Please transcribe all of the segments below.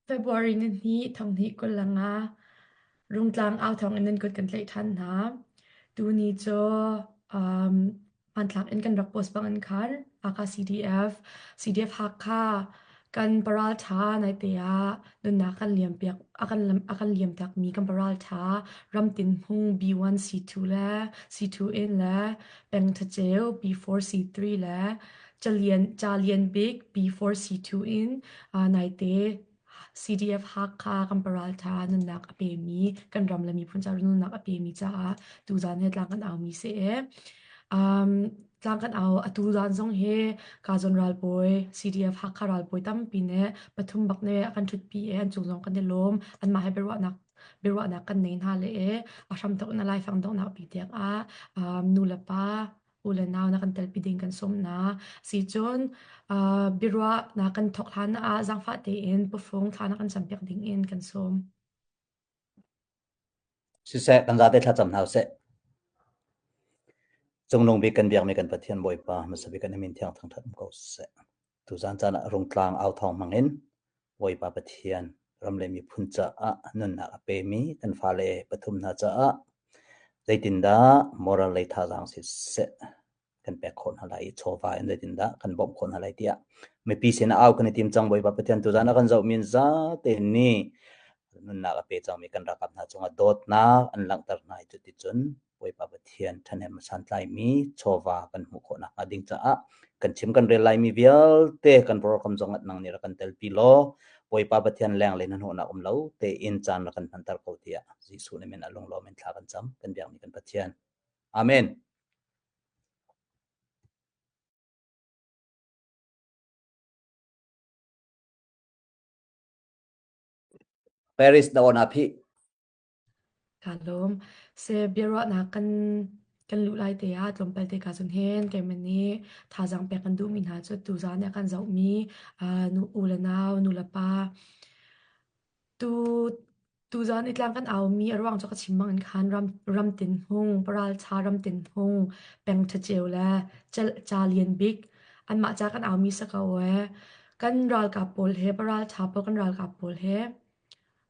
February nihnih thonghnih 25 Rungtlang au thawng in nan kut kan tlaih ṭhan hna. Tuni cu um, hmanthlak in kan rak post bang in khan Hakha CDF, CDF Hakha kan paralṭha naite ah nunnak kan liam piak a kan a kan liam takmi kan paralṭha Ramtin Hmung B1 C2 le C2 in le Peng Thaceu B4 C3 le Calian Calian Bik B4 C2 in naite CDF Hakha kan paralṭha nunnak a pemi kan ram le miphun ca nunnak a pemi caah tuzan he tlang kan aumi si e. Um, tlang kan au atu zan zong hi Kazon ralbawi CDF Hakha ralbawi tampi nih pathum bak ne a kan ṭhutpi e an cung zong kan i lawm anmah he biaruahnak biaruahnak kan nei hna le e a hramthok in a laifang donghnak bik tiang ah um, nu le pa u le nau na kan telpi ding kan sawm hna. Sicun uh, biaruah na kan thawk hlan ah zaangfah tein pufung thla na kan campiak ding in kan sawm. Siseh, kan zate thlacam hna usih. Cungnung bik kan biakmi kan Pathian Bawipa hmasa bik kan min thiang thangṭhat um ko seh. Tuzan caan ah rungtlang au thawng hmang in Bawipa Pathian ram le miphun caah nunnak a pemi kan fale pathum hna caah zeitindah moral lei thazaang siseh kan pek khawh hna lai i chawva in zeitindah kan bawmh khawh hna lai tiah mipi sin ah au kan i tim cang Bawipa Pathian tuzan a kan zohmi zate nih nunnak a pe cangmi kan ralkap hna cungah dawtnak an langhter hna i cuticun Bawipa Pathian ṭhahnem a santlaimi chawva kan hmuh khawh nakhnga ding caah kan chim kan rel laimi vialte kan program zong ah nang nih rak kan telpi law Bawipa Pathian leng le hnahnawhnak um lo tein caan rak kan hmanter ko tiah Jesuh na min ah lunglawm in thla kan cam kan biakmi kan Pathian. Amen. Paris na on aphi. Kaa lawm. Seh biaruahnak kan kan luh lai te ah tlawmpal te ka cun hin keimah nih thazaang pek kan duhmi hna cu tuzaan ah kan zohmi uh, nu u le nau, nu le pa tu tuzaan i tlang kan aumi a ruang cu ka chim bang in khan ram ramtin hmung paralcha ramtin hmung peng ṭhaceu le ca lian bik anmah ca kan aumi sa ko ee kan ralkap pawl he paralcha pawl kan ralkap pawl he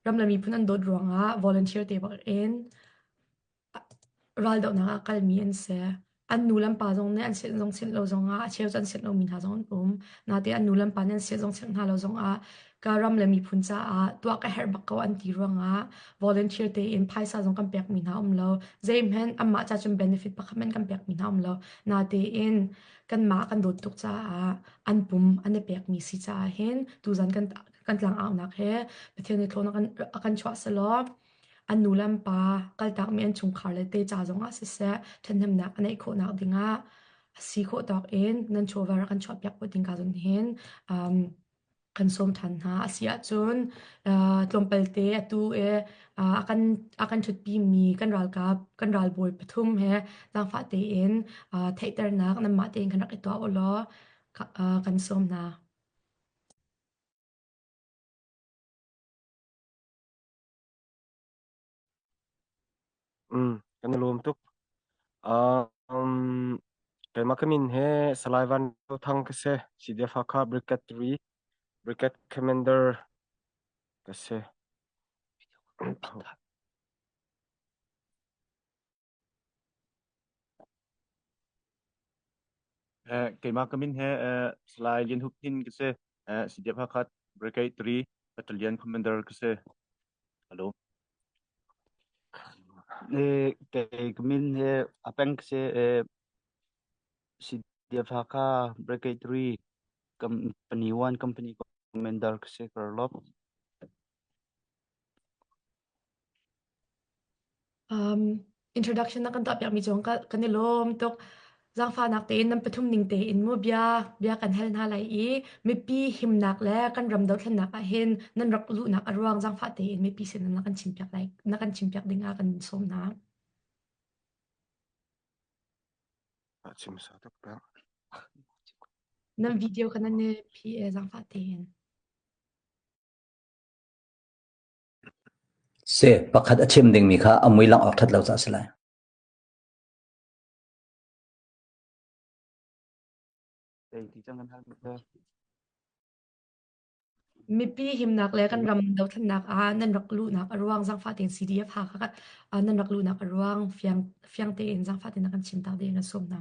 Ram le miphun an dawt ruangah volunteer te bak in raldohnak ah kalmi an si. An nu le an pa zong nih an sianh zong sianh lo zongah a cheu cu an sianh lomi hna zong an um. Natein an nu le an pa nih an sianh zong sianh hna lo zongah ka ram le miphun caah tuah ka herh bak ko an ti ruangah volunteer tein phaisa zong kan pekmi hna um lo. Zeihmanh anmah ca cun benefit pakhat hmanh kan pekmi hna um lo. Natein kanmah kan dawt tuk caah an pum an i pekmi si caah hin tuzan kan kan tlangaunak he Pathian nih thlawn a kan, a kan chuah selaw an nu le an pa kaltakmi an chungkhar le te ca zongah siseh ṭhathnemnak a neih khawhnak dingah a si khawh tawk in nan chawva rak kan chuahpiak khawh ding ka zon hin um, kan sawm ṭhan hna. A si ahcun uh, tlawmpal te atu i uh, a kan a kan ṭhutpimi kan ralkap kan ralbawi pathum he zaangfah tein uh, theihternak nanmah tein kan rak i tuah u law uh, kan sawm hna. Mm, kan i lawm tuk. Um, keimah ka min he Salai Van Thang ka si. CDF Hakha Brigade 3, Brigade Commander ka si. Keimah ka min he Salai Lian Hup Hnin ka si. CDF Hakha Brigade 3 Battalion Commander ka si. Hello. Kei ka min he a peng ka si. CDF Hakha Brigade 3 Company 1 Company Commander ka si. Karlop. Um, introduction na kan tuahpiakmi cung ka, kan i lawm tuk. Zaangfahnak tein nan pathum ning tein mu bia bia kan hal hna lai i mipi himnak le kan ram dothlennak ah hin nan rak luhnak a ruang zaangfah tein mipi sin na kan chimpiak lai na kan chimpiak ding ah kan sawm hna. Chim sa tuk peng. Nan video kan nan i phi e zaangfah tein. Si, pakhat a chim dingmi kha a mui langh awk ṭhat lo caah a si lai. Mipi himnak le kan ram dothlennak ah nan rak luhnak a ruang zaangfah tein CDF Hakha ah nan rak luhnak a ruang fiang fiang tein zaangfah tein na kan chim ta ding kan sawm hna.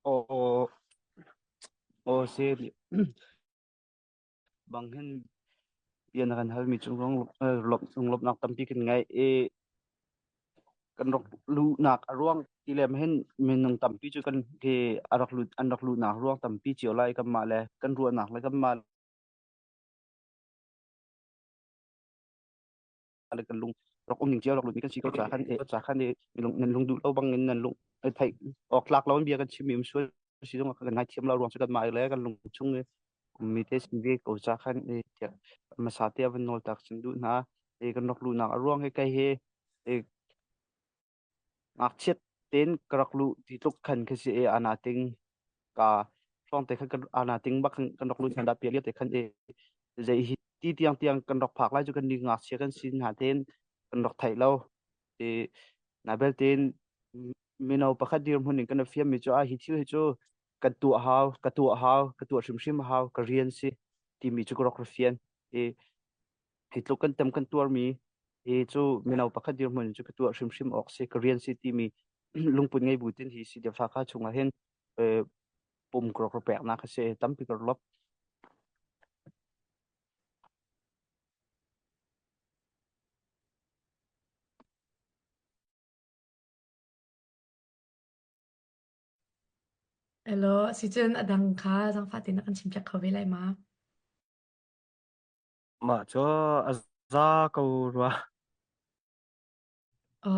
Aw aw si bang hin bia na kan halmi cung lunglawmhnak tampi kan ngei i kan rak luhnak a ruang ti le hin minung tampi cu kan hi a rak lut an rak luhnak ruang tampi cio lai kanmah le kan ruahnak le kanmah le kan lung rak um ning cio rak lut mi kan si ko ca khan e ca khan i lung nan lung duh lo bang in nan lung theih awk tlak lo in bia kan chim mi um sual si zong kan ngaithiam lo ruang cu kan mah le kan lung chung i ummi te sin ve ko ca khan i tiah hmasa te van nawl tak sin duh hna i kan rak luhnak a ruang hi kai he i ngakchiat tein ka rak luh ti tluk khan khi si i ana ting ka hrawng te khan kan ana ting bak khan kan rak lut hna dah pia te khan i zei hi ti tiang tiang kan rak phak lai cu kan ni ngakchia kan sin hna tein kan rak theih lo i na belte mino pakhat dirhmun in kan fiam mi cu a hi thil hi cu kan tuah hau ka tuah hau ka tuah hrimhrim hau ka rian si timi cu ka rak fian i hi tluk kan tem kan tuarmi hi cu mino pakhat dirhmun cu ka tuah hrimhrim awk si ka rian si timi lungput ngei bu tin hi si defa kha chungah hin pum ka rak peknak a si tampi ka lop. Hello, sicun a dang kha zaangfah tein na kan chimpiak kho ve lai ma? Mah cu a za ko rua.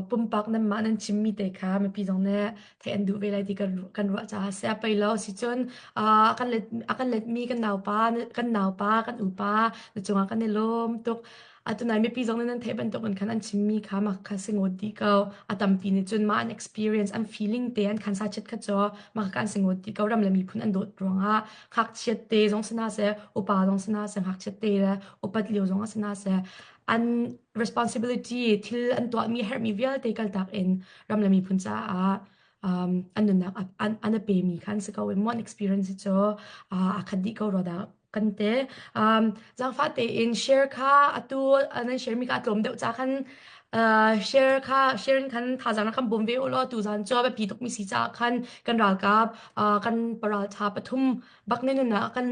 Pumpak nanmah nan chimmi te kha mipi zong nih theih an duh ve lai ti kan kan ruah caah a si. A pei lo sicun a kan let a kan letmi kan naupa kan naupa kan upa na cungah kan i lawm tuk. Atu nai mipi zong nih nan theih bantuk in khan an chimmi kha mah kha si ngawt dih ko. A tampi nih cun mah an experience an feeling te an khan sa chet kha cu mah kha an si ngawt dih ko. Ram le miphun an dawt ruangah ngakchiat te zong si hna seh, upa zong si hna seh, ngakchiat te le upat lio zong ah si hna seh, an responsibility thil an tuahmi herhmi vialte kaltak in ram le miphun caah um, an nunnak an, an a pemi kha an si ko i mon experience cu uh, a khat dih ko rua dah kan te um, zaangfah tein share kha atu nan share mi kha a tlawm deuh ca khan uh, share kha share in khan thazaang kan bawm ve u law tu zan cu a biapi tuk mi si caah khan kan ralkap uh, kan paral tha pathum bak ne nun ah kan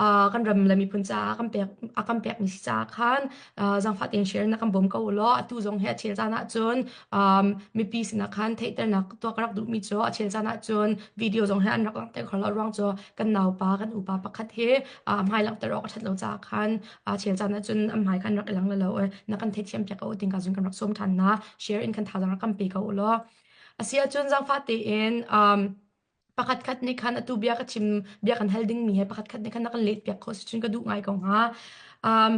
uh, kan ram le miphun caah kan pek a kan pek mi si caah khan uh, zaangfah tein share na kan bawm ko law atu zong hi a chel caan ahcun um, mipi sinah khan theihternak tuah ka rak duh mi cu a chel caan ahcun video zong hi an rak langhter kho lo ruang cu kan naupa kan upa pakhat hi uh, hmai langhter awk a that lo caah khan a chel caan ahcun an hmai khan rak i lang lo na kan theithiam piak ko ting ka zun kan rak sawm than na share in kan thazang rak kan pe ko law asi ahcun zaangfah tein um, Pakhatkhat nih khan atu bia ka chim bia kan hal dingmi he pakhatkhat nih khan na kan let piak khawh si cun ka duh ngai ko hnga. Um,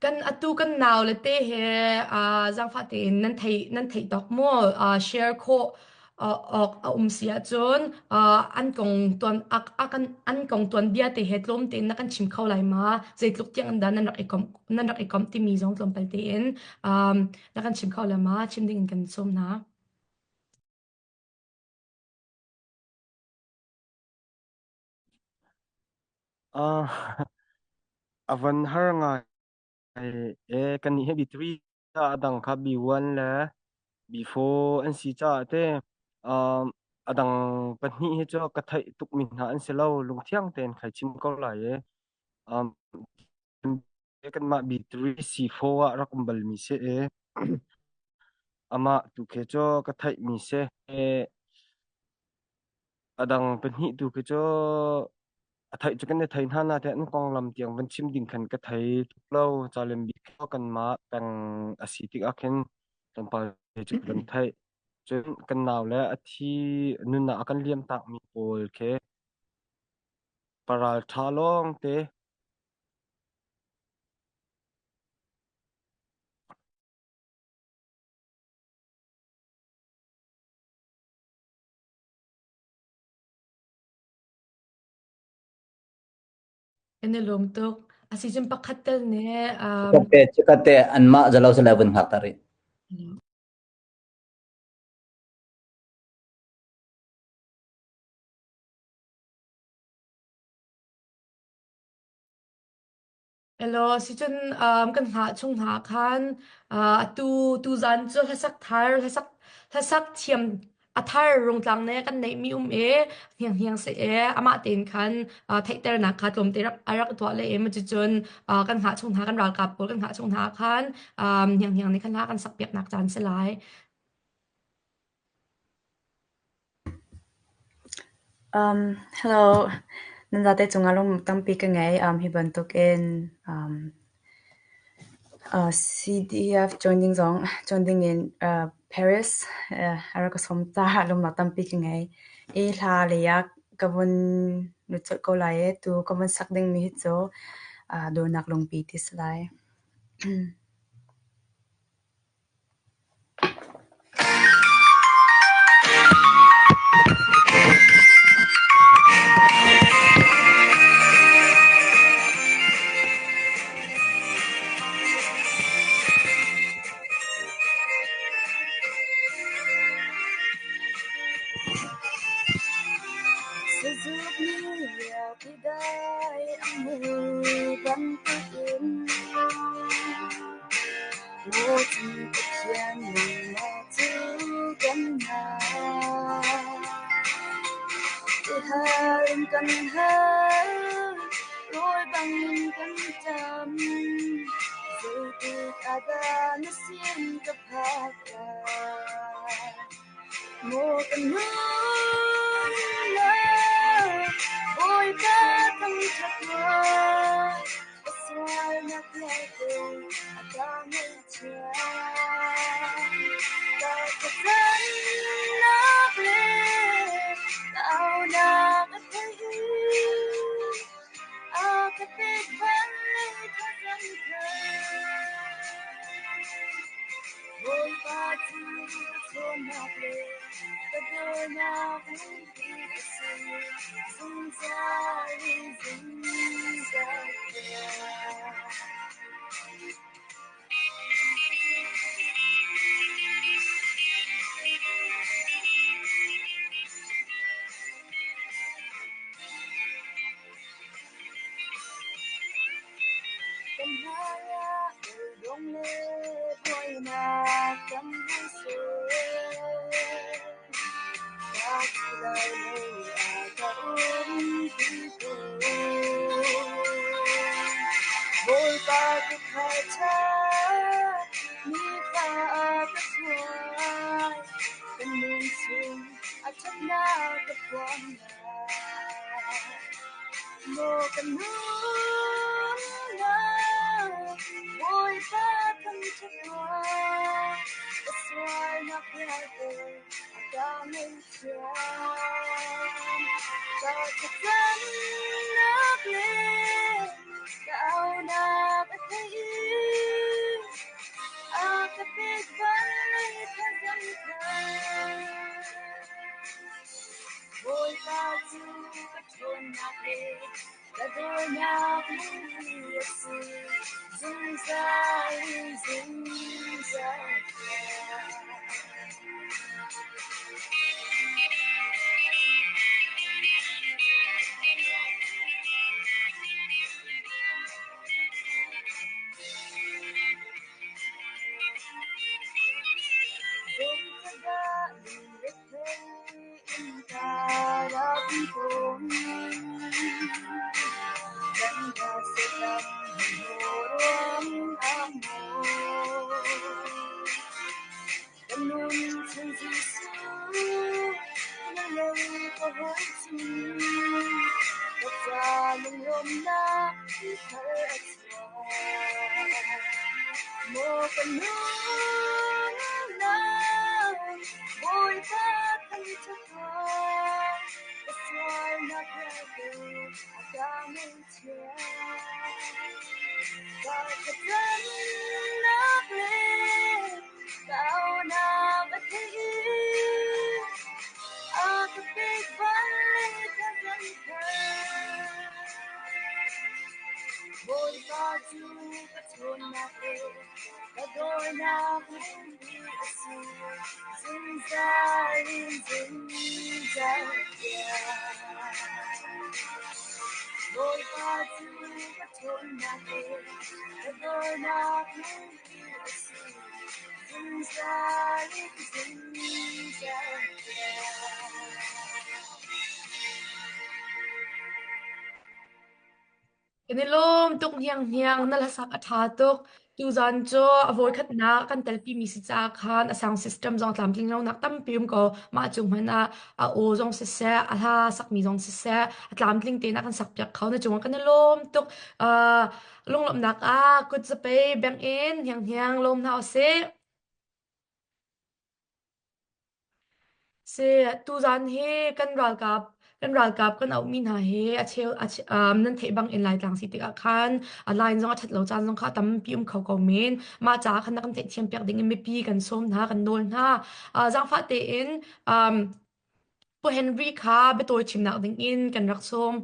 kan atu kan nau le te he uh, zaangfah tein nan thei nan theih tawk maw uh, share khawh uh, awk a um si ahcun uh, an kong tuan a, a kan an kong tuan bia te he tlawm tein na kan chim kho lai ma zeitluk tiang in dah nan rak i komh nan rak i komh timi zong tlawmpal tein um, na kan chim kho lai ma chim ding in kan sawm hna. Uh, a van har ngai e kan nih hi B3 a dang kha B1 le B4 an si caah te um, a dang pahnih hi cu ka theih tukmi hna an si lo lungthiang tein khai chim ko lai e um, kanmah B3 C4 ah rak um balmi si e amah tu khi cu ka theihmi si e a dang pahnih tu khi cu a theih cu kan i thei hna na te an konglam tiang van chim ding khan ka thei tuk lo calem bik cu kanmah peng a si tik ah khin tlawmpal cu ka van theih cun kan nau le a thi nunnak a kan liam takmi pawl khi paral ṭha lawng te Kan i lawm tuk. A si cun pakhat tel nih um, Chikkhatte chikkhatte anmah zalo sala vun hngak ta rih. Elaw, sicun kan hngah chung hna khan atu tuzan cu hlasak thar hlasak hlasak thiam a thar rungtlang ne kan neihmi um i hnianghniang si i amah tein khan theihternak kha tlawmte rak a rak tuah le i cucun kan hngah chung hna kan ralkap pawl kan hngah chung hna khan hnianghniang nih khan hla kan sakpiaknak caan si lai. Hello, nan zate cungah lung tampi ka ngei. Hi bantukin CDF join ding zong join dingin Paris a rak ka sawm caah lungnak tampi ka ngei. I hla lei ah ka vun lut colh ko lai i tu ka vun sak dingmi hi cu Dawtnak Lungpi ti si lai. Maw cu Pathian nangmah cu kan hna. Tihal in kan hal, rawl bangin kan ṭam. Zeitik ah dah na sin ka phak lai? Maw kan nunnak, Bawipa thangṭhat tuah. Ka sualnak vialte a ka ngaihchiat. Ka thlacamnak le ka aunak a theih i a ka pek vawlei thazaang thar. Bawipa cu ka ṭhawnnak le ka dornak lungpi a si, zungzal in zungzal tiang. Kan hmaiah beidong le buainak kan hei ser. Ka ti lai lo a ka umpi ko. Bawipa tuukhal ṭha, nifa a ka hruai. Kan nun chung a ṭhatnak ka phuan lai. Maw kan nunnak, Bawipa thangṭhat tuah, ka sualnak vialte a ka ngaihthiam. Ka thlacamnak le ka aunak a theih i a ka pek vawlei thazaang thar. Bawipa cu ka ṭhawnnak le ka dornak lungpi a si, zungzal in zungzal tiang. Zeicahdah lungrethei in ka rak tawn? Kan ra Satan hmuh ruangah maw? Ka nun chung Jesuh na lei ka hawi cu ka ca lunglawmhnak thar a chuak. Maw ka nunnak, Bawipa thangṭhat tuah, ka sualnak vialte a ka ngaihthiam. Ka thlacamnak le ka aunak a theih i a ka pek vawlei thazaang thar. Bawipa cu ka ṭhawnnak le ka dornak. Zungzal in zungzal tiang. Bawipa cu ka ṭhawnnak le ka dornak nganpi a si. Zungzal in zungzal tiang. Kan i lawm tuk hnianghniang, na hlasak a ṭha tuk. Tuzaan cu a voikhatnak kan telpimi si caah khan a sound system zong tlamtling lonak tampi um ko. Mah cu hmanh ah a aw zong siseh, a hla sakmi zong siseh, a tlamtling tein a kan sakpiak kho. Na cungah kan i lawm tuk. Uh, lunglawmhnak ah kut zapei bengh in hnianghniang lawm hna usih. Si, tuzaan hi kan ralkap kan ralkap kan auhmi hna hi a cheu a che, um, nan theih bang in Laitlang si tikah khan a line zong a ṭhat lo caan zong kha tampi um kho ko men. Mah caah khan na kan theihthiam piak ding in mipi kan sawm hna, kan nawl hna. Uh, zaangfah tein um, Pu Henry kha biatawi chimnak ding in kan rak sawm.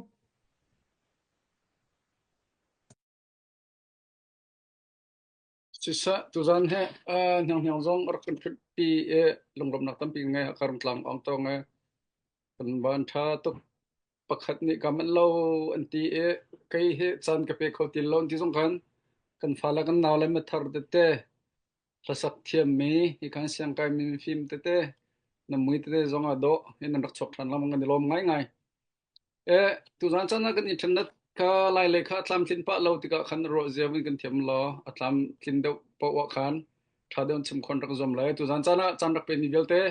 Siseh, tuzan hi uh, hnianghniang zong a rak kan ṭhutpi i lunglawmhnak tampi ngei ka rungtlang ong to nge kan van ṭha tuk pakhat nih ka manh lo an ti i kei hi caan ka pe kho ti lo an ti zong khan kan fale kan nau le mathar tete hlasak thiammi hi khan siangkai mi mifim tete na mui tete zong ah dawh hi nan rak chuak ṭhan lengmang kan i lawm ngaingai. Eh, tuzaan caan ah kan internet kha Lailei kha a tlamtlin pah lo tikah khan ruah zia in kan thiam law a tlamtlin deuh paoh ah khan ṭha deuh in chim khon rak zuam lai. Tuzaan caan ah caan rak pemi vialte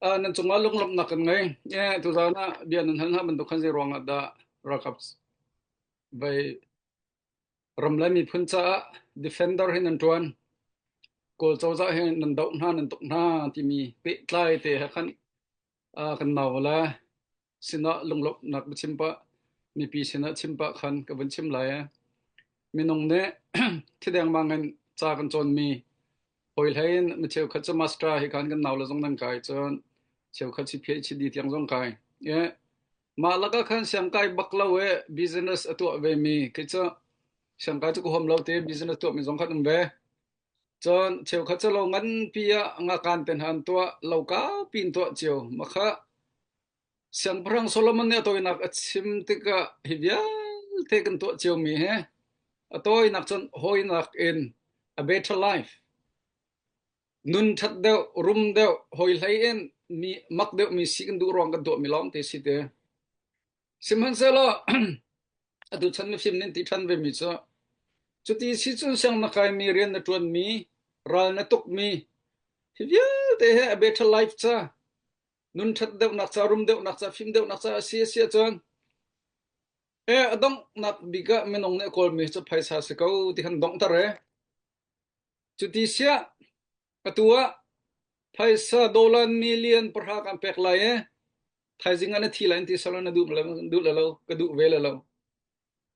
ah nan cungah lunglawmhnak kan ngei. Eh, tuzaan ah bia nan hal hna bantuk khan zei ruangah dah ralkap vai ram le miphun caah defender hi nan ṭuan. Kawl cozah hi nan doh hna nan tuk hna timi pehtlai te he khan ah kan nau le sinah lunglawmhnak biachim pah mipi sinah chim pah khan ka vun chim lai. Minung nih thi dengmang in ca kan cawnmi hawi hlei in mi cheukhat cu master hi khan kan nau le zong nan kai cun cheukhat si PhD tiang zong kai. E, mah lakah khan siangkai bak lo e business a tuah ve mi khi cu siangkai cu ka huam lo te business tuah mi zong khan um ve. Cun cheukhat cu lo nganpi ah ngakan te hna an tuah, lo kaupi in tuah cio. Makha Siangpahrang Solomon nih a tawinak a chim tikah hi vialte kan tuah ciomi hi a tawinak cun hawinak in a better life nun ṭhat deuh, rum deuh, hawi hlei in mi mak deuh mi si kan duh ruang kan tuahmi lawng te si te. Sihmanhsehlaw atu chan mifim nih an ti ṭhan vemi cu cuti si cun siang na kaimi rian na ṭuanmi ral na tukmi hi vialte hi a better life ca nun ṭhat deuhnak ca rum deuhnak ca fim deuhnak ca a si a si ahcun e a donghnak bik ah minung nih a kawlmi cu phaisa si ko ti khan donghter e cuti siah atu ah phaisa dollar million pahra kan pek lai e thaizing ah na thi lai an ti salo na duh duh le lo ka duh ve le lo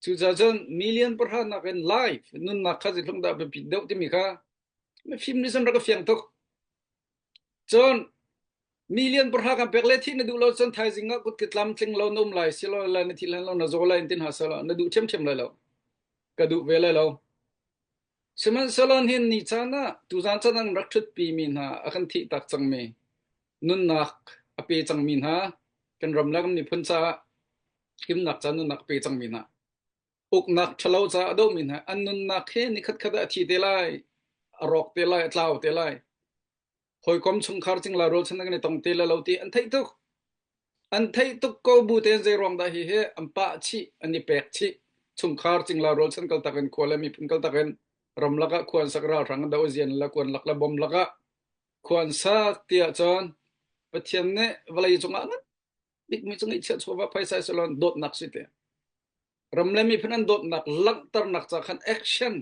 cucaah cun million pahra nakin life nunnak kha zeitluk dah biapit deuh timi kha mifim nih cun rak ka fiang tuk cun million pahra kan pek le thih na duh lo cun thaizing ah kut ke tlam tling lo na um lai silo lai na thi hlan lo na zaw lai in tin ha salo na duh ṭhiamṭhiam lai lo ka duh ve lai lo Sihmanhsehlaw nihin ni caan ah tuzaan caan an rak ṭhutpimi hna a kan thihtak cangmi nunnak a pe cangmi hna kan ram le kan miphun caah himnak ca nunnak a pe cangmi hna uknak ṭhalo caah a dohmi hna an nunnak hi nikhat khat ah a thi te lai a rawk te lai a tlau te lai hawikom chungkhar cingla rualchan kan i tong te le lo ti an theih tuk an theih tuk ko bu tein zei ruang dah hi hi an pah chih an i pek chih chungkhar cingla rualchan kaltak in khua le miphun kaltak in ramlak ah khua an sak ralhrang an do zian la kuan lak le bom lak ah khua an sak tiah cun Pathian nih vawlei cungah ngan bikmi cu ngeihchiah chawva phaisa silon dawtnak si te ram le miphun an dawtnak langhternak ca khan action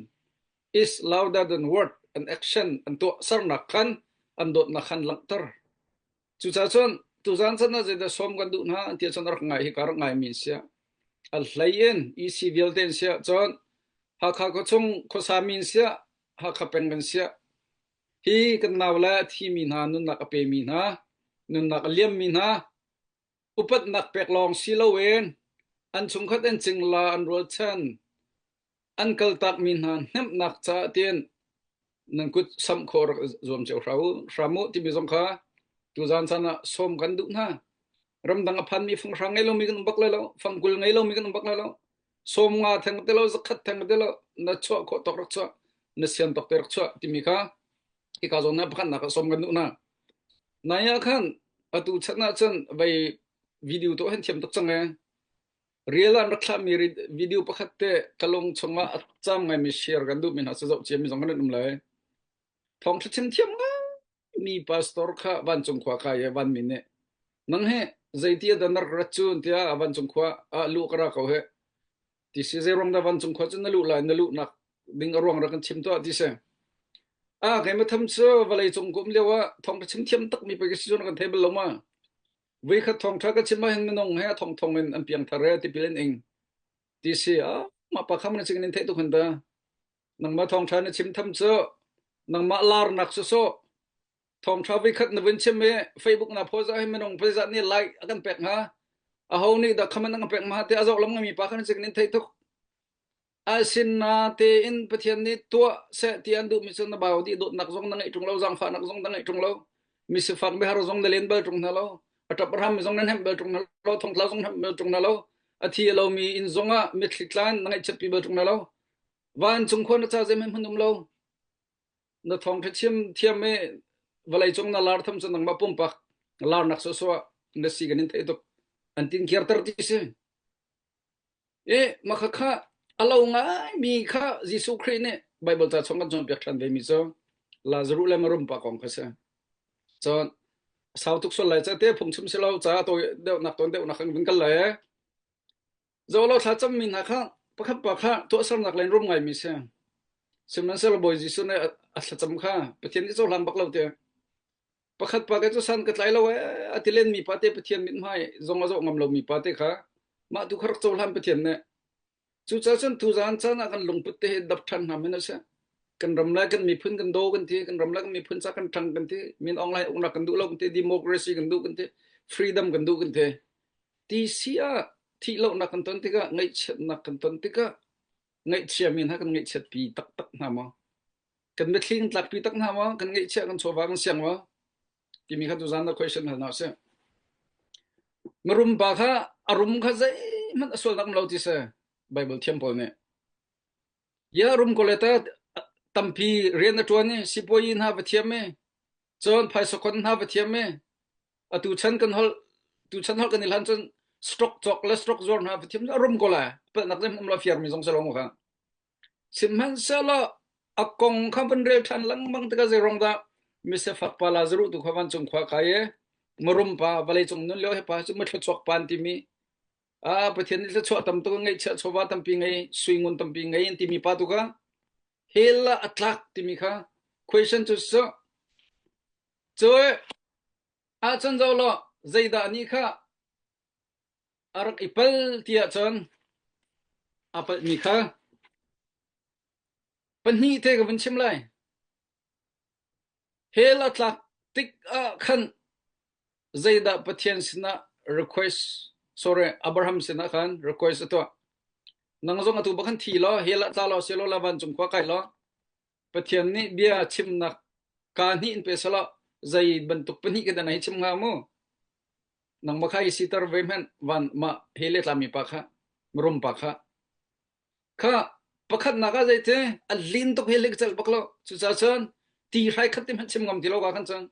is louder than word an action an tuah sernak khan an dawtnak khan langhter cucaah cun tuzan chan ah zeidah sawm kan duh hna tiah cun rak ngai hi ka rak ngai mi sia a hlei in EC vialte in sia cun Hakha khuachung khuasa mi in sia Hakha peng kan sia hi kan nau le a thi mi hna nunnak a pe mi hna nunnak a liam mi hna Upatnak pek lawng si loin an chungkhat an cingla an rualchan an kaltakmi hna hnemhnak caah tiin. Nan kut samh khawh rak zuam cio hram u, hram u timi zong kha tuzan caan ah sawm kan duh hna. Ramdang a phanmi fanghrang ngei lomi kan um bak lai lo, fangkul ngei lomi kan um bak lai lo. 50 theng te lo, 100 theng te lo, na chuah khawh tawk rak chuah, na sian tawk te rak chuah timi kha hika zawn ah pakhatnak ah sawm kan duh hna. Nai ah khan atu chan ah cun vei video tuah hin thiam tuk cang ee. Real an rak thlahmi video pakhat te ka lung chungah a cam ngaimi share kan duhmi hna cu zoh ciami zong kan um lai. Thawngṭha chim thiam ngaimi pastor kha vancung khua kai i vanmi nih nang hi zeiti ah dah na rak rat cu tiah vancung khua ah luh ka ra ko hih. Ti si zei ruang dah vancung khua cu na luh lai na luhnak ding a ruang rak kan chim tuah ti si. Ah keimah tham cu vawlei cung ka um lio ah thawngṭha chim thiam takmi pei ka si cu na kan thei bal lo ma. Voikhat thawngṭha ka chim ahhin minung he a thongthong in an piangthar e tipil in ing ti si ah mah pa kham na ching in theih tuk hin ta nangmah thawngṭha na chim tham cu nangmah larnak sawsawh thawngṭha voikhat na vun chim i Facebook na phoza hi minung phaizat nih like a kan pek hnga aho nih dah comment an kan pek ma te a zoh lam ngami pa khan ching in theih tuk Asinain Pathian nih tuah seh ti an duhmi cu na bau dih dawtnak zong na ngeih ṭung lo, zaangfahnak zong na ngeih ṭung lo, misifak mihar zong na len bal ṭung hna lo, a ṭap a hrammi zong na hnemh bal ṭung hna lo, thongtla zong hnemh bal ṭung hna lo, a thi a lomi inn zongah mitthli tlan na ngaihchiatpi bal ṭung hna lo. Vancung khua na ca zeihmanh hmun um lo. Na thawngṭha chim thiam i vawleicung na lar tham cu nangmah pumpak larnak sawhsawh na si kan in theih tuk. An tin kirter ti si. I mah kha a lo ngaimi kha Jesuh Khrih nih Baibal ca chung kan cawnpiak ṭhan vemi cu Lazaruh le Marum pa kong kha si. Cun sau tuk sual lai ca te phungchim si lo ca tawi deuhnak tawn deuhnak kan vun kal lai. Zolo thla cammi hna kha pakhat pa kha tuahsernak len rum ngaimi si. Sihmanhsehlaw Bawi Jesuh nih a thlacam kha Pathian nih cohlang bak lo te. Pakhat pa ke cu san ka tlai lo ee a ti len mi pa te Pathian mithmai zong a zoh ngam lo mi pa te kha mah tu kha rak cohlan Pathian nih. Cucaah cun tuzaan caan ah kan lungput te hi dap ṭhan hna men a si. Kan ram le kan miphun kan daw kan ti, kan ram le kan miphun ca kan ṭang kan ti, min Aung Hlaing uknak kan duh lo kan ti, democracy kan duh kan ti, freedom kan duh kan ti. Ti si ah thih lohnak kan ton tikah, ngaihchiatnak kan ton tikah, ngaihchiami hna kan ngaihchiatpi taktak hna maw? Kan mitthli kan tlakpi tak hna maw? Kan ngaihchiah kan chawva kan siang maw? Timi kha tuzaan na question hal hna usih. Mirum pa kha a rum kha zeihmanh a sualnak um lo ti si Bible thiam pawl nih. Ya rum ko le ta tampi rian a ṭuan i sipuayi hna va thiam i cun phaisa khon hna va thiam i atu chan kan holh tu chan holh kan i hlan cun stock cawk le stock zuar hna va thiam a rum ko lai palhnak zeihmanh um lo fiar mi zong si lo mu kha Sihmanhsehlaw a kong kha van rel ṭhan lengmang tikah zeiruang dah misifak pa Lazaruh tu kha vancung khua kai i mirum pa vawleicung nun lio hi pa cu mithluachuak pa an timi ah Pathian nih thluachuah tam tuk a ngeihchiah chawva tampi ngei sui ngun tampi ngei an timi pa tu kha hell ah a tlak timi kha question cu cu cu ahcun zoh law zeidah nih kha a rak i pal ti ahcun a palhmi kha pahnih te ka vun chim lai. Hell a tlak tik ah khan zeidah Pathian sinah request sorry Abraham sinah khan request a tuah. Nang zong atu bak khan thi law hell ah tla law selaw la vancung khua kai law Pathian nih bia chimnak kaa hnih in pe selaw zei bantuk pahnih ka dan hei chim hnga mu. Nangmah kha i siter ve hmanh van mah he le tlami pa kha mirum pa kha kha pakhatnak ah zeiti a lin tuk hi lik celh bak lo cucaah cun ti hrai khat te hmanh chim ngam ti lo ka khan cun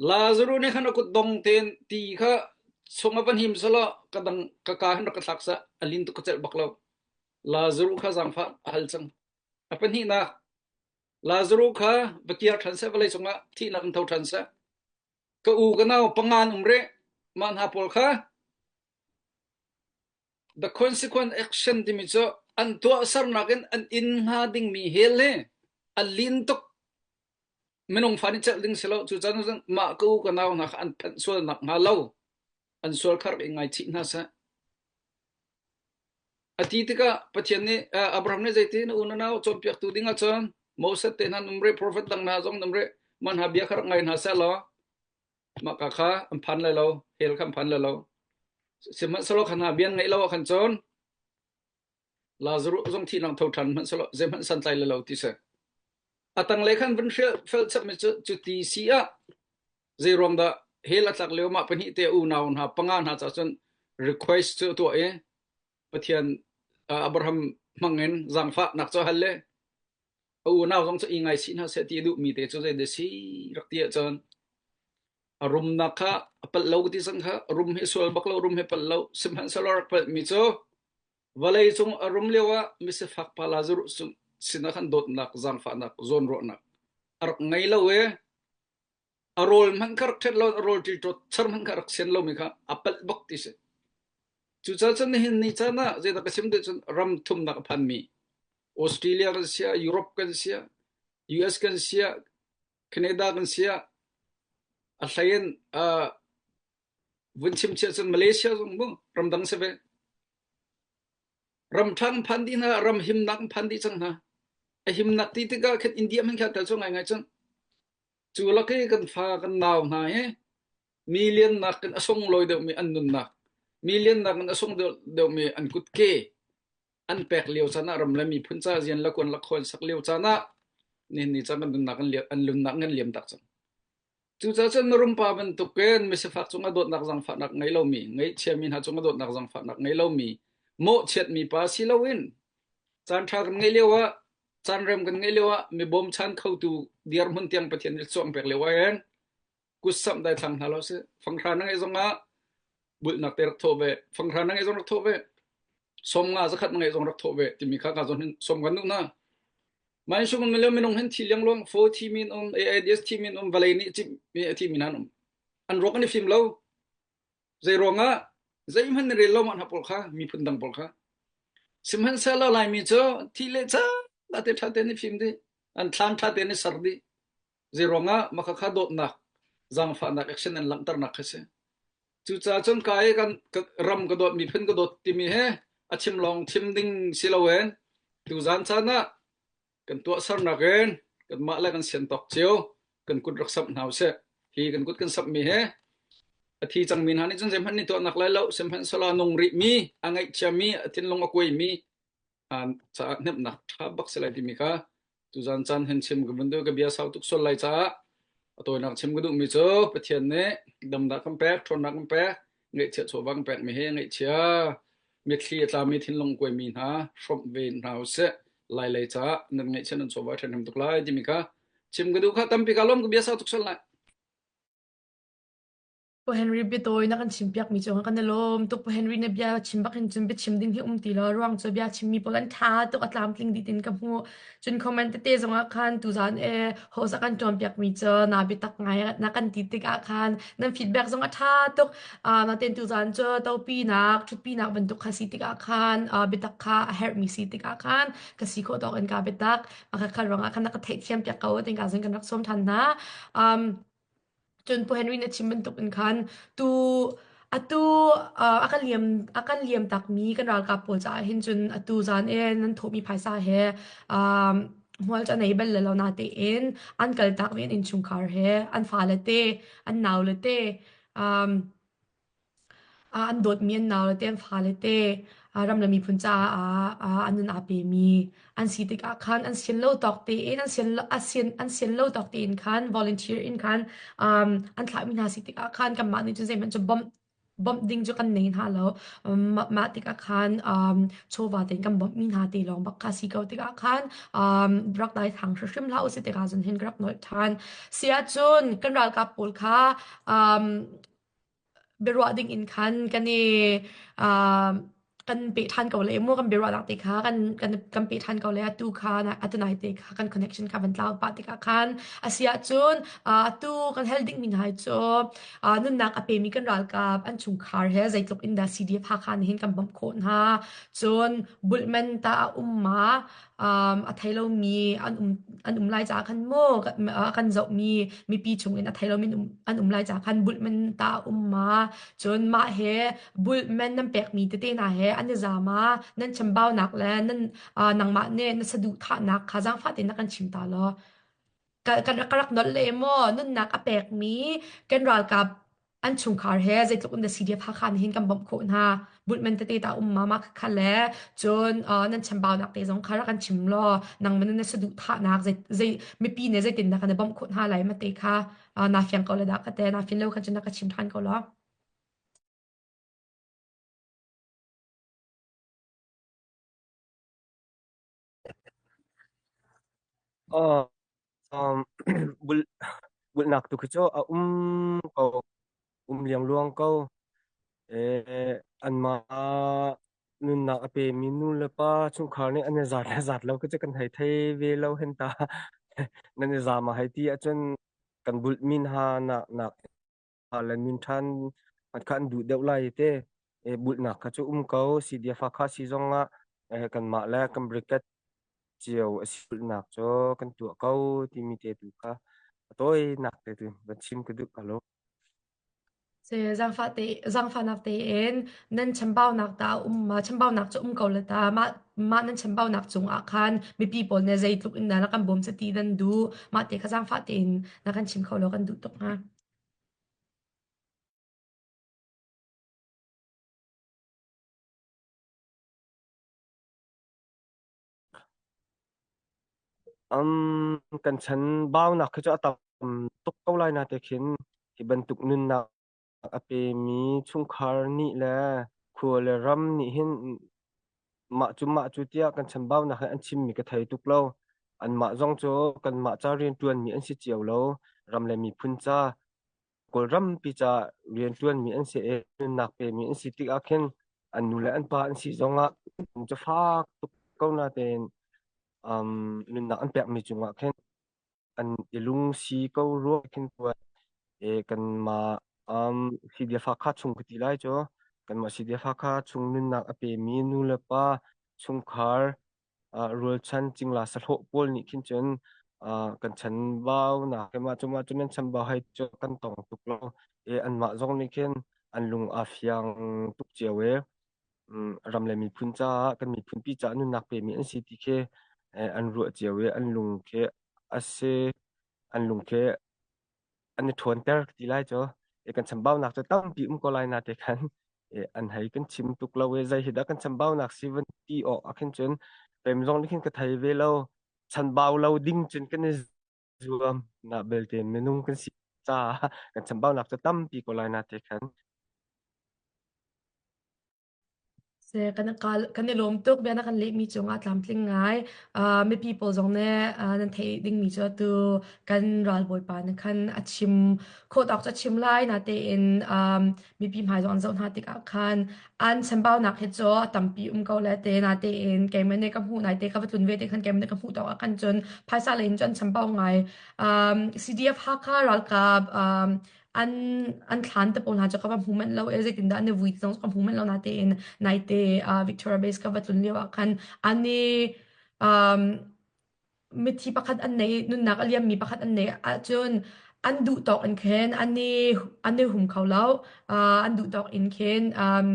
Lazaru nih khan a kut dong tein ti kha chung a van him selaw ka dang ka ka hin rak ka thlak sah a lin tuk ka celh bak lo Lazaru kha zaangfah a hal cang a pahnihnak Lazaru kha va kir ṭhan seh vawlei cungah thihnak in tho ṭhan seh Ka u ka nau panga an um rih. Mah hna pawl kha the consequent action timi cu an tuahsernak in an inn hnga dingmi hell hi a lin tuk. Minung fa nih celh ding si lo. Cucaah cun mah ka u ka nau hna kha an phanh sual nak hnga lo an sual kha rak i ngaichih hna seh. A ti tikah Pathian nih Abraham nih zeitin na u na nau cawnpiaktu ding ahcun Moses te hna an um rih, profet dang hna zong an um rih, mah hna bia kha rak ngai hna seh law mah ka kha an phan lai lo, hell kha an phan lai lo. Sihmanhsehlaw kha hna bia an ngaih lo ah khan cun Lazarus zong thihnak tho ṭhan hmanhsehlaw zeihmanh santlai lai lo ti si. A tanglei khan vun hrial fel chapmi cu cuti si ah zeiruang dah hell a tlak lio mah pahnih te unau hna panga hna ca cun request cu a tuah i Pathian Abraham hmangin zaangfahnak cu a hal le a unau zong cu i ngaisih hna seh ti a duhmi te cu zei dah si rak ti ahcun a rumnak kha a palh lo ti cang kha rum hi sual bak lo rum hi palh lo sihmanhsehlaw rak palhmi cu vawlei cung a rum lio ah misifak pa Lazarus sinah khan dawtnak zaangfahnak zawnruahnak a rak ngei lo i a rawl hmanh kha rak ṭhet lo a rawl ṭilṭawt char hmanh kha rak sian lomi kha a palh bak ti si. Cucaah cun nihin ni caan ah zeidah ka chim duh cun ram thumnak a phanmi Australia kan sia, Europe kan sia, US kan sia, Canada kan sia, a hlei in uh, vun chim chia cun Malaysia zong mu ramdang si ve. Ram ṭhang phan dih hna, ram himnak phan dih cang hna. A himnak ti tikah khin India hmanh kha tel cu ngaingai cun. Cu lak i kan fa kan nau hna hi million nakin a sunglawi deuhmi an nunnak, million nakin a sung deuhmi an kutke an pek lio caan ah ram le miphun ca zian le kuan le khawn sak lio caan ah nihin ni caan kan nunnak an liam an nunnak an liam tak cang. Cucaah cun mirum pa bantukin misifak cungah dawtnak zaangfahnak ngei lomi, ngaihchiami hna cungah dawtnak zaangfahnak ngei lomi, mawhchiatmi pa si loin caan ṭha kan ngeih lio ah caan rem kan ngeih lio ah mi bawmchan khotu dirhmun tiang Pathian nih chuak pek lio ah hin kutsamh dai thlang hna lo si fanghra na ngeih zong ah bulhnak te rak thawh ve fanghra na ngeih zong rak thawh ve 50 zakhat na ngeih zong rak thawh ve timi kha ka zawn hin som kan duh hna Mai sung um minung hin thi liang luang fo thi min um AIDS thi min um vawlei nih cim mi a thi min han um an ruak an i fim lo zei ruangah zeihmanh na rel lo mah hna pawl kha miphun dang pawl kha sihmanhsehlaw Laimi cu thi le ca te ṭha tein i fim dih an thlan ṭha tein i ser dih zei ruangah mah khakha dawtnak zaangfahnak action an langhternak kha si cucaah cun ka i kan ram ka dawt miphun ka dawt timi he a chim lawng chim ding si loin tuzan caan ah kan tuahsernak in kanmah le kan sian tawk cio kan kut rak samh hna usih. Hi kan kut kan samhmi hi a thi cangmi hna nih cun zeihmanh nih tuahnak lai lo sihmanhsehlaw a nung rihmi a ngaihchiami a thinlung a kuaimi caah hnemhnak ṭha bak si lai timi kha tuzan caan hin chim ka vun duh ka bia sau tuk sual lai caah a tawinak chim ka duhmi cu Pathian nih damnak kan pek ṭhawnnak kan pek ngaihchiah chawva kan pekmi hi ngaihchia mitthli a tlami thinlung kuaimi hna hrawmh ve hna usih lailei caah nan ngaihchiah nan chawva ṭhahnem tuk lai timi kha chim ka duh kha tampi ka lawm ka bia sau tuk sual lai. Pu Henry biatawi na kan chimpiakmi cungah kan i lawm tuk. Pu Henry na bia chim bak hin cun biachim ding hi um ti lo. Ruang cu bia chimmi pawl an ṭha tuk a tlamtling dih tin ka hmuh. Cun comment tete zongah khan tuzaan e host a kan ṭuanpiakmi cu na biatak ngai na kan ti tikah khan nan feedback zong a ṭha tuk. Uh, natein tuzaan cu topinak, ṭhutpinak bantuk kha si tikah khan uh, biatak kha a herhmi si tikah khan ka si khawh tawk in ka biatak. Mah kha ruangah khan na ka theihthiam piak ko tin ka zong kan rak sawm ṭhan hna. Um, Cun Pu Henry na chim bantuk in khan tu atu uh, a kan liam a kan liam takmi kan ralkap pawl caah hin cun atu zan e nan thawhmi phaisa he um, hmual cu a nei bal lo na tein an kal tak mi an innchungkhar he an fale te an naule te um, An dawtmi an naule te, an fale te, ram le miphun caah an nun aa pemi an si tikah khan an sian lo tawk tein, an sian a sian an sian lo tawk tein khan volunteer in khan um, an thlahmi hna si tikah khan kanmah nih cun zeihmanh cu bawmh bawmh ding cu kan nei hna lo. Mah, mah tikah khan um, chawva tein kan bawmhmi hna te lawng bak kha si ko tikah khan um, rak dai thang hrimhrim hlah usih tikah cun hin ka rak nolh ṭhan. Si ahcun kan ralkap pawl kha um, biaruah ding in khan kan i uh, kan peh ṭhan ko le mu kan biaruahnak te kha kan kan kan peh ṭhan ko le atu kha atu nai te kha kan connection kha van tlau pah tikah khan a si ahcun atu kan hel ding mi hna cu nunnak a pemi kan ralkap an chungkhar he zeitluk in dah CDF Hakha nih hin kan bawmh khawh hna cun bulhman ta a um ma um, a thei lomi an um an um lai caah khan maw a kan zohmi mipi chungin a thei lomi an um, an um lai caah khan bulhman ta a um ma cun mah he bulhman nan pekmi tete hna he an i za ma nan chambaunak le nan uh, nangmah nih na saduhthahnak kha zaangfah tein na kan chim ta law ka, ka, ka rak nolh le maw nunnak a pekmi kan ralkap. An chungkhar he zeitluk in dah CDF Hakha nih hin kan bawmh khawh hna. Bulhman tete ta um ma ma kha le cun uh, nan chambaunak te zong kha rak kan chim law nangman na saduhthahnak zei zei mipi nih zeitin dah kan i bawmh khawh hna lai ma te kha uh, na fiang ko le dah ka te na fin lo khan cun na ka chim than ko law. Uh, um, bul bulnak tu khi cu a um ko um liangluang ko. Eh, anmah nunnak a pemi nu le pa chungkhar nih an i zat le zat lo khi cu kan hei thei ve lo hen ta. Nan i zam a hei ti ahcun kan bulhmi hna nak nak le nun ṭhan kha an duh deuh lai te. Eh, bulhnak kha cu um ko. CDF Hakha si zong ah eh, kanmah le kan brigade cio a si bulhnak cu kan tuah ko timi te tu kha a tawinak te tu van chim ka duh ka lo. Se zaangfah te zaangfahnak tein nan chambaunak ta um ma chambaunak cu um ko le ta mah mah nan chambaunak cung ah khan mipi pawl nih zeitluk in dah na kan bawm ti nan duh mah te kha zaangfah tein na kan chim kho lo kan duh tuk hnga. Um, kan chan baunak khi cu a tam tuk ko lai na te khin hi bantuk nunnak a pemi chungkhar nih le khua le ram nih hin mah cu mah cu tiah kan chambaunak hi an chimmi ka thei tuk lo. Anmah zong cu kanmah ca rianṭuanmi an si cio lo. Ram le miphun ca Kawlrampi ca rianṭuanmi an si i nunnak pemi an si tik ah khin an nu le an pa an si zongah cu fak tuk ko natein um, nunnak an pekmi cungah khin an i lungsi ko rua khin kuat e kanmah um, CDF Hakha chung ka ti lai cu kanmah CDF Hakha chung nunnak a pemi nu le pa chungkhar uh, rualchan cingla sahlawh pawl nih khin cun uh, kan chanbau na mah cu mah cu nan chambau hai cu kan tong tuk lo e anmah zong nih khin an lung a fiang tuk cio e ram le miphun caah kan miphun pi caah nunnak pemi an si ti khi an ruah cio i an lung khi a si an lung khi an i ṭhawnter ti lai cu e kan chambaunak cu tampi um ko lai na te khan e an hei kan chim tuk lo e zei hi dah kan chambaunak si van ti awk ah khin cun pem zong nih khin ka thei ve lo chanbau lo ding cun kan i zuam na belte minung kan si caah kan chambaunak cu tampi ko lai na te khan Se kan kal kan i lawm tuk bia na kan lehmi cungah tlamtling ngai. Uh, mipi pawl zong nih uh, nan theih dingmi cu atu kan ralbawipa nih khan a chim khawh tawk cu a chim lai natein um, mipi hmai zong an zoh hna tikah khan an chambaunak hi cu a tampi um ko le te natein keimah nih ka hmuh nai te ka va tlun ve te khan keimah nih ka hmuh tawk ah khan cun phaisa lei in cun an chambau ngai. Um, CDF Hakha ralkap um, an an thlan te pawl hna cu ka va hmu manh lo e zeitindah an i vui ti zong ka hmu manh lo natein naite uh, Victoria Base ka va tlun lio ah khan an i um, mithi pakhat an nei nunnak a liammi pakhat an nei ahcun an duh tawk in khin an i an i hum kho lo uh, an duh tawk in khin um,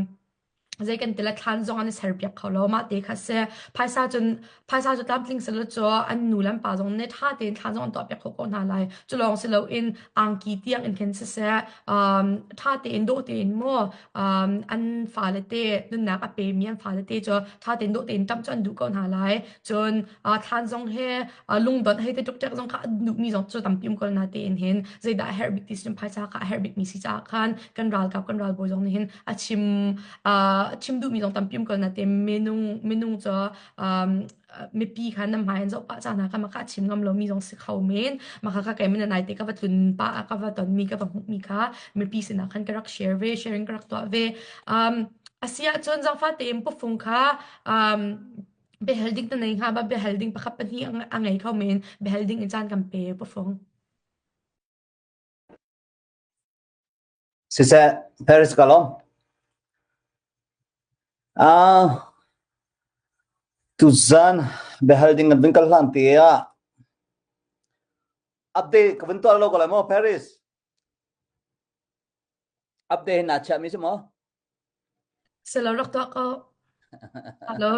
zei kan ti le thlan zong an i serpiak kho lo mah te kha si phaisa cun phaisa cu tlamtling silo cu an nu le an pa zong nih ṭha tein thlan zong an tuahpiak khawh ko hna lai cu lawng si loin angki tiang in khin siseh um, ṭha tein dawh tein maw um, an fale te nunnak a pemi an fale te cu ṭha tein dawh tein ṭamh cu an duh ko hna lai cun uh, thlan zong he uh, lungdonh hei te ṭukṭek zong kha an duhmi zong cu tampi um ko na tein hin zeidah a herh bik ti sin phaisa kha a herh bikmi si caah khan kan ralkap kan ralbawi zong nih hin a chim uh, chim duhmi zong tampi um ko na te minung minung cu um, mipi kha nam hmai an zoh pah caan ah kha chim ngam lomi zong si kho men maka ka kei min nai te ka va tlun pa ka va ton mi ka va hmuh mi kha mipi sinah khan ka rak share ve sharing ka rak tuah ve um asia cun zangfa tein pufung kha um biahal ding na nei hnga ma biahal ding pakhat pahnih a ngei kho men biahal ding in caan kan pe pufung Siseh, Paris ka lawm. Ah, tuzan biahal ding kan vun kal hlan te ah update ka vun tuah lo ko lai maw Paris? Update hin naa chiahmi si maw? Silo rak tuah ko. Hello.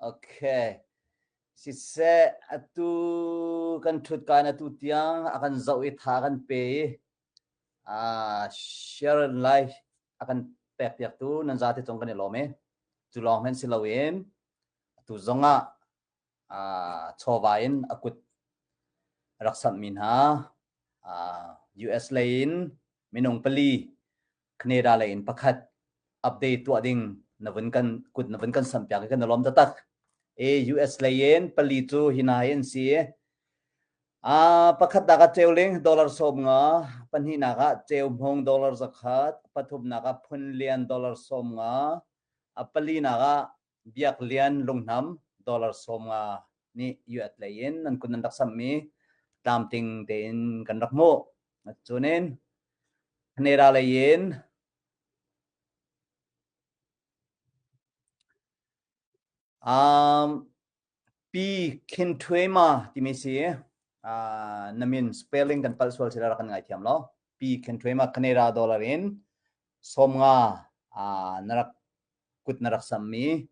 Okay. Siseh, atu kan ṭhut kaan atu tiang a kan zoh i tha kan pe i. Uh, share and like a kan pek piaktu nan zate cung kan i lawm e. Cu lawng hmanh si loin atu zongah uh, chawva in a kut rak samhmi hna uh, US lei in minung pali Canada lei in pakhat update tuah ding na vun kan kut na vun kan samh piak i kan i lawm taktak. E US lei in pali cu hi hna hi an si. Ah pakhatnak ah Ceuling dollar 50, pahnihnak ah Ceuhmung dollar 100, pathumnak ah Phunlian dollar 50, a palinak ah Biaklian Lunghnam dollar 50 nih US lei in nan kun nan rak samhmi tlamtling tein kan rak hmuh. Cunin Canada lei in um, Pi Khin Thwe Ma timi si uh, na min spelling kan palh sual sila rak kan ngaithiam lo. Pi Khin Thwe Ma Canada dollar in 50 uh, na rak kut na rak sammi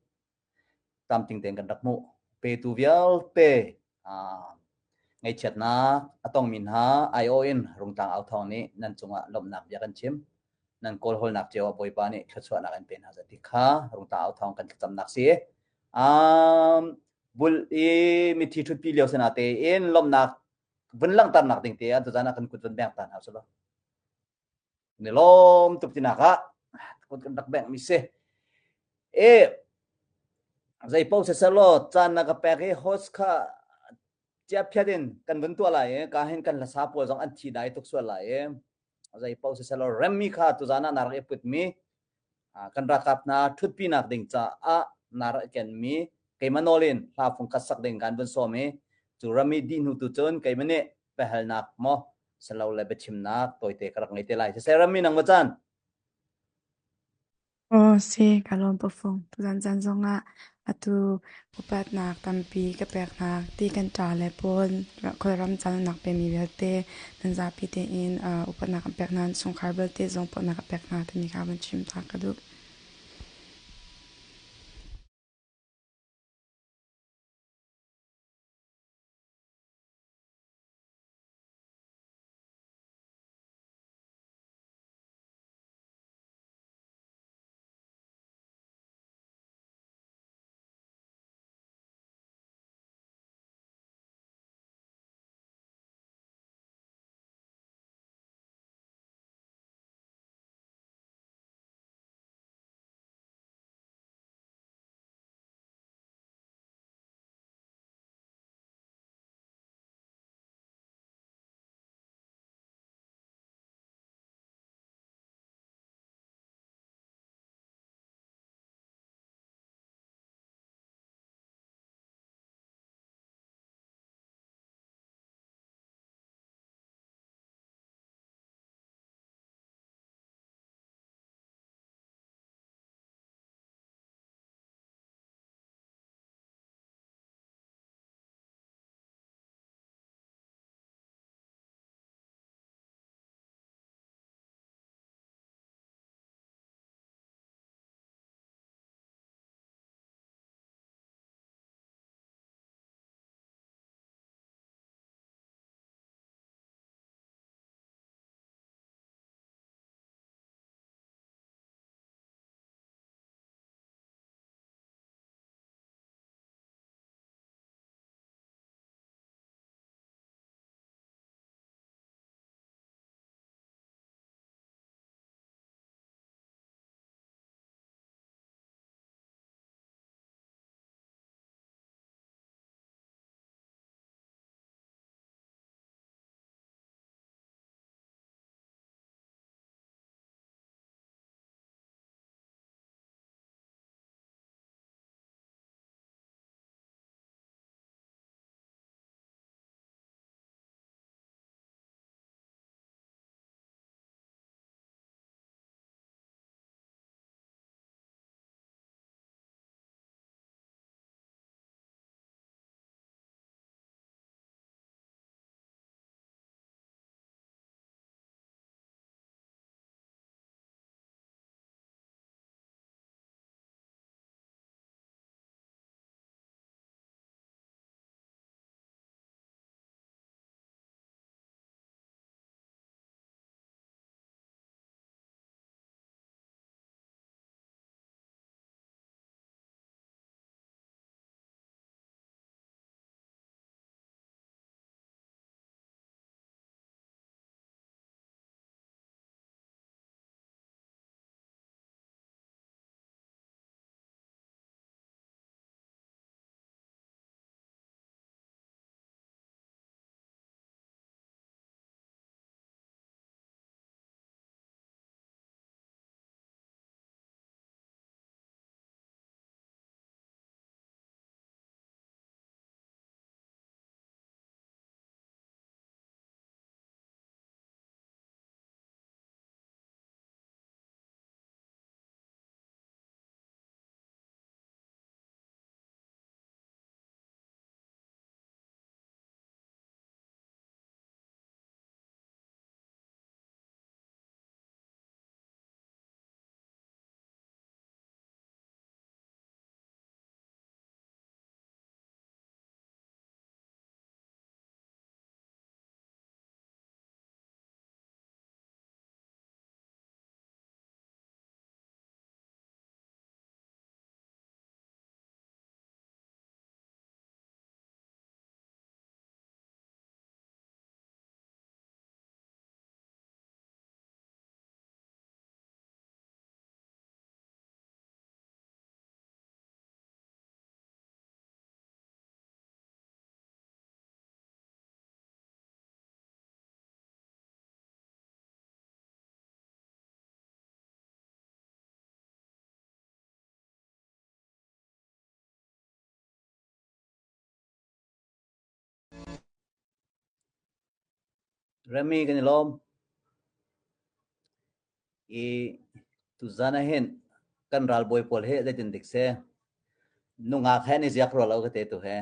tamting tein kan rak hmuh. Petu vialte uh, ngaihchiatnak a tongmi hna aiawh in Rungtlang Authawng nih nan cungah lawmhnak bia kan chim. Nan kawlhawlnak cio ah Bawipa nih thluachuahnak in pe hna seh ti kha Rungtlang Authawng kan thlacamnak si. Um, bul i mithi ṭhutpi lio sana tein lawmhnak vun langhternak ding te ah tuzan ah kan kut vun beng ta hna usih Ni lawm tuk tinak ah kut kan rak bengh mi si. E zei paoh siselaw caan na ka pek i host kha ciaphiat in kan vun tuah lai i ka hin kan hlasa pawl zong an thi dai tuk sual lai i zei paoh siselaw remmi kha tuzan ah na rak i putmi kan ralkap hna ṭhutpinak ding caah na rak kenmi keimah nawl in hla fung khat sak ding kan vun sawm i cu rami dih hnu tu cun keimah nih biahalnak maw silo le biachimnak tawite ka rak ngei te lai. Siseh rami nang ma caan? Aw si, ka lawm pafung. Tuzan caan zongah atu upatnak tampi ka pek hna ti kan ṭa le pawl khuaram caan pemi vialte nan zapi tein upatnak kan pek hna, chungkhar vialte zong upatnak ka pek hna timi kha van chim ta ka duh. Remy kan i lawm. I tuzan ah hin kan ralbawi pawl he zeitin dik si. Nungak he an i ziak rua lo ka te tu he.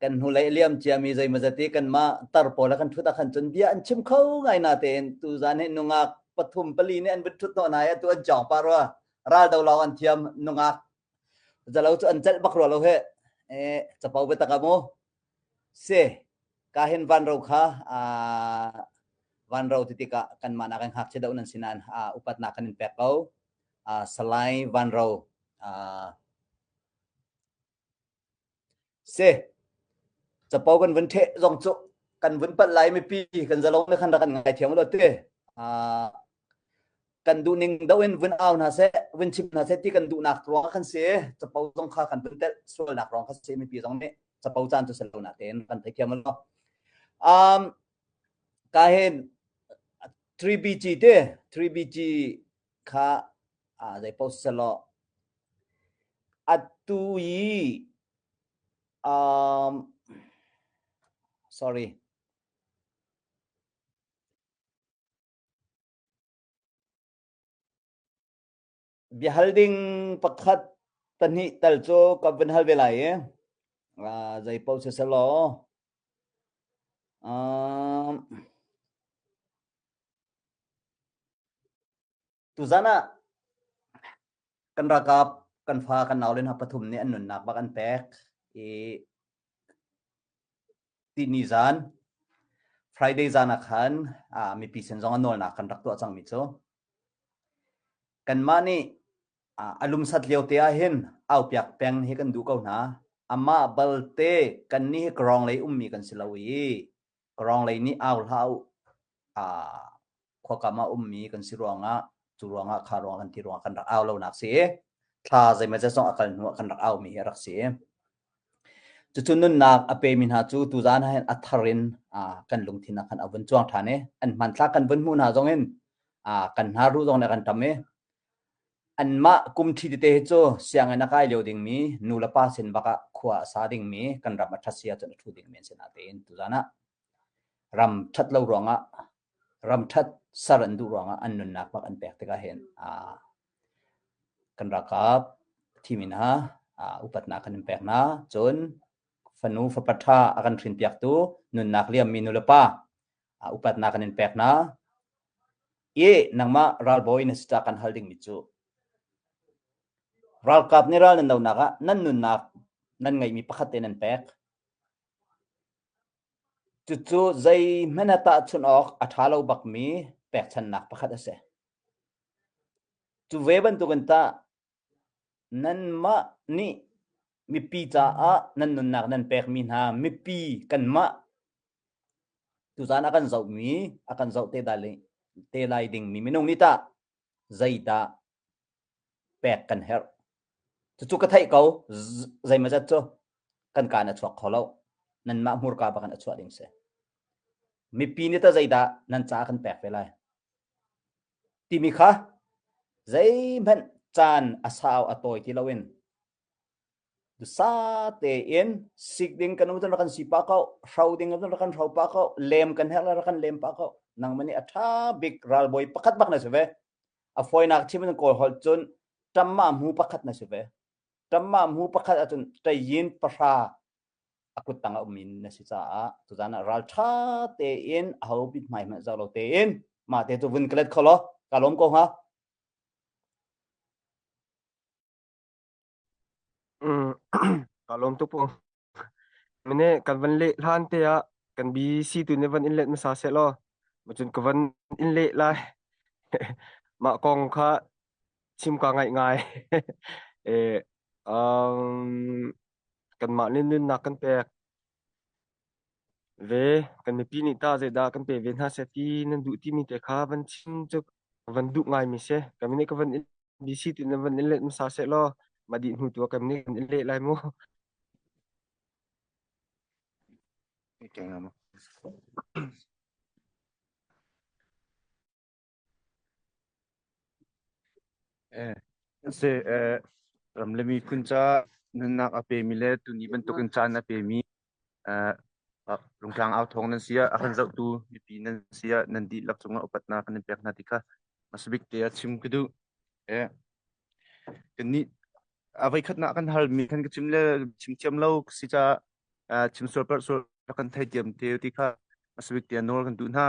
Kan hnulei a liam ciami zeimawzat i kanmah tar pawl a kan ṭhut ah khan cun bia an chim kho ngai natein tuzan hi nungak pathum pali nih an vun ṭhut hnawh hna i atu an cawng pah rua. Ral do lawng an thiam nungak zalo cu an celh bak rua lo he. Eh, capo biatak ah mu. Si, ka hin vanro kha vanro ti tikah kanmah nakin ngakchia deuh nan si nain upatnak kan in pek ko. Salai Vanro si, capo kan vun ṭheh zong cu kan vun palh lai mipi kan zalong nih khan rak kan ngaithiam u law ti. Kan duhning do in vun au hna seh, vun chim hna seh ti kan duhnak ruang ah khan si, capo zong kha kan vun telh sualnak ruang kha si mipi zong nih capo caan cu si lo natein kan theithiam lo. Um, ka hin 3BG te 3BG kha a zei post selo atu i um sorry Biahal ding pakhat pahnih tal cu ka vun hal ve lai i zei paoh siselaw um, tuzan ah kan ralkap kan fa kan naule hna pathum nih an nunnak bak an pek i tihni zan Friday zan ah khan mipi sin zong a nawlnak kan rak tuah cangmi cu kanmah nih a lumsat lio te ah hin aupiak peng hi kan duh ko hna. Amah balte kannih hi Kawrong lei ummi kan si lo i Kawrong lei nih au hlah u khuakam ah ummi kan si ruangah cu ruangah kha ruangah kan ti ruangah kan rak au lonak si i thla zeimawzat zong a kal hnu ah kan rak aumi hi a rak si. Cucu nunnak a pemi hna cu tuzaan ah hin a thar in kan lungthin ah khan a vun cuang ṭhan i an hmanthlak kan vun hmuh hna zong in kan hna ruh zong nih a kan ṭam i anmah kum ṭhi tete hi cu sianginn a kai lio dingmi nu le pa sin bak ah khua a sa dingmi kan ram a ṭhat si ahcun a ṭhu dingmi an si natein tuzaan ah ram ṭhat lo ruangah ram ṭhat ser an duh ruangah an nunnak bak an pek tikah hin kan ralkap thimi hna upatnak kan in pek hna. Cun fanu fapa ṭha a kan hrinpiaktu nunnak liammi nulepa upatnak kan in pek hna. I nangmah ralbawi na si ca kan hal dingmi cu ralkap nih ral nan donak ah nan nunnak nan ngeihmi pakhat te nan pek. Cucu zeihmanh ah tahchunh awk a ṭha lo bakmi pekchanhnak pakhat a si. Cu ve bantukin tah nanmah nih mipi caah nan nunnak nan pekmi hna mipi kanmah tuzaan a kan zohmi a kan zoh te, te lai dingmi minung nih tah zeidah pek kan herh. Cucu ka theih ko zeimawzat cu kan kaan a chuak kho lo. Nanmah hmurka bak in a chuah ding si. Mipi nih tah zeidah nan caah kan pek ve lai? Timi kha zeihmanh caan a sau a tawi ti loin dusa tein sik ding kan um rak kan si pah ko, hro ding rak kan hro pah ko, lem kan herh rak kan lem pah ko. Nangmah nih a ṭha bik ralbawi pakhat bak na si ve. A fawinak chim in Kawl holh cun ṭamma hmu pakhat na si ve. Ṭamma hmu pakhat ahcun ṭayin pahra a kut tang a ummi na si caah tuzaan ah ral ṭha tein aho bit hmai hmanh zoh lo tein mah te cu vun ka let kho law ka lawm ko hnga. Mm. Ka lawm tuk pu. Mene kan van leh hlan te ah kan BC tu nih van in let hmasa seh law macun ka van in leh lai. Mah kong kha chim ka ngaih ngai. Eh um kanmah nih nunnak kan pek ve kan mipi nih tah zeidah kan pe ve hna seh ti nan duh timi te kha van chim cu van duh ngai mi si. Kan nih ka van in BC tu nih van in let hmasa seh law mah dih hnu tu ah kan nih kan in leh lai mu. Eh, se eh, ram le miphun ca nunnak a pemi le tuni bantukin caan a pemi eh, Rungtlang au thawng nan si ah a kan zohtu mipi nan si ah nan dihlak cungah upatnak kan in pek hna ti kha hmasabik te ah chim ka duh. Eh, kannih a voikhatnak kan halmi khan ka chim le chim thiam lo si caah chim sual palh sual kan theithiam te ti kha hmasabik te ah nawl kan duh hna.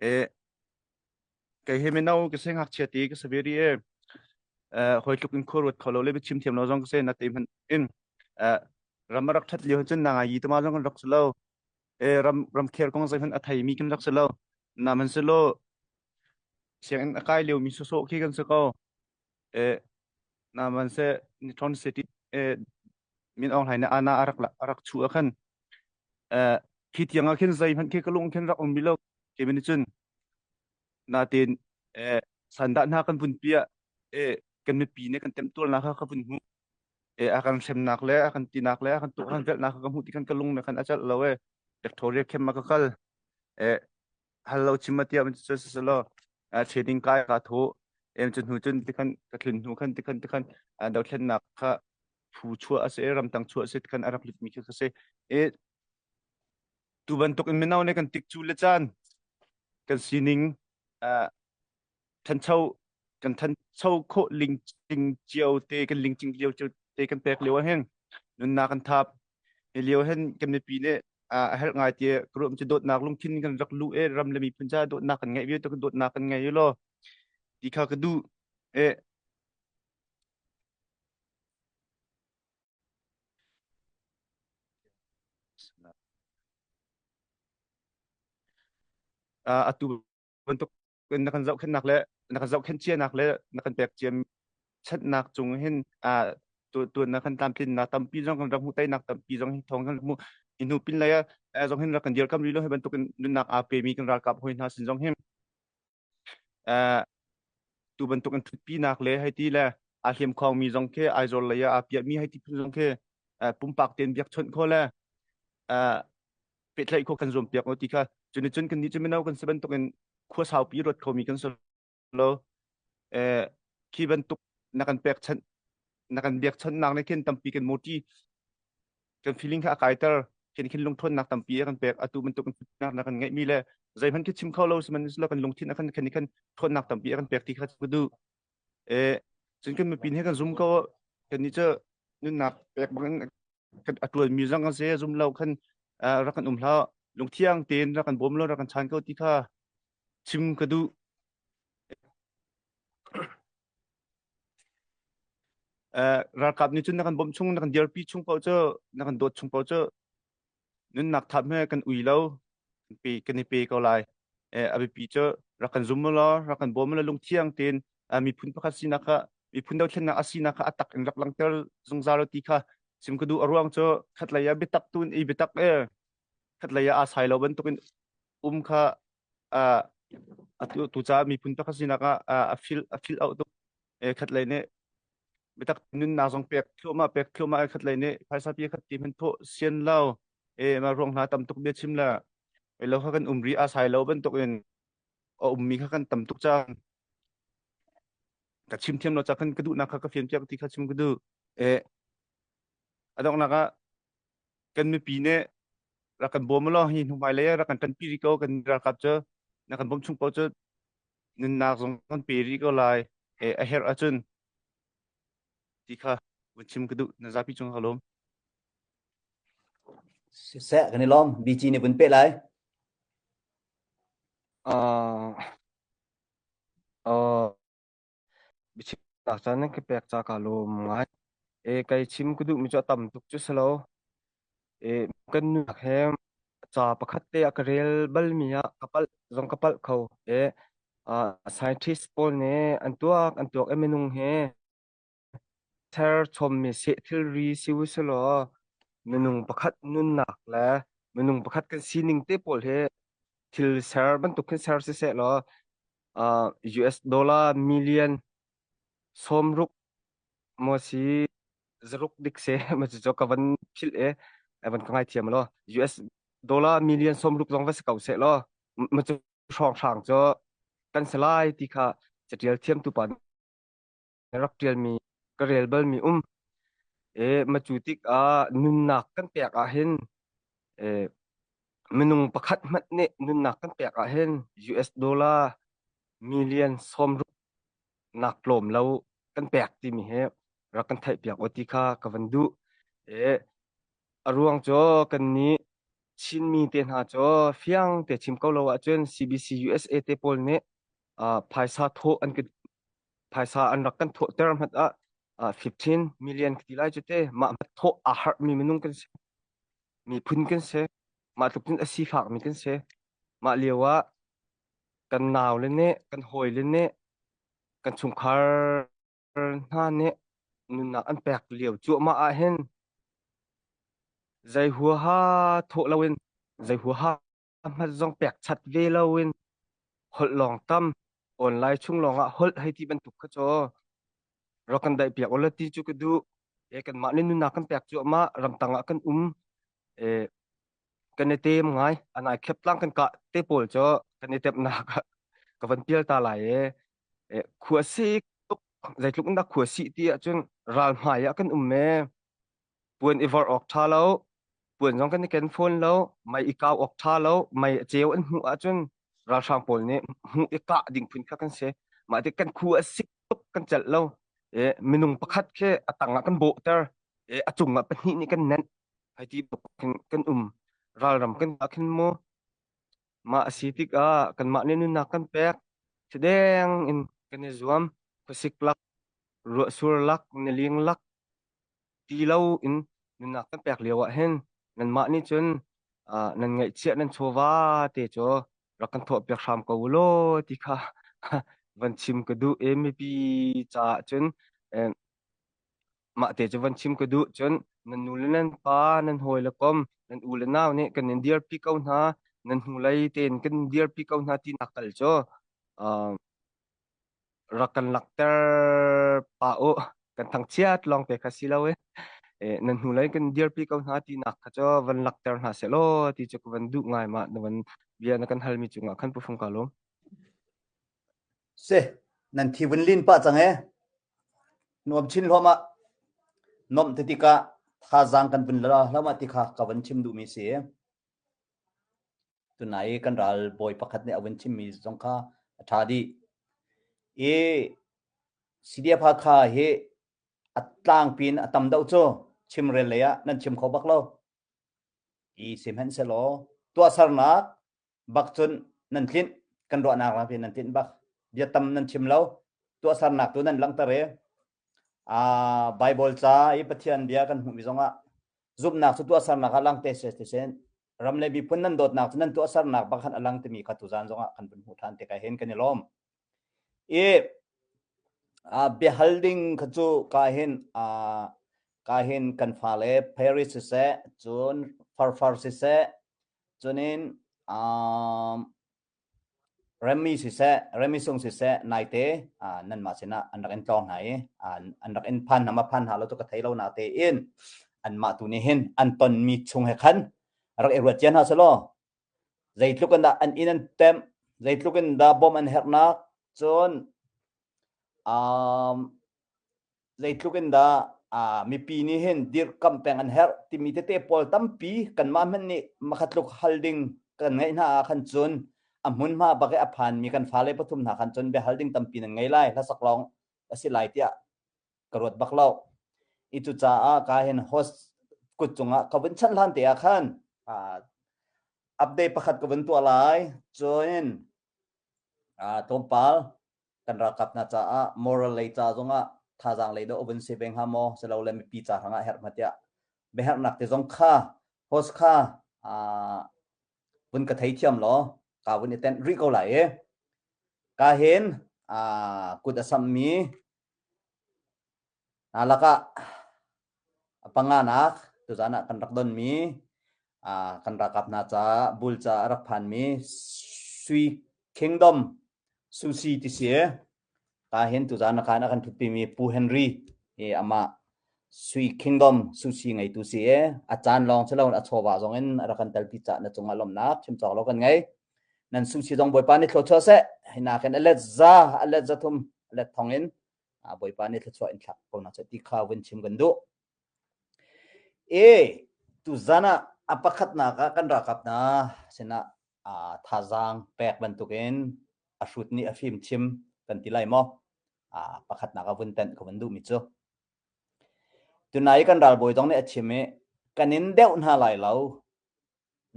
Eh, kei he mino ka si ngakchia ti ka si ve rih e. Eh, hawi tluk in khua ruat kho lo le biachim thiam lo zong ka si na te hmanh in eh, ram a rak ṭhat lio cun na ngai yi tama zong kan rak si lo. Eh, ram ramkhel kong zeihmanh a theimi kan rak si lo. Na man si lo sianginn a kai lio mi sawsawh khi kan si ko. Eh, na man se Nitron City eh, Min Aung Hlaing nih ana a rak a rak chuh ah khan eh, khi tiang ah khin zeihmanh khi ka lung khin rak um mi lo. Ke min cun natin eh, sandah hna kan vun piah eh, kan mipi nih kan temtuarnak kha ka vun hmuh. Eh, a kan hremnak le a kan tinak le a kan tuk kan velhnak kha ka hmuh ti khan ka lung nih khan a celh lo eh. Victoria khem ma ka kal. Eh, hal lo chim ma tiah cu si lo training kai ka tho em cu hnu cun tikhan ka tlun hnu khan tikhan tikhan dothlennak kha phu chuah a si ramtang chuah a si tikhan a rak lut mi khi ka si e tu bantuk in mino ne kan tik cu le caan kan sining thancho kan thancho khawh lingcing cio te kan lingcing lio cio te kan pek lio ah hin nunnak kan thap hi lio hin kan mipi nih a herh ngai ti ka ruam cu dawtnak lungthin kan rak lu e ram le miphun ca dawtnak kan ngeih vialte dawtnak kan ngei lo ti kha ka duh e atu bantuk na kan zohkhenhnak le na kan zohkhenh cianak le na kan pek ciam chanhnak cung hin tuan na kan tlamtlinnak tampi zong kan rak hmuh teinak tampi zong hin thawng kan rak hmuh hi hnu pin lei ah zong hin rak kan dirkam rih lo hi bantuk in nunnak aa pemi kan ralkap hawi hna sin zong hin tu bantuk in thutpinak le hei ti le aa hliam khawngmi zong khi Aizawl lei ah aa piahmi hei ti phun zong khi pumpak tein biakchawnh kho le pehtlaih kho kan zuam piak ti kha cun cun kan nih cu mino kan si bantuk in khua saupi ruat khomi kan si lo khi bantuk na kan pekchanh na kan biakchanhnak nih khin tampi kan moti kan feeling kha a kaiter khin khin lungthawnnak tampi a kan pek atu bantuk in na kan ngeihmi le zeihmanh khi chim kho lo sihmanhsehlaw kan lungthin a kan khan khan thawnnak tampi a kan pek ti kha ka duh e cun kan mipi he kan zum ko kan nih cu nunnak pek bang in a tuan mi zong kan se zum lo khan rak kan um hlah lungthiang tein rak kan bawm lo rak kan chan ko ti kha chim ka duh Ralkap nih cun na kan bawmh chung, na kan dirpi chung paoh cu, na kan dawt chung paoh cu nunnak thap he kan ui lo, kan pe kan i pe ko lai. A biapi cu rak kan zum law, rak kan bawm law lungthiang tein miphun pakhat sinak kha miphun dothlennak a sinak kha a tak in rak langhter zungzal ti kha chim ka duh. A ruang cu khatlei ah biatak tu in i biatak e khatlei ah aa sai lo bantukin um kha atu tu caah miphun pakhat sinak ah a fil a fil out tuk. Khatlei nih biatak nunnak zong pek thluahmah pek thluahmah khatlei nih phaisa pi khat ti hman thawh sian lo e ma ruang hna tam tuk bia chim la e lo kha kan um ri a sai lo bantuk in a ummi kha kan tam tuk cang ka chim thiam lo ca kan ka duhnak kha ka fian piak ti kha chim ka duh e a donghnak ah kan mipi nih rak kan bawm lo hi hnu hmai lei rak kan ṭanpi rih ko kan ralkap cu na kan bawm chung paoh cu nunnak zong kan pe rih ko lai e a herh ahcun ti kha vun chim ka duh na zapi cung ka lawm Siseh kan i lawm BG nih vun pe lai Uh, uh, biachimnak caan nan ka pek ca ka lawm ngai. E kai chim ka duhmi cu a tam tuk cu si lo. E kan nunak he ca pakhat te a ka rel balmi ah ka palh zong ka palh kho. E uh, scientist pawl nih an tuak an tuak i minung he ser chommi seh thilri si u selaw minung pakhat nunnak le minung pakhat kan sining te pawl hi thil ser bantuk khin ser siseh law uh, US dollar million 60 maw si zaruk dik se ma cu ka van philh e van ka ngai thiam lo US dollar million 60 zong va si ko seh law ma cu hrawng hrang cu kan si lai ti kha catial thiam tu pa rak ṭialmi ka rel balmi um. E ma cu tik ah nunnak kan pek ah hin e. Minung pakhat hmanh nih nunnak kan pek ahhin US dollar million 60 nak tlawm lo kan pek timi hi rak kan theihpiak u ti kha ka van duh. E, a ruang cu kannih Chinmi te hna cu fiang te chim ko lo ahcun CBC USA te pawl nih uh, phaisa thawh an phaisa an rak kan thawhter hmanh ah uh, 15 million ka ti lai cu te mah hmat thawh aa harhmi minung kan si miphun kan si mah tluk cun a sifakmi kan si mah lio ah kan nau le nih kan hawi le nih kan chungkhar hna nih nunnak an pek lio cuahmah ah hin zei huaha thawh loin zei huaha hmat zong pek chat ve loin holh lawng tam online chung lawng ah holh hei ti bantuk kha cu rak kan daih piak ula ti cu ka duh e kanmah nih nunnak kan pek cuahmah ramtang ah kan um e kan i tem ngai anai khep tlang kan kah te pawl cu kan i temnak ah ka van pial ta lai e e khua sik tuk zeitluk in dah khua sih ti ahcun ral hmai ah kan um e puan i vorh awk ṭha lo puan zong kan i ken fawn lo mei i kau awk ṭha lo mei a ceu an hmuh ahcun ralhrang pawl nih hmuh i kah ding phun kha kan si mah ti kan khu a sik tuk kan celh lo e minung pakhat khi a tang ah kan bawhter e a cung ah pahnih nih kan nenh hei ti khin kan um ralram kan ah khin mu mah a si tikah kanmah nih nunnak kan pek thideng in kan i zuam khuasik lak ruahsur lak niling lak ti lo in nunnak kan pek lio ah hin nanmah nih cun nan ngaihchiah nan chawva te cu rak kan thawh piak hram ko u law ti kha van chim ka duh i mipi caah cun mah te cu van chim ka duh cun nan nu le nan pa nan hawi le kom nan u le nau nih kan in dirpi ko hna nan hnulei tein kan in dirpi ko hna ti nak tal cu rak kan lakter pa u kan thangchiat lawng te kha si lo e nan hnulei kan dirpi ko hna tinak kha cu van lakter hna seh law ti cu ka van duh ngai ma na van bia na kan halmi cungah khan pufung ka lawm Se nan thi vun lin pa cang e nuam chin hloma nom te tikah thazaang kan vun la hlama ti kha ka van chim duhmi si Tunai i kan ral bawi pakhat nih a vun chimmi zong kha a ṭha dih. I CDF Hakha hi a tlangpi in a tam deuh cu chimrel lei ah nan chim kho bak lo. I sihmanhsehlaw tuahsernak bak cun nan tlinh kan ruahnak lam nan tlinh bak. Bia tam nan chim lo. Tuahsernak tu nan langhter i uh, Bible ca i Pathian bia kan hmuhmi zongah zumhnak cu tuahsernak ah lang te se te sen ram le miphun nan dawtnak cu nan tuahsernak bak khan a lang timi kha tuzan zongah kan vun hmuh ṭhan tikah hin kan i lawm. I uh, biahal ding kha cu ka hin uh, ka hin kan fale Paris siseh cun Farfar siseh cunin um, Remi siseh, Remi sung siseh naite nanmah sinah an rak in tlawng hna i an rak in phan hna ma phan hna lo cu ka thei lo na tein anmah tu nih hin an tonmi chung he khan rak i ruat cia hna selaw zeitluk in dah an inn an temh zeitluk in dah bawmh an herhnak cun um, zeitluk in dah uh, mipi nih hin dirhkamh peng an herh timi tete pawl tampi kanmah hmanh nih makhatluk hal ding kan ngeih hna ah khan cun a hmunhma bak i a phanmi kan fale pathum hna khan cun biahal ding tampi nan ngei lai hlasak lawng a si lai tiah ka ruat bak lo i cucaah ka hin host kut cungah ka vun chanh hlan te ah khan uh, update pakhat ka vun tuah lai cun uh, tlawmpal kan ralkap hna caah moral lei ca zongah thazaang lei dawh vun si ve hnga maw silole mipi ca hrangah herh hma tiah biaherhnak te zong kha host kha vun ka theithiam law ka vun i tenh rih ko lai i ka hin kut a sammi Hna lakah a panganak tuzan ah kan rak donmi kan ralkap hna caah bul ca a rak phanmi Sui Kingdom Susi ti si. Ka hin tuzan ah khan a kan ṭhutpimi Pu Henry hi amah Sui Kingdom Susi ngeitu si i a caan lawng si loin a chawva zong in a rak kan telpi caah na cungah lawmhnak chim cawk lo kan ngei. Nan sushi zong Bawipa nih thluachuah seh. Hi nakin a let za, a let za thum, a let thong in Bawipa nih thluachuah in thlak ko hna seh ti kha vun chim kan duh. E tuzan ah A pakhatnak ah kan ralkap hna sinah uh, thazaang pek bantukin a hrut nih a fim chim kan ti lai maw? Uh, pakhatnak ah vun tenh ka vun duhmi cu. Tunai kan ralbawi zong nih a chim i kan in deuh hna lai lo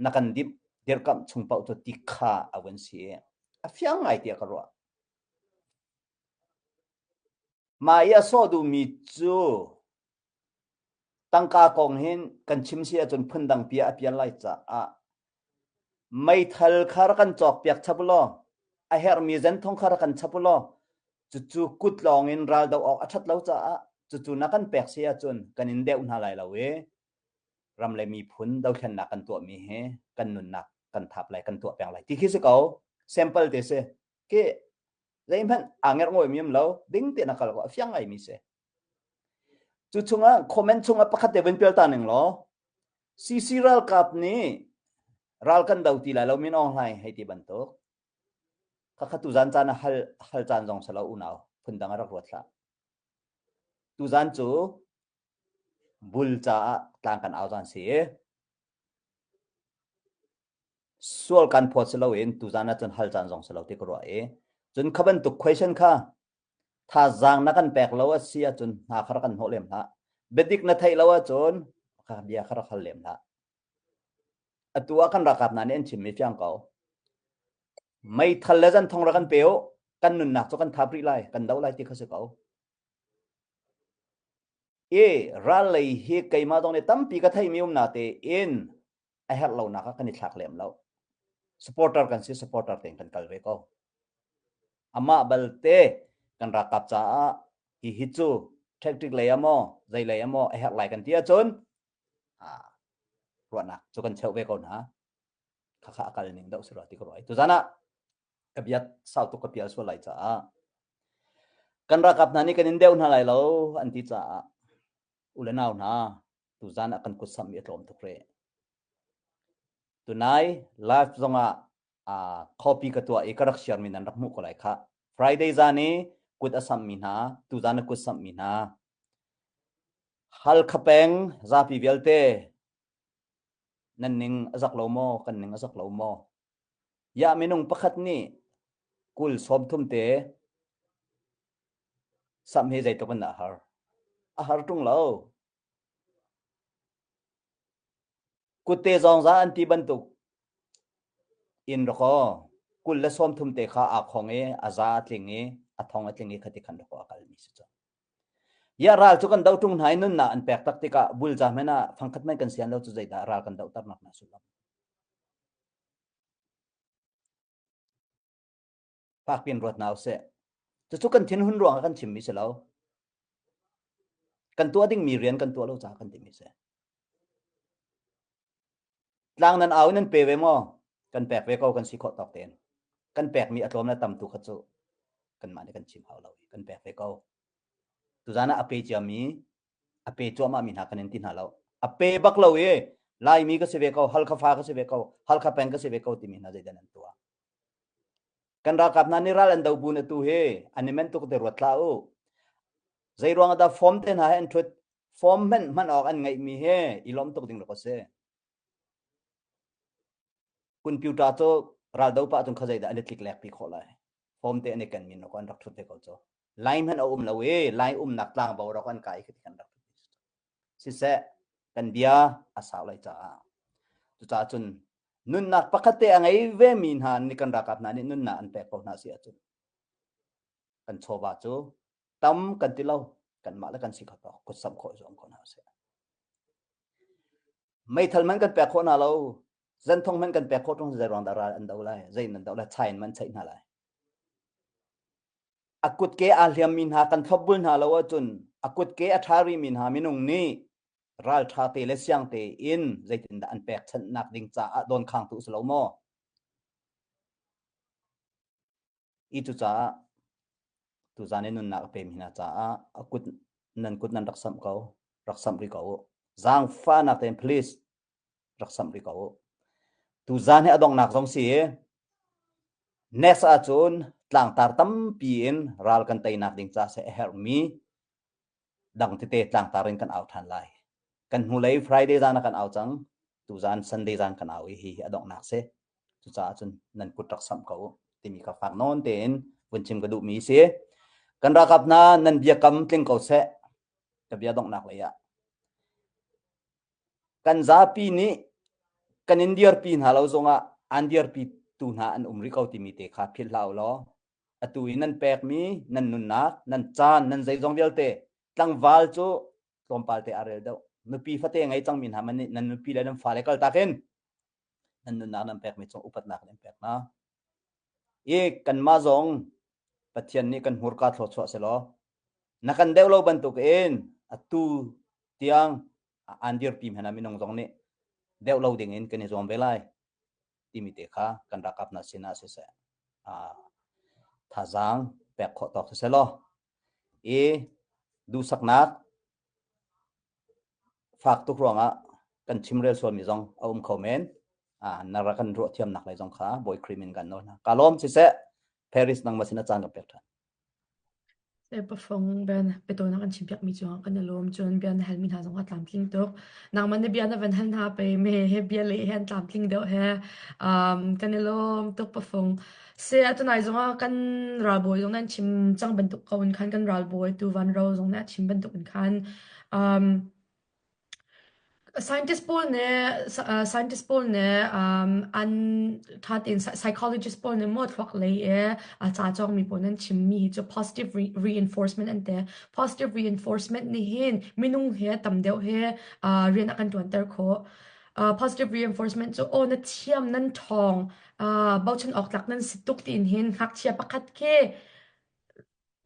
na kan dip dirkamh chung paoh cu ti kha a vun si i a fiang ngai tiah ka ruah. Mah i a sawh duhmi cu tangka kong hin kan chim si ahcun phundang pi ah a pial lai caah meithal kha rak kan cawkpiak chap u law a herhmi zenthong kha rak kan chap u law cucu kut lawng in ral doh awk a ṭhat lo caah cucu na kan pek si ahcun kan in deuh hna lai lo i ram le miphun dothlennak kan tuahmi hi kan nunnak kan thap lai kan tuah peng lai ti khi si ko sample te si ke zeihmanh aa ngerh ngawi mi um lo ding te na kal ko a fiang ngai mi si cu chungah comment chungah pakhat te vun pial ta ning law CC ralkap nih ral kan do ti lai lo min Aung Hlaing hei ti bantuk khakha tu zan caan a hal hal caan zong salo unau phundang a rak ruat hlah tu zan cu bul caah tlang kan au zan si i sual kan phawt si loin tuzan ah cun hal caan zong si lo ti ka ruah i cun kha bantuk question kha thazaang na kan pek lo a si ahcun hna kha rak kan hnawh lem hlah biadik na theih lo ahcun kha bia kha rak hal lem hlah atu ah kan ralkap hna nih an chimmi fiang ko meithal le zanthong rak kan pe u kan nunnak cu kan thap rih lai kan do lai ti kha si ko i ral lei hi keimah zong nih tampi ka theihmi um na tein a herh lonak ah kan i thlak lem lo. Supporter kan si, supporter tein kan kal ve ko. Amah balte kan ralkap caah hi hi cu tactic lei ah maw zei lei ah maw a herh lai kan ti ahcun ah ruahnak cu kan cheuh ve ko hna. Khakha a kal ning deuh si rua ti ka ruah. Tuzan ah ka bia sau tuk ka pial sual lai caah kan ralkap hna nih kan in deuh hna lai lo an ti caah u le nau hna tuzan ah kan kut samh i a tlawm tuk rih. Tunai live zongah uh, copy ka tuah i ka rak share mi nan rak hmuh ko lai khah. Friday zan i kut a samh mi hna, tuzan a kut samh mi hna. Halkha peng zapi vialte nan ning a zak lo maw? Kan ning a zak lo maw? Ya minung pakhat nih kul sawm thum te samh hi zeitluk in dah a har? A har ṭung lo. Kutte zawng za an ti bantuk in rakaw 20 le 30 te kha aa khong i a za a tling i a thong a tling i khati khan rakaw a kalmi si cu. Ya ral cu kan do ṭung hna i nunnak an pek tak tikah bulza hmanh ah fangkhat hmanh kan sian lo cu zeidah ral kan dohternak hna sullam. Fakpi in ruat hna usih. Cucu kan thinhun ruangah kan chimmi si lo. Kan tuah dingmi rian kan tuah lo caah kan timi si. Tlang nan au in nan pe ve maw? Kan pek ve ko kan si khawh tawk tein. Kan pekmi a tlawm le tam tu kha cu kanmah nih kan chim hau lo. Kan pek ve ko. Tuzan ah a pe ciami a pe cuahmah mi hna kan in ti hna lo. A pe bak lo i Laimi ka si ve ko, Halkha fa ka si ve ko, Halkha peng ka si ve ko timi hna zeidah nan tuah? Kan ralkap hna nih ral an do bu na tu hi an i men tuk te ruat hlah u. Zei ruang ah dah form te hna he an thut form hmanh hman awk an ngeih mi he i lawm tuk ding rak a si. Computer cu ral do pah cun kha zeidah an i tlik lek pi khawh lai. Form te an i ken min rak an rak thut te ko cu. Line hmanh a um lo i line umnak tlangbo rak an kai khi kan rak thut. Siseh kan bia a sau lai caah cucaah cun nunnak pakhat te a ngei ve mi hna nih kan ralkap hna nih nunnak an pek ko hna si ahcun kan chawva cu tam kan ti lo kanmah le kan si kho tawk kut samh khawh zuam ko hna sih meithal man kan pek khawh hna lo zenthong man kan pek khawh ṭung zei ruang dah ral an do lai zei nan do lai chain man chaih hna lai A kutke aa hliammi hna kan thlopbul hna lo ahcun a kutke a ṭha rihmi hna minung nih ralṭha te le siang tein zeitindah an pekchanhnak ding caah dawnkhaangtu a si lo maw? I cucaah tuzan i nunnak a pemi hna caah a kut nan kut nan rak samh ko, rak samh rih ko u. Zaangfahnak tein please rak samh rih ko u. Tuzan hi a donghnak zong si i next ahcun tlangtar tampi in ral kan teinak ding ca seh a herhmi dang tete tlangtar in kan au ṭhan lai. Kan hnulei Friday zan ah kan au cang. Tuzan Sunday zan kan au i hi hi a donghnak si. Cucaah cun nan kut rak samh ko u timi kha fak nawn tein vun chim ka duhmi si. Kan ralkap hna nan biakam tling ko seh. Ka bia donghnak lei ah. Kan zapi nih kan in dirpi hna lo zongah an dirpi tu hna an um rih ko timi te kha philh hlah u law atu i nan pekmi nan nunnak nan caan nan zeizong vialte tlangval cu tlawmpal te a rel deuh nupi fate ngei cangmi hna man nih nan nupi le nan fale kaltak in nan nunnak nan pekmi cung upatnak nan pek hna i kanmah zong Pathian nih kan hmurka thluachuah selaw na kan deuh lo bantuk in atu tiang an dirpi hmanh ah minung zong nih deuh lo ding in kan i zuam ve lai timi te kha kan ralkap hna sin ah siseh thazaang pek khawh tawk siseh law i duhsaknak fak tuk ruangah kan chimrel sualmi zong a um kho men. Na rak kan ruah thiamnak lei zong kha Bawi Khrih min kan nawl hna. Ka lawm siseh Paris nangmah sin a caan ka pek ṭhan. Pafong ben petawnak an chimpiak mi cungah kan i lawm cun bia na hal mi hna zong a tlamtling tuk. Nangmah na bia na van hal hna pe me he bia le he an tlamtling deuh he um, kan i lawm tuk pafong. Se atunai zongah kan ralbawi zong nan chim cang bantuk ko in khan kan ralbawi tu van ro zong nih a chim bantuk in khan um, Scientist pawl nih scientist pawl nih an ṭha tein psychologist pawl nih maw thluak lei i a ca cawngmi pawl nan chimmi hi cu positive reinforcement an ti. Positive reinforcement nih hin minung he tam deuh he rian a kan ṭuanter khawh. Positive reinforcement cu aw na thiam nan ṭhawng bochan awk tlak nan si tuk tiin hin ngakchia pakhat khi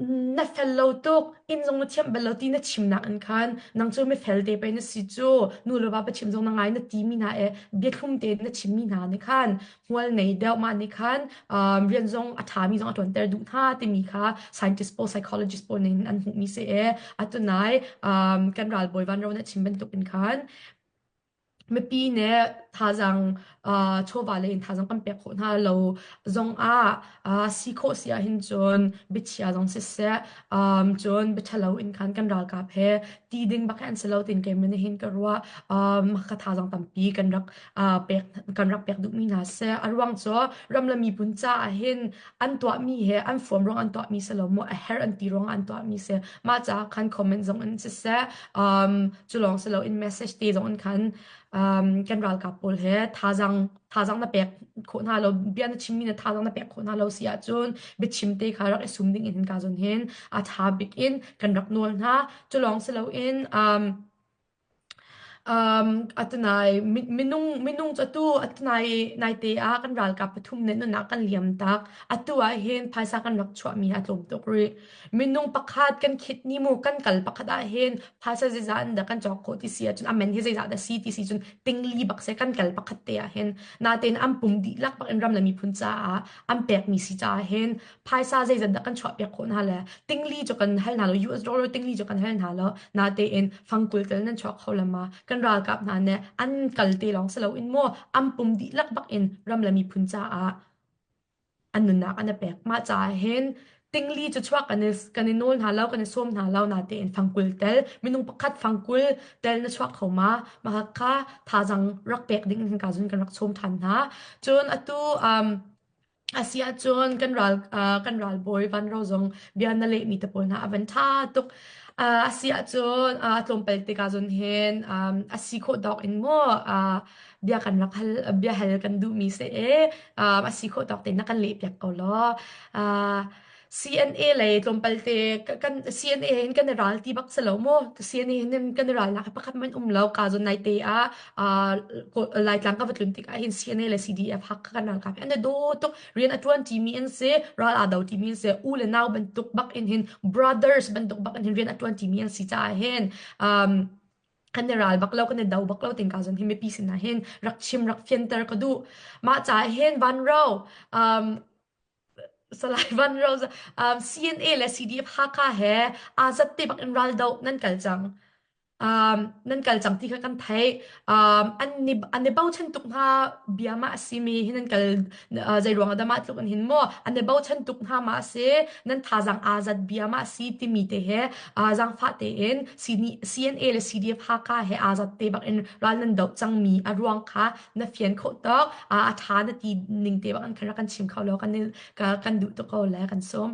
Na fel lo tuk, inn zong na thiamh bal lo ti na chimnak in khan nang cu mifel te pei na si cu, nu le va biachim zong na ngai na timi hna i biathlum tein na chimmi hna nih khan hmual nei deuh mah nih khan um, rian zong a ṭhami zong a ṭuanter duh hna timi kha scientist pawl psychologist pawl nih an hmuhmi si i atunai um, kan ralbawi Van Ro na chim bantuk in khan Mipi nih thazaang chawva lei in thazaang kan pek khawh hna lo zongah si khawh si ahhin cun biachia zong siseh cun biaṭhalo in khan kan ralkap he ti ding bak hi an si lo tiin keimah nih hin ka ruah. Ka thazaang tampi kan rak pek kan rak pek duhmi hna si. A ruang cu ram le miphun caah hin an tuahmi he an fuam ruang an tuahmi si lo maw a herh an ti ruangah an tuahmi si. Mah caah khan comment zong in siseh Cu lawng si loin message te zong in khan um, kan ralkap pawl he thazaang thazaang na pek khawh hna lo bia na chimmi na thazaang na pek khawh hna lo si ahcun biachim te kha rak i sum ding in ka zon hin a tha bik in kan rak nawl hna cu lawng si loin um, um, atunai minung minung cu atu atunai naite ah kan ralkap pathum nih nunnak kan liam tak atu ah hin phaisa kan rak chuahmi a tlawm tuk rih Minung pakhat kan khit ni mu kan kal pakhat ah hin phaisa zeizah in dah kan cawk khawh ti si ahcun amen hi zeizah dah si ti si cun tingli bak se kan kal pakhat te ah hin natein an pum dihlak bak in ram le miphun caah an pekmi si caah hin phaisa zeizat dah kan chuah piak khawh hna le tingli cu kan hal hna lo US dollar tingli cu kan hal hna lo natein fangkul tel nan chuak kho lama kan ralkap hna nih an kal te lawng si loin maw an pum dihlak bak in ram le miphun caah an nunnak an i pek. Mah caah hin tingli cu chuak kan i, kan i nawl hna lo, kan i sawm hna lo natein fangkul tel, minung pakhat fangkul tel na chuak kho ma? Mah kha thazaang rak pek ding in ka zun kan rak sawm ṭhan hna. Cun atu um, a si ahcun kan ral uh, kan ralbawi Van Ro zong bia na lehmi te pawl hna a van ṭha tuk. Uh, a si ahcun uh, tlawmpal tikah zun hin um, a si khawh dawk in maw uh, bia kan rak hal bia hal kan duhmi si e a si khawh tawk tein na kan leh piak ko law CNA lei tlawmpal te kan CNA hin kan i ral ti bak si lo mu CNA hin kan i ral nak pakhat man um lo ka zon nai te ah Laitlang ka va tlun tikah hin CNA le CDF hak kan ralkap an i do tuk rian a tuan timi an si ral aa do timi an si u le nau bantuk bak in hin brothers bantuk bak in hin rian a tuan timi an si caah hin um, kan i ral bak lo kan i do bak lo tin ka zon hi mipi sinah hin rak chim rak fianter ka duh mah caah hin van ro um, Salai Van Ro um, CNA le CDF Hakha he aa zat te bak in ral do nan kal cang. Nan kal cang ti kha kan theih. An ni an i bochan tuk hna bia ma a simi hi nan kal zei ruang ah dah mah tluk in hin maw an i bochan tuk hna ma a si nan thazaang aa zat bia ma a si timi te he zaangfah tein CNA le CDF Hakha he aa zat te bak in ral nan doh cangmi a ruang kha na fian khawh tuk a ṭha na ti ning te bak in khan rak kan chim kho law kan kan duh tuk ko le kan sawm.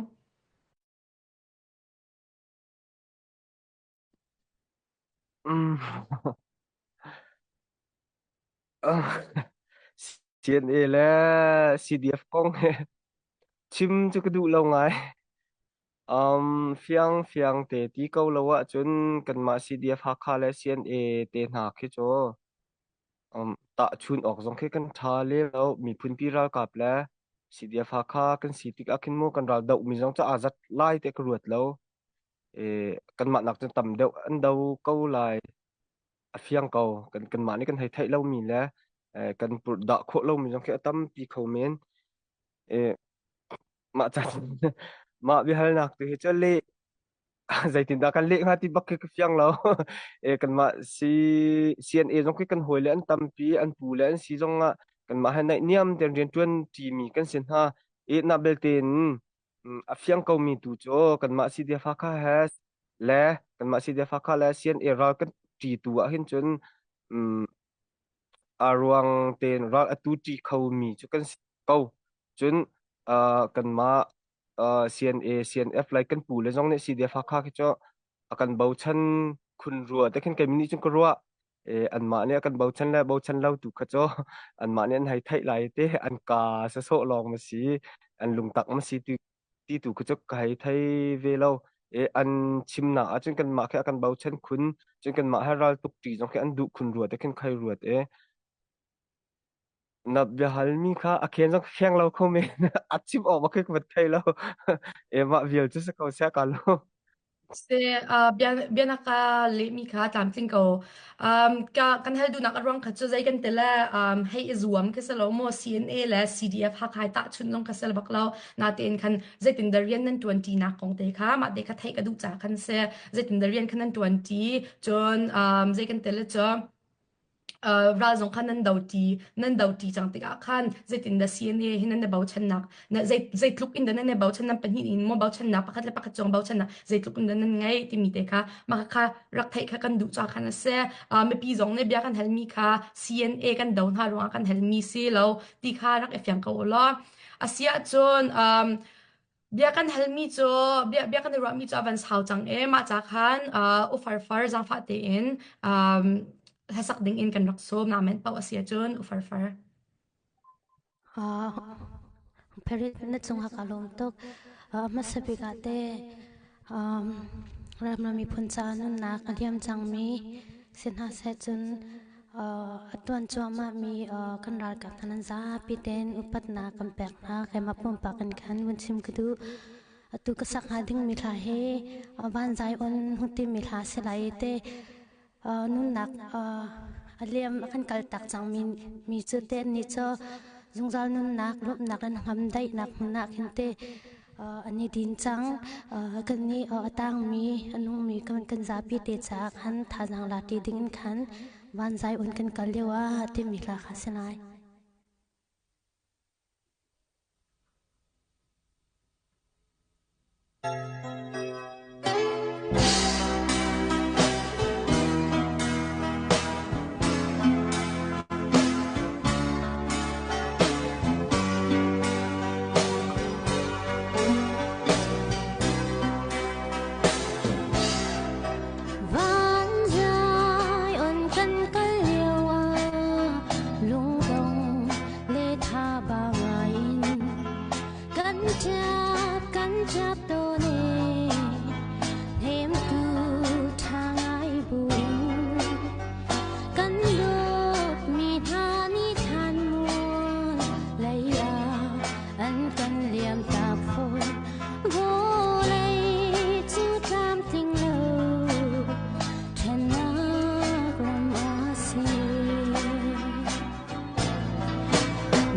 CNA le CDF kong hi chim cu ka duh lo ngai. Fiang fiang te ti ko lo ahcun kanmah CDF Hakha le CNA te hna khi cu tahchun awk zong khi kan ṭha lem lo. Miphunpi ralkap le CDF Hakha kan si tik ah khin mu kan ral dohmi zong cu aa zat lai ti ka ruat lo. Kanmah nak cun tam deuh an do ko lai. A fiang ko. Kan kanmah nih kan hei theih lomi le kan purhdah khawh lomi zong khi a tampi kho men. Mah ca mah biahalnak tu hi cu leh zeitindah kan leh hnga ti bak khi ka fiang lo. Kanmah C CNA zong khi kan hawi le an tampi, an pu le an si zong ah kanmah he naihniam tein rianṭuan ṭimi kan si hna. Na belte in a fiang komi tu cu kanmah CDF Hakha he le kanmah CDF Hakha le CNA ral kan ṭi tu ah hin cun a ruang tein ral atu ṭi khomi cu kan si ko. Cun kanmah CNA, CNF lai kan pu le zong nih CDF Hakha khi cu a kan bochan khun rua te khin kei nih cun ka ruah. Anmah nih a kan bochan le bochan lo tu kha cu anmah nih an hei theih lai te an ka sasawh lawng ma si an lungtak ma si ti ti tu khi cu ka hei thei ve lo. An chimnak ahcun kanmah khi a kan bochan khun cun kanmah he ral tuk ṭi zong khi an duh khun rua te khin khai ruat e. Na biahalmi kha a khen zong ka kheng lo kho men. A chim awk bak khi ka van thei lo. E mah vial cu si ko sia ka lo. Se bia bianak ka lehmi kha tlamtling ko. Ka kan hal duhnak a ruang kha cu zei kan ti le hei i zuam khi si lo maw CNA le CDF Hakha tahchunh zong kha si bak lo. Natein khan zeitin dah rian nan ṭuan ṭinak kong te kha mah te kha theih ka duh caah khan si. Zeitin dah rian kha nan ṭuan ṭi cun zei kan ti le cu ral zong kha nan doṭi nan doṭi cang tikah khan zeitindah CNA hi nan i bochannak na zei zeitluk in dah nan i bochan nan pahnih in maw bochannak pakhat le pakhat cung bochannak zeitluk in dah nan ngei timi te kha mah kha rak theih kha kan duh ca khan a si. Mipi zong nih bia kan halmi kha CNA kan do hna ruangah kan halmi si lo ti kha rak i fiang ko u law. A si ahcun Bia kan halmi cu bia, bia kan i ruahmi cu a van sau cang i mah ca khan u farfar zaangfah tein um, hlasak ding in kan rak sawm. Naa menh paoh a si ahcun u farfar. Uh, Perit na cungah ka lawm tuk. Hmasa bik ah te um, ram miphun ca nunnak a liam cangmi si hna seh cun A tuan cuahmahmi kan ralkap hna nan zapi tein upatnak kan pek hna. Keimah pumpak in khan vun chim ka duh. Atu ka sak hnga dingmi hla hi Van Zai On hung timi hla si lai i te nunnak a liam a kan kaltak cangmi mi cu te annih cu zungzal nunnak lawmhnak le hnangam daihnak hmun ah khin te an i din cang. Kannih a tangmi a nungmi kan zapi te caah khan thazaang la ṭi ding in khan vanzai un kan kal lio ah timi hla kha si lai. Vanzai on kan kal lio ah lungdong le thaba ngai in kan ṭap kan ṭap tawn e hnemtu ṭha ngai buin kan dawtmi hna nih thlan mual lei ah an kan liam tak fawn vawlei cu tlamtling lo ṭhennak ram a si.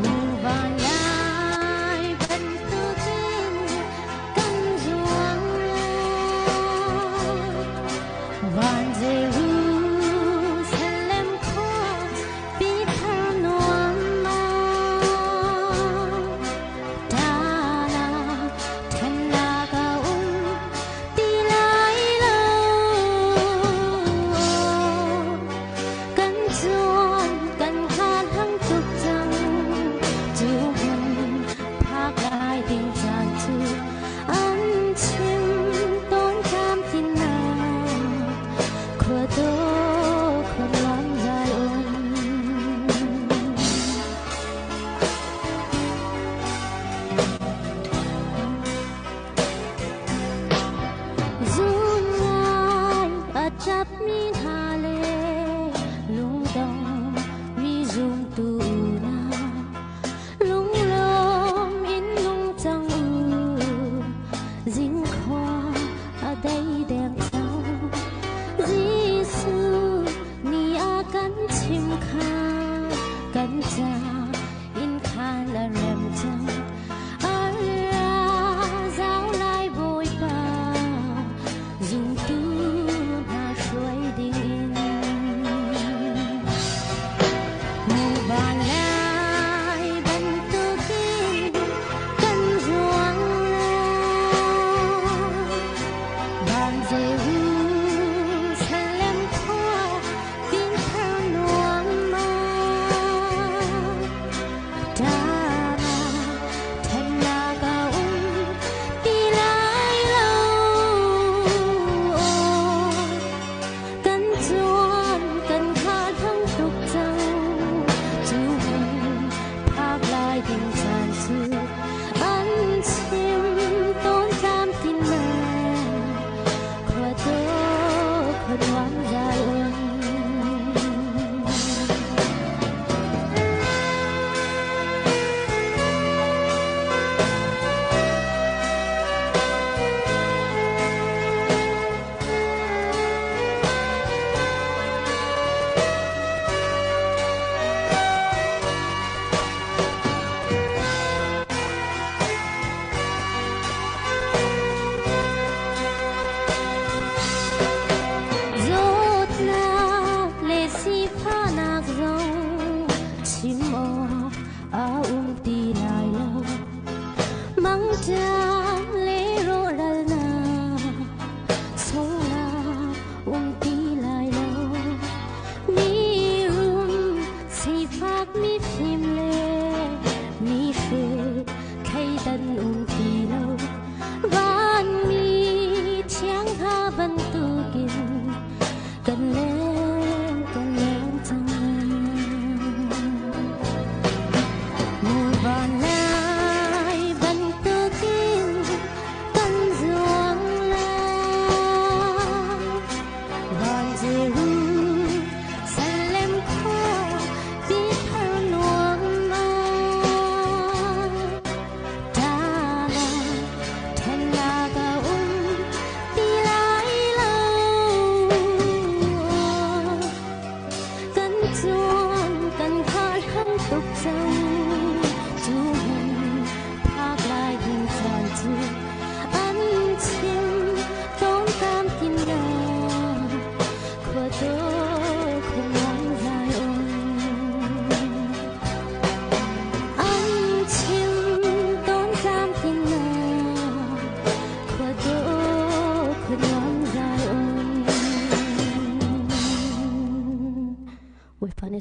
Muvan lai bantukin kan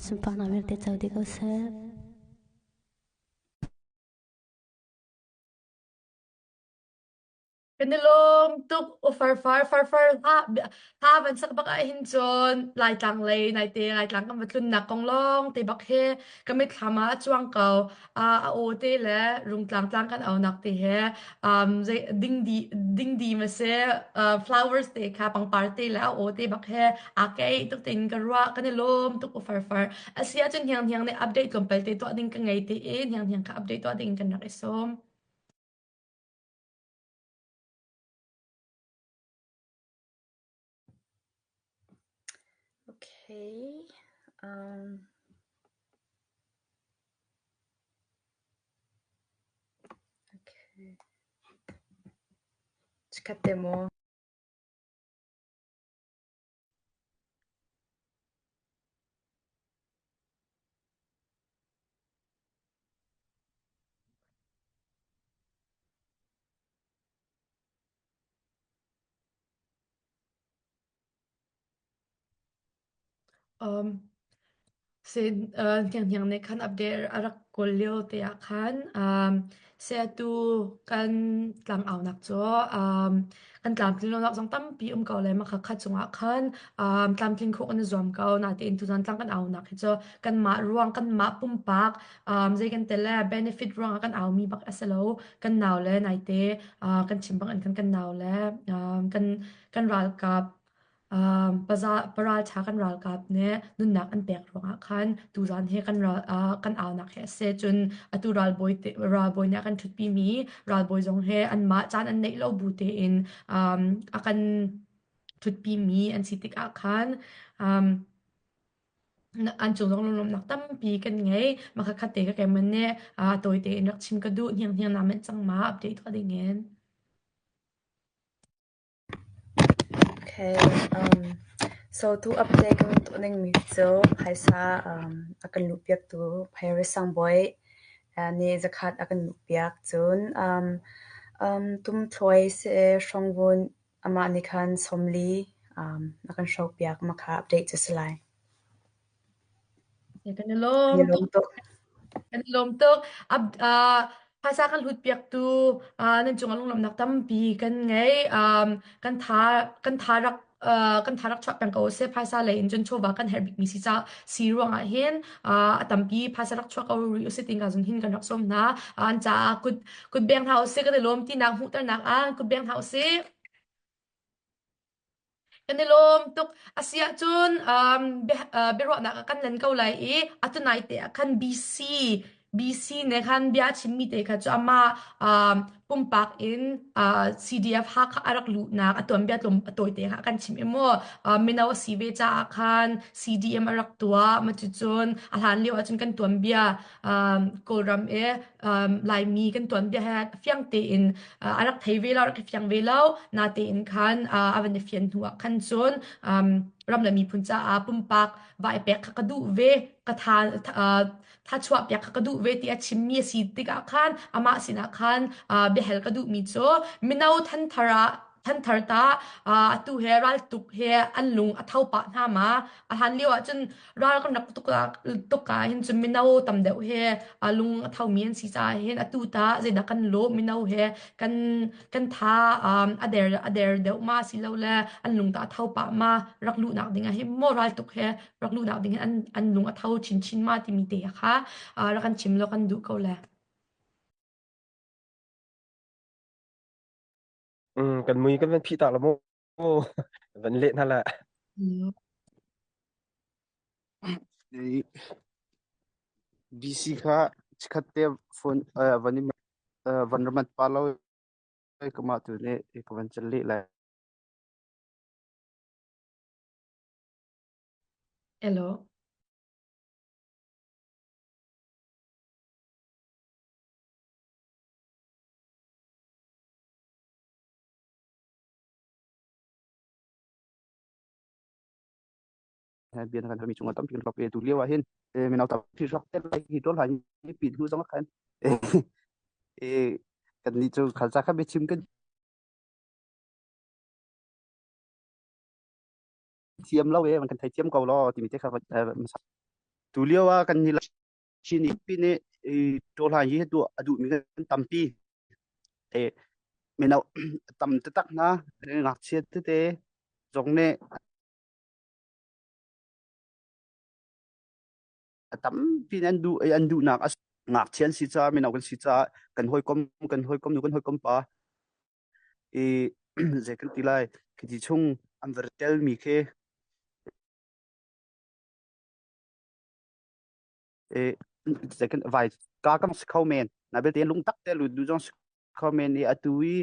sunparnak vialte co dih ko seh. Kan i lawm tuk u farfar farfar hla hla van sak bak ah hin cun Laitlang lei naite Laitlang kan va tlunnak kong lawng te bak hi ka mitthlam ah a cuang ko. A a aw te le Rungtlang tlang kan aunak te he um zei dingdi dingdi ma si uh, flowers te kha pangpar te le a aw te bak he aa keih tuk tein ka ruah kan i lawm tuk u farfar. A si ahcun hniang hniang nih update tlawmpal te tuah ding ka ngei te i hniang hniang kha update tuah ding kan rak i sawm. Okay. Um, okay. Chikkhat te maw? Um, sin uh, hnianghniang nih khan update a rak kawl lio te ah khan um, se atu kan tlangaunak cu um, kan tlamtlin lonak zong tampi um ko le makha khat cungah khan um, tlamtling khawh kan i zuam ko natein tuzan tlang kan aunak hi cu kanmah ruang kanmah pumpak um, zei kan tel le benefit ruangah kan aumi bak a si lo kan nau le naite uh, kan chim bang in kan kan nau le um, kan kan ralkap um, paza paraltha kan ralkap nih nunnak an pek ruangah khan tuzan he kan ral uh, kan aunak he a si cun atu ralbawi te ralbawi nih a kan ṭhutpi mi ralbawi zong he anmah caan an neih lo bu tein um, a kan ṭhutpi mi an si tikah khan um, an cung zong lunglawmhnak tampi kan ngei. Mah khat te ka keimah nih uh, tawi tein rak chim ka duh hniang hniang na manh cang ma update tuah ding in. Okay. Um, so tu update kan tuah ning mi cu phaisa um, a kan luh piak tu Paris Sangbawi uh, nih zakhat a kan luh piak cun um, um, tumthluai se hrongvun Amah nih khan 40 um, a kan hropiak ma kha update cu si lai. Kan i lawm Kan i lawm tuk. tuk. Kan i lawm tuk. Ab, uh, phaisa kan hlut piaktu uh, nan cungah lunglawmhnak tampi kan ngei. Um, kan tha kan tha rak uh, kan tha rak chuah peng ko seh phaisa lei in cun chawva kan herh bikmi si ca si ruangah hin uh, a tampi phaisa rak chuah ko rih usih tinga zun hin kan rak sawm hna. An caah kut Kut beng hna usih kan i lawm tinak hmuhternak ah kut beng hna usih. Kan i lawm tuk. A si ahcun um, bia, uh, biaruahnak ah kan len ko lai i atu nai te ah khan BC BC ne khan bia a chimmi te kha cu amah um, pumpak in uh, CDF Hakha a rak luhnak a tuanbia tlawm a tawite kha a kan chim i mu uh, mino a si ve caah khan CDM a rak tuah ma cucun a hlan lio ahcun kan tuanbia um, Kawlram i um, Laimi kan tuanbia he fiang tein uh, a rak thei ve lo, a rak i fiang ve lo. Natein khan uh, a van i fian hnu ah khan cun um, ram le miphun caah pumpak va i pek kha ka duh ve, ka tha, uh, tha chuah piak kha ka duh ve ti a chimmi a si tikah khan amah sinah khan uh, biahal ka duhmi cu mino thanthar ah thanthar ta uh, atu he raltuk he an lung a tho pah hna ma a hlan lio ah cun ral kan rak tuk tuk ah hin cun mino tam deuh he lung a thomi an si caah hin atu ta zeidah kan lawh mino he kan kan tha a der a der deuh ma si lo le an lung ta a tho pah ma rak luhnak ding ah hin maw ral tuk he rak luhnak ding hin an an lung a tho chin chin ma timi te kha rak kan chim lo kan duh ko le Mm, kan mui kan van phih tak la mu van leh hna la. BC kha chikhat te phone van i van ramat pa lo ka mah tu nih ka van chal leh lai. Hello. Bian kan mi chunga tampi kan rak tu lio ah hin mino tampi rak te lai hi tol hai ni pi hnu zong khan e kan ni chu khalcha kha be chim kan thiam lo e kan thai thiam ko lo ti mi te kha. Tu lio ah kan ni Chin pi nih ṭawhlan hi tuah a duhmi kan tampi. E mino tam taktak hna ngakchia tete zong nih a tampi an duh an duhnak a ngakchia an si caah mino kan si caah kan hawikom kan hawikom nu kan hawikom pa i zei kan ti lai khi chung an va tel mi khi e zei kan vai ka kam si kho men na belte lung tak te lut du zong si kho men i atu i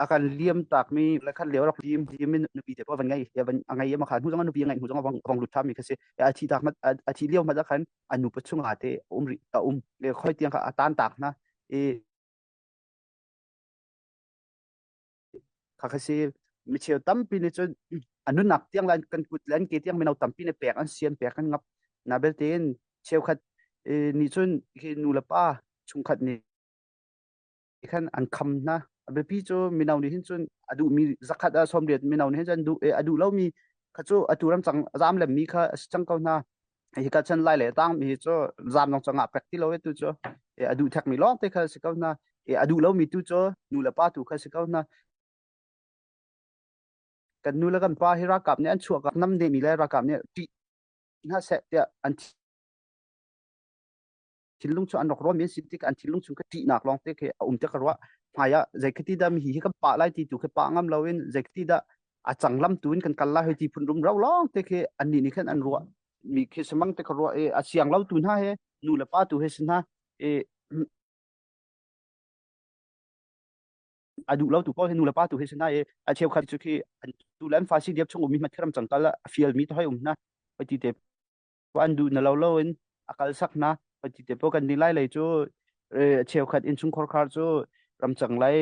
a kan liam takmi le khat lio rak lim lim in nupi te pawh van ngei van a ngei ma kha hnu zong nupi ngai hnu zong vong vong lut thami kha si a thi tak mat a thi lio ma khan a nu pa chungah te um ri a um le khoi tiang kha a tan tak na i kha kha si mi cheu tampi nih cun a nunnak tiang lan kan kut lan ke tiang mino tampi nih pek an sian pek an ngap na belte in cheukhat nih cun hi nu le pa chungkhat nih khan an kham hna. A biapi cu mino nih hin cun a duhmi zakhat ah 80 mino nih hin cun duh a duh lomi kha cu atu ram cang zam lemmi kha a si cang ko hna. Hika chan lai le tang mi cu zam dong cangah pek ti lo tu cu a duh thekmi lawng te kha si ko hna. A duh lomi tu cu nu le pa tu kha si ko hna. Kan nu le kan pa hi ralkap nih an chuah ka nam demi le ralkap nih ṭih hna seh tiah an thinlung cu an rak ruahmi an si tik an thinlung chung kha ṭihnak lawng te khi a um te ka ruah hmai ah zeikhati dah mi hi kan pah lai ti tu khi pah ngam loin zeikhati dah a canglam tu in kan kal lai hoi ti phun rumro lawng te khi annih nih khan an ruah mi khi semang te ka ruah i a siang lo tu hna he nu le pa tu he si hna i a duh lo tu pawl he nu le pa tu he si hna i a cheukhat cu khi an tu le an fa si diap chung ummi hmat khiram cangkal a fial mi to hoi um hna hoi ti te an duh na lo lo in a kal sak hna. Ti te pawh kan ni lai lei cu cheukhat innchungkhar khar cu ramcang lei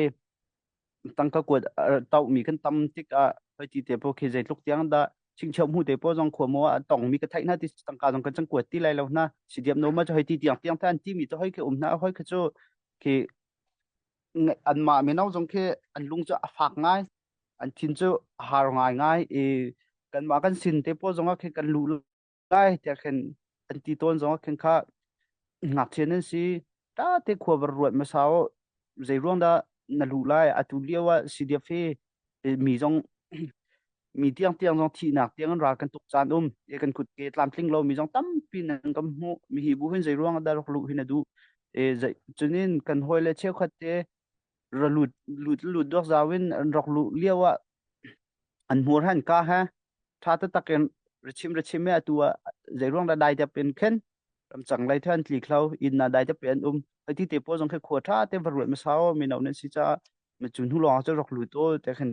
tangka kuat tauhmi kan tam tikah hoi ti te pawh khi zeitluk tiang dah chingcheu hmu te pawh zong khua maw a tongmi ka theih hna ti tangka zong kan cang kuat ti lai lo hna si diam no ma cu hoi ti tiang tiang an ti mi to hoi khi um hna hoi khi cu khi anmah mino zong khi an lung cu a fak ngai an thin cu a har ngai ngai i kanmah kan sin te pawl zong ah khin kan luh lai tiah khin an ti tawn zong ah khin kha ngakchia nan si ta te khua var ruat hmasa u zei ruang dah na luh lai atu lio ah CDF hi mi zong mi tiang tiang zong thihnak tiang an ral kan tuk caan um e kan kut ke tlamtling lo mi zong tampi nan kan hmuh mi hi bu hin zei ruang dah rak luh hin a duh e zei cunin kan hawi le cheukhat te ra lut lut lut dawk zau in an rak luh lio ah an hmur han ka ha tha taktak in rachim rachim me atu ah zeiruang dah dai tep in khen ramcang lei than tli khlo in na dai tep an um hati te po zong khe khua tha te var ruat ma sao mi no nan si cha ma chun hu long chu rak lu to te khen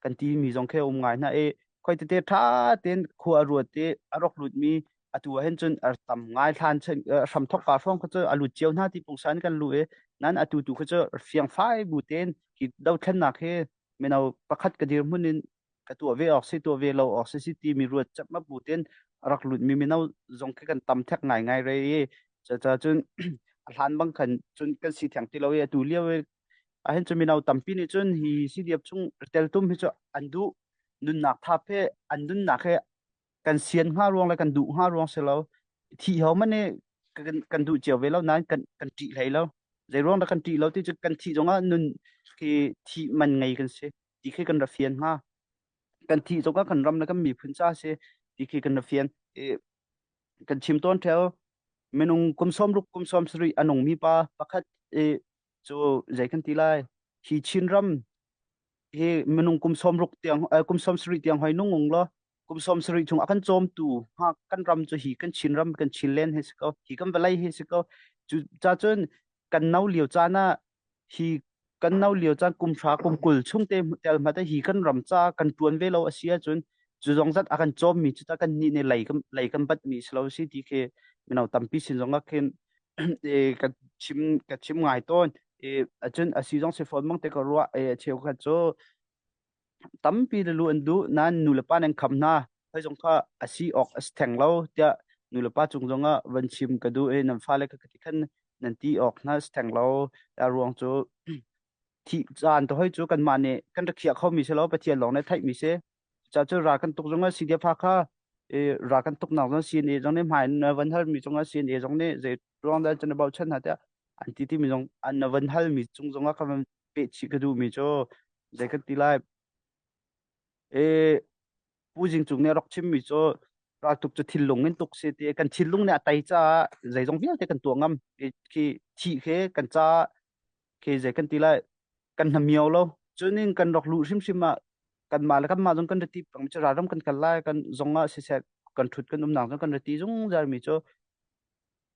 kan ti mi zong khe um ngai na e khoi te te tha ten khua ruat te arok lut mi atu ah hin cun ar tam ngai thlan chen hram thok ka hrawng kha cu a lut cio hna ti pungsan kan lu e nan atu tu kha cu fiang fai bu ten hi dothlennak hi mino pakhat ka dir hmun in ka tuah ve awk si tuah ve lo awk si si ti mi ruat chap ma bu ten rak lut mi mino zong khi kan tam thek ngai ngai re i ca cun a hlan bang khan cun kan si theng ti lo i atu lio i ahhin cun mino tampi nih cun hi CDF chung tel tum hi cu an duh nunnak thap he an nunnak he kan sian hnga ruang le kan duh hnga ruang si lo thi ho man nih kan kan duh cio ve lo nain kan kan ṭih hlei lo zei ruang dah kan ṭih lo ti cu kan thih zongah nun khi thih man ngei kan si ti khi kan ra fian hnga kan thih zongah kan ram le kan miphun ca si ti khi kan ra fian i kan chim tawn theo minung kum 60 kum 70 a nungmi pa pakhat i cu zei kan ti lai hi Chinram hi minung kum 60 tiang kum 70 tiang hoi nung ung law kum 70 chung a kan cawmtu ha kan ram cu hi kan Chinram kan Chinland hi si ko hi kan vawlei hi si ko cu ca cun kan no lio caan ah hi kan no lio caan kum hra kum kul chung te tel hmata hi kan ram ca kan tuan ve lo a si ahcun cu zong zat a kan cawm mi cu ta kan nih ne lei kan lei kan bat mi si lo si ti khi mino tampi sin zong ah khin ka chim ka chim ngai tawn i acun a si zong si fawn mang te ka ruah e cheukhat cu tampi le lu an duh nain nu le pa nan kham hna hoi zong kha a si awk a si theng lo tiah nu le pa cung zong ah van chim ka duh i nan fale kha ka ti khan. Nan ti awk hna si theng lo. A ruang cu thih caan te hoi cu kanmah nih kan rak khiah khomi si lo Pathian lawng nih theihmi si. Cucaah cu ra kan tuk zongah CDF Hakha i ra kan tuknak zong CNA zong nih hmai na van halmi cungah CNA zong nih zei ruang dah cun na bochan hna tiah an ti timi zong an na van halmi cung zongah ka van peh chih ka duhmi cu zei kan ti lai e Pu Jing Cung nih a rak chimmi cu raltuk cu thinlung in tuk si ti kan thinlung nih a tei caah zeizong vialte kan tuah ngam khi thih khi kan ca khi zei kan ti lai kan hnamio lo cunin kan rak luh hrimhrim ah kanmah le kanmah zong kan ra ti peng cu ralram kan kal lai kan zong ah siseh kan ṭhut kan umnak zong kan ra ti zungzal mi cu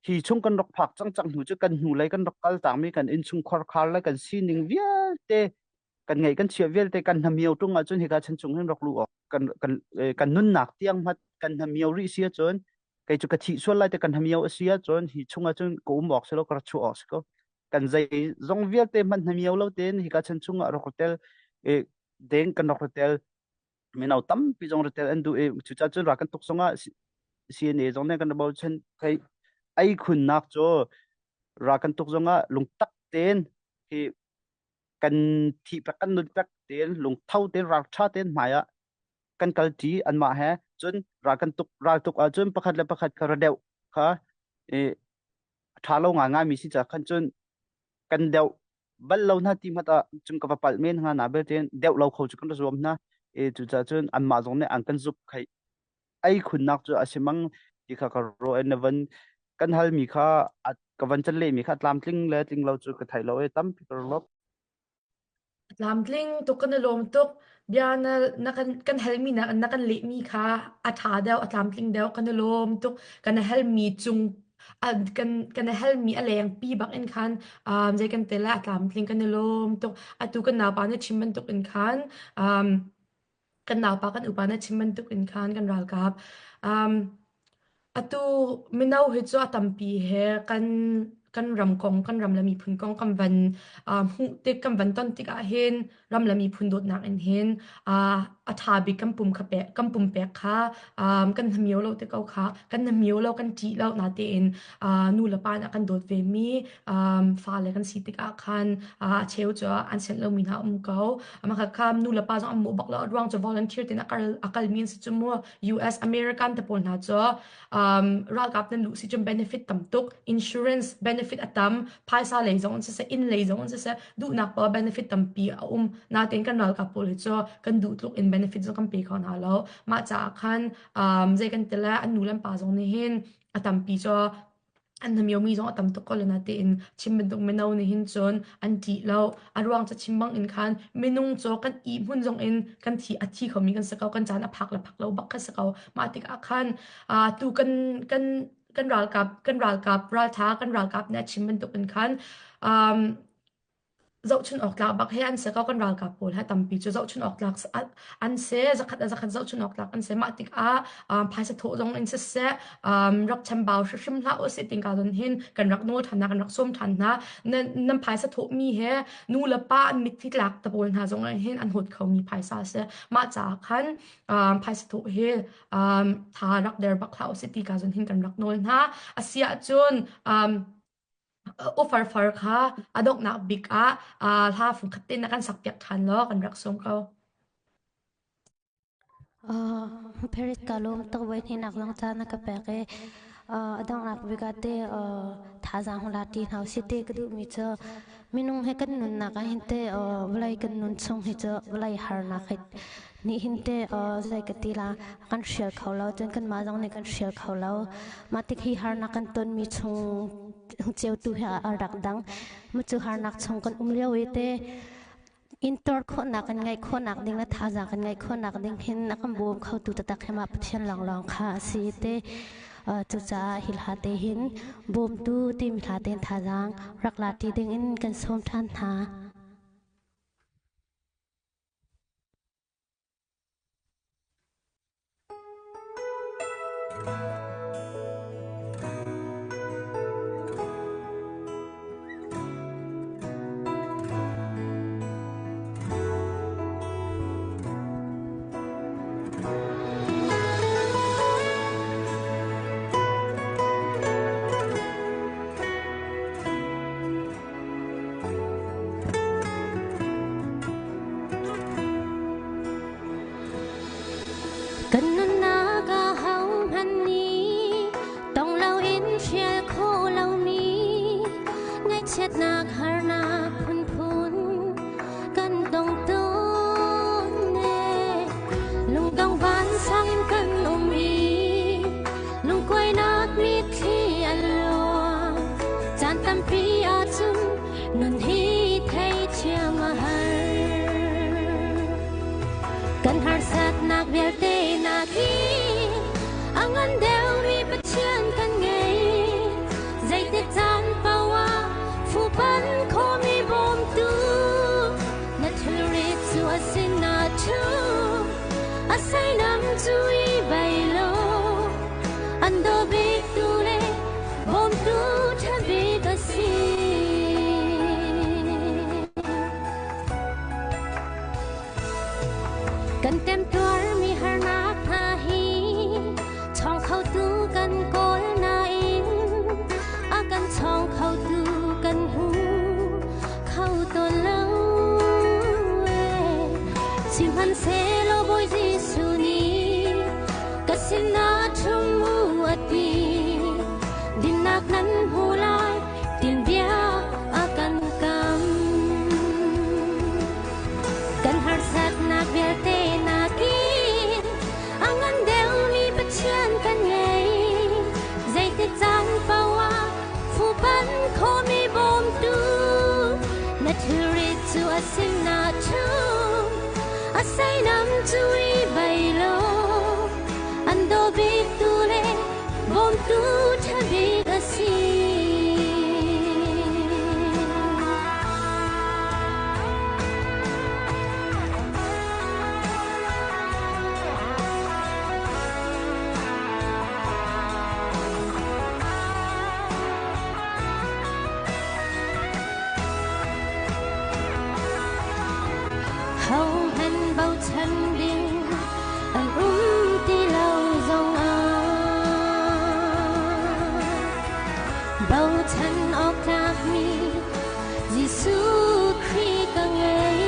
hi chung kan rak phak cang cang hnu cu kan hnu lei kan rak kal tangmi kan innchung khuarkhar le kan sining vialte kan ngeih kan chiah vialte kan hnamio ṭung ahcun hika chan chung hin rak luh awk kan kan kan nunnak tiang hmat kan hnamio rih si ahcun kei cu ka thih sual lai te kan hnamio a si ahcun hi chung ahcun ka um awk si lo ka rak chuah awk si ko kan zei zong vialte hmanh hnamio lo tein hika chan chung ah rak tel e deng kan rak tel mino tampi zong rak tel an duh i cucaah cun ra kan tuk zong ah CNA zong nih kan bochan thei ei khunnak cu ra kan tuk zong ah lungtak tein hi kan thi pek kan nun pek tein lungtho tein ral tha tein hmai ah kan kal ṭi anmah he cun ral kan tuk ral tuk ahcun pakhat le pakhat kha ra deuh kha i ṭha lo ngaingai mi si ca khan cun kan deuh bal lo hna ti hmat ah cun ka va palh men hnga na belte deuh lo kho cu kan ra zuam hna e cucaah cun anmah zong nih an kan zup khai ei khunnak cu a si mang ti kha ka ro na van kan hal mi kha ka van chan leh mi kha tlamtling le tling lo cu ka thei lo e tampi ka lop Tlamtling tuk kan i lawm tuk. Bia na, na kan, kan halmi na, na kan lehmi kha a ṭha deuh, a tlamtling deuh. Kan i lawm tuk. Kan i halmi cung a, kan, kan i halmi a lengpi bak in khan um, zei kan tel ah a tlamtling kan i lawm tuk. Atu kan naupa na chim bantuk in khan um, kan naupa kan upa na chim bantuk in khan kan ralkap um, Atu mino hi cu a tampi he kan kan ram kong, kan ram le miphun kong kan van uh, hmuh tik, kan van ton tik ahhin ram le miphun dawtnak in hin uh, a ṭha bik kan pum kha pek, kan pumpek kha um, kan hnamio lo te ko kha, kan hnamio lo, kan ṭih lo natein uh, nu le pa nih a kan dawt ve mi um, fale kan si tikah khan uh, a cheu cu an sianh lomi hna um ko. Amah kha kha nu le pa zong an mawh bak lo, a ruang cu volunteer tin a kal a kalmi an si cu mu. US American te pawl hna cu um, ralkap nan luh si cun benefit tam tuk insurance benefit a tam phaisa lei zong in siseh inn lei zong in siseh duhnak paoh benefit tampi a um natein kan ralkap pawl hi cu kan duh tluk in benefit zong kan pe kho hna lo mah caah khan um, zei kan ti le an nu le an pa zong nih hin a tampi cu an hnamiomi zong a tam tuk ko le natein chim bantuk mino nih hin cun an ṭih lo a ruang cu chim bang in khan minung cu kan i hmun zong in kan thi a thi khomi kan si ko kan caan a phak le phak lo bak kha si ko mah tikah khan tu kan kan kan ralkap kan ralkap raltha kan ralkap nih a chim bantuk in khan um, Zohchun awk tlak bak he an si ko kan ralkap pawl he tampi cu zohchun awk tlak an si zakhat le zakhat zohchun awk tlak an si mah tikah um, phaisa thawh zong in siseh um, rak chambau hrimhrim hlah usih tingka zon hin kan rak nawl ṭhan hna kan rak sawm ṭhan hna nan nan phaisa thawh mi he nu le pa an mitthli tlak te pawl hna zong ah hin an hawt kho mi phaisa a si mah caah khan um, phaisa thawh hi um, tha rak der bak hlah usih ti ka zon hin kan rak nawl hna a si ahcun um, Ufarfar kha a donghnak bik ah hla fungkhat te na kan sakpiak ṭhan law kan rak sawm ko. Paris ka lawm tuk voi hnih zong ca na ka pek i a donghnak bik ah te thazaang hung la ti hna usih ti ka duhmi cu minung he kan nunnak ah hin te vawlei kan nun chung hi cu vawlei harnak hi nih hin te zei ka ti la kan hrial kho lo cun kanmah zong nih kan hrial kho lo mah tik hi harnak kan tonmi chung ceu tu hi a rak dang mu cu harnak chung kan um lio i te intor khawhnak kan ngeih khawhnak ding le thazaang kan ngeih khawhnak ding hin a kan bawm kho tu taktak hi mah Pathian lawnglawng kha a si te cucaah hi hla te hin bawmtu timi hla te thazaang rak la ti ding in kan sawm ṭhan hna. Kan harsatnak vialte nakin a ngan deuhmi Pathian kan ngei. Zeitik caan paoh ah fuhpanh khawhmi bawmtu na thilrit cu a sinah ṭhu. A seinam cu i bei law an daw biktu le bawmtu ṭha bik a si. Kan temtuarmi harnak hna hi chawng khotu kan kawl nain a kan chawng khotu kan hmu kho tawn lo. Sihmanhsehlaw Bawi Jesuh nih ka sinah ṭhum u a ti. Dinnak nan hmu lai tin bia a kan kam. Kan harsatnak vialte nakin a ngan deuhmi Pathian kan ngei. Zeitik caan paoh ah fuhpanh khawhmi bawmtu na thilrit cu a sinah ṭhum, a seinam cu i bei law an daw biktu le bawmtu ṭha bik a si. Hohmanh bochan ding an um ti lo zongah bochan awk tlakmi Jesuh Khrih ka ngei.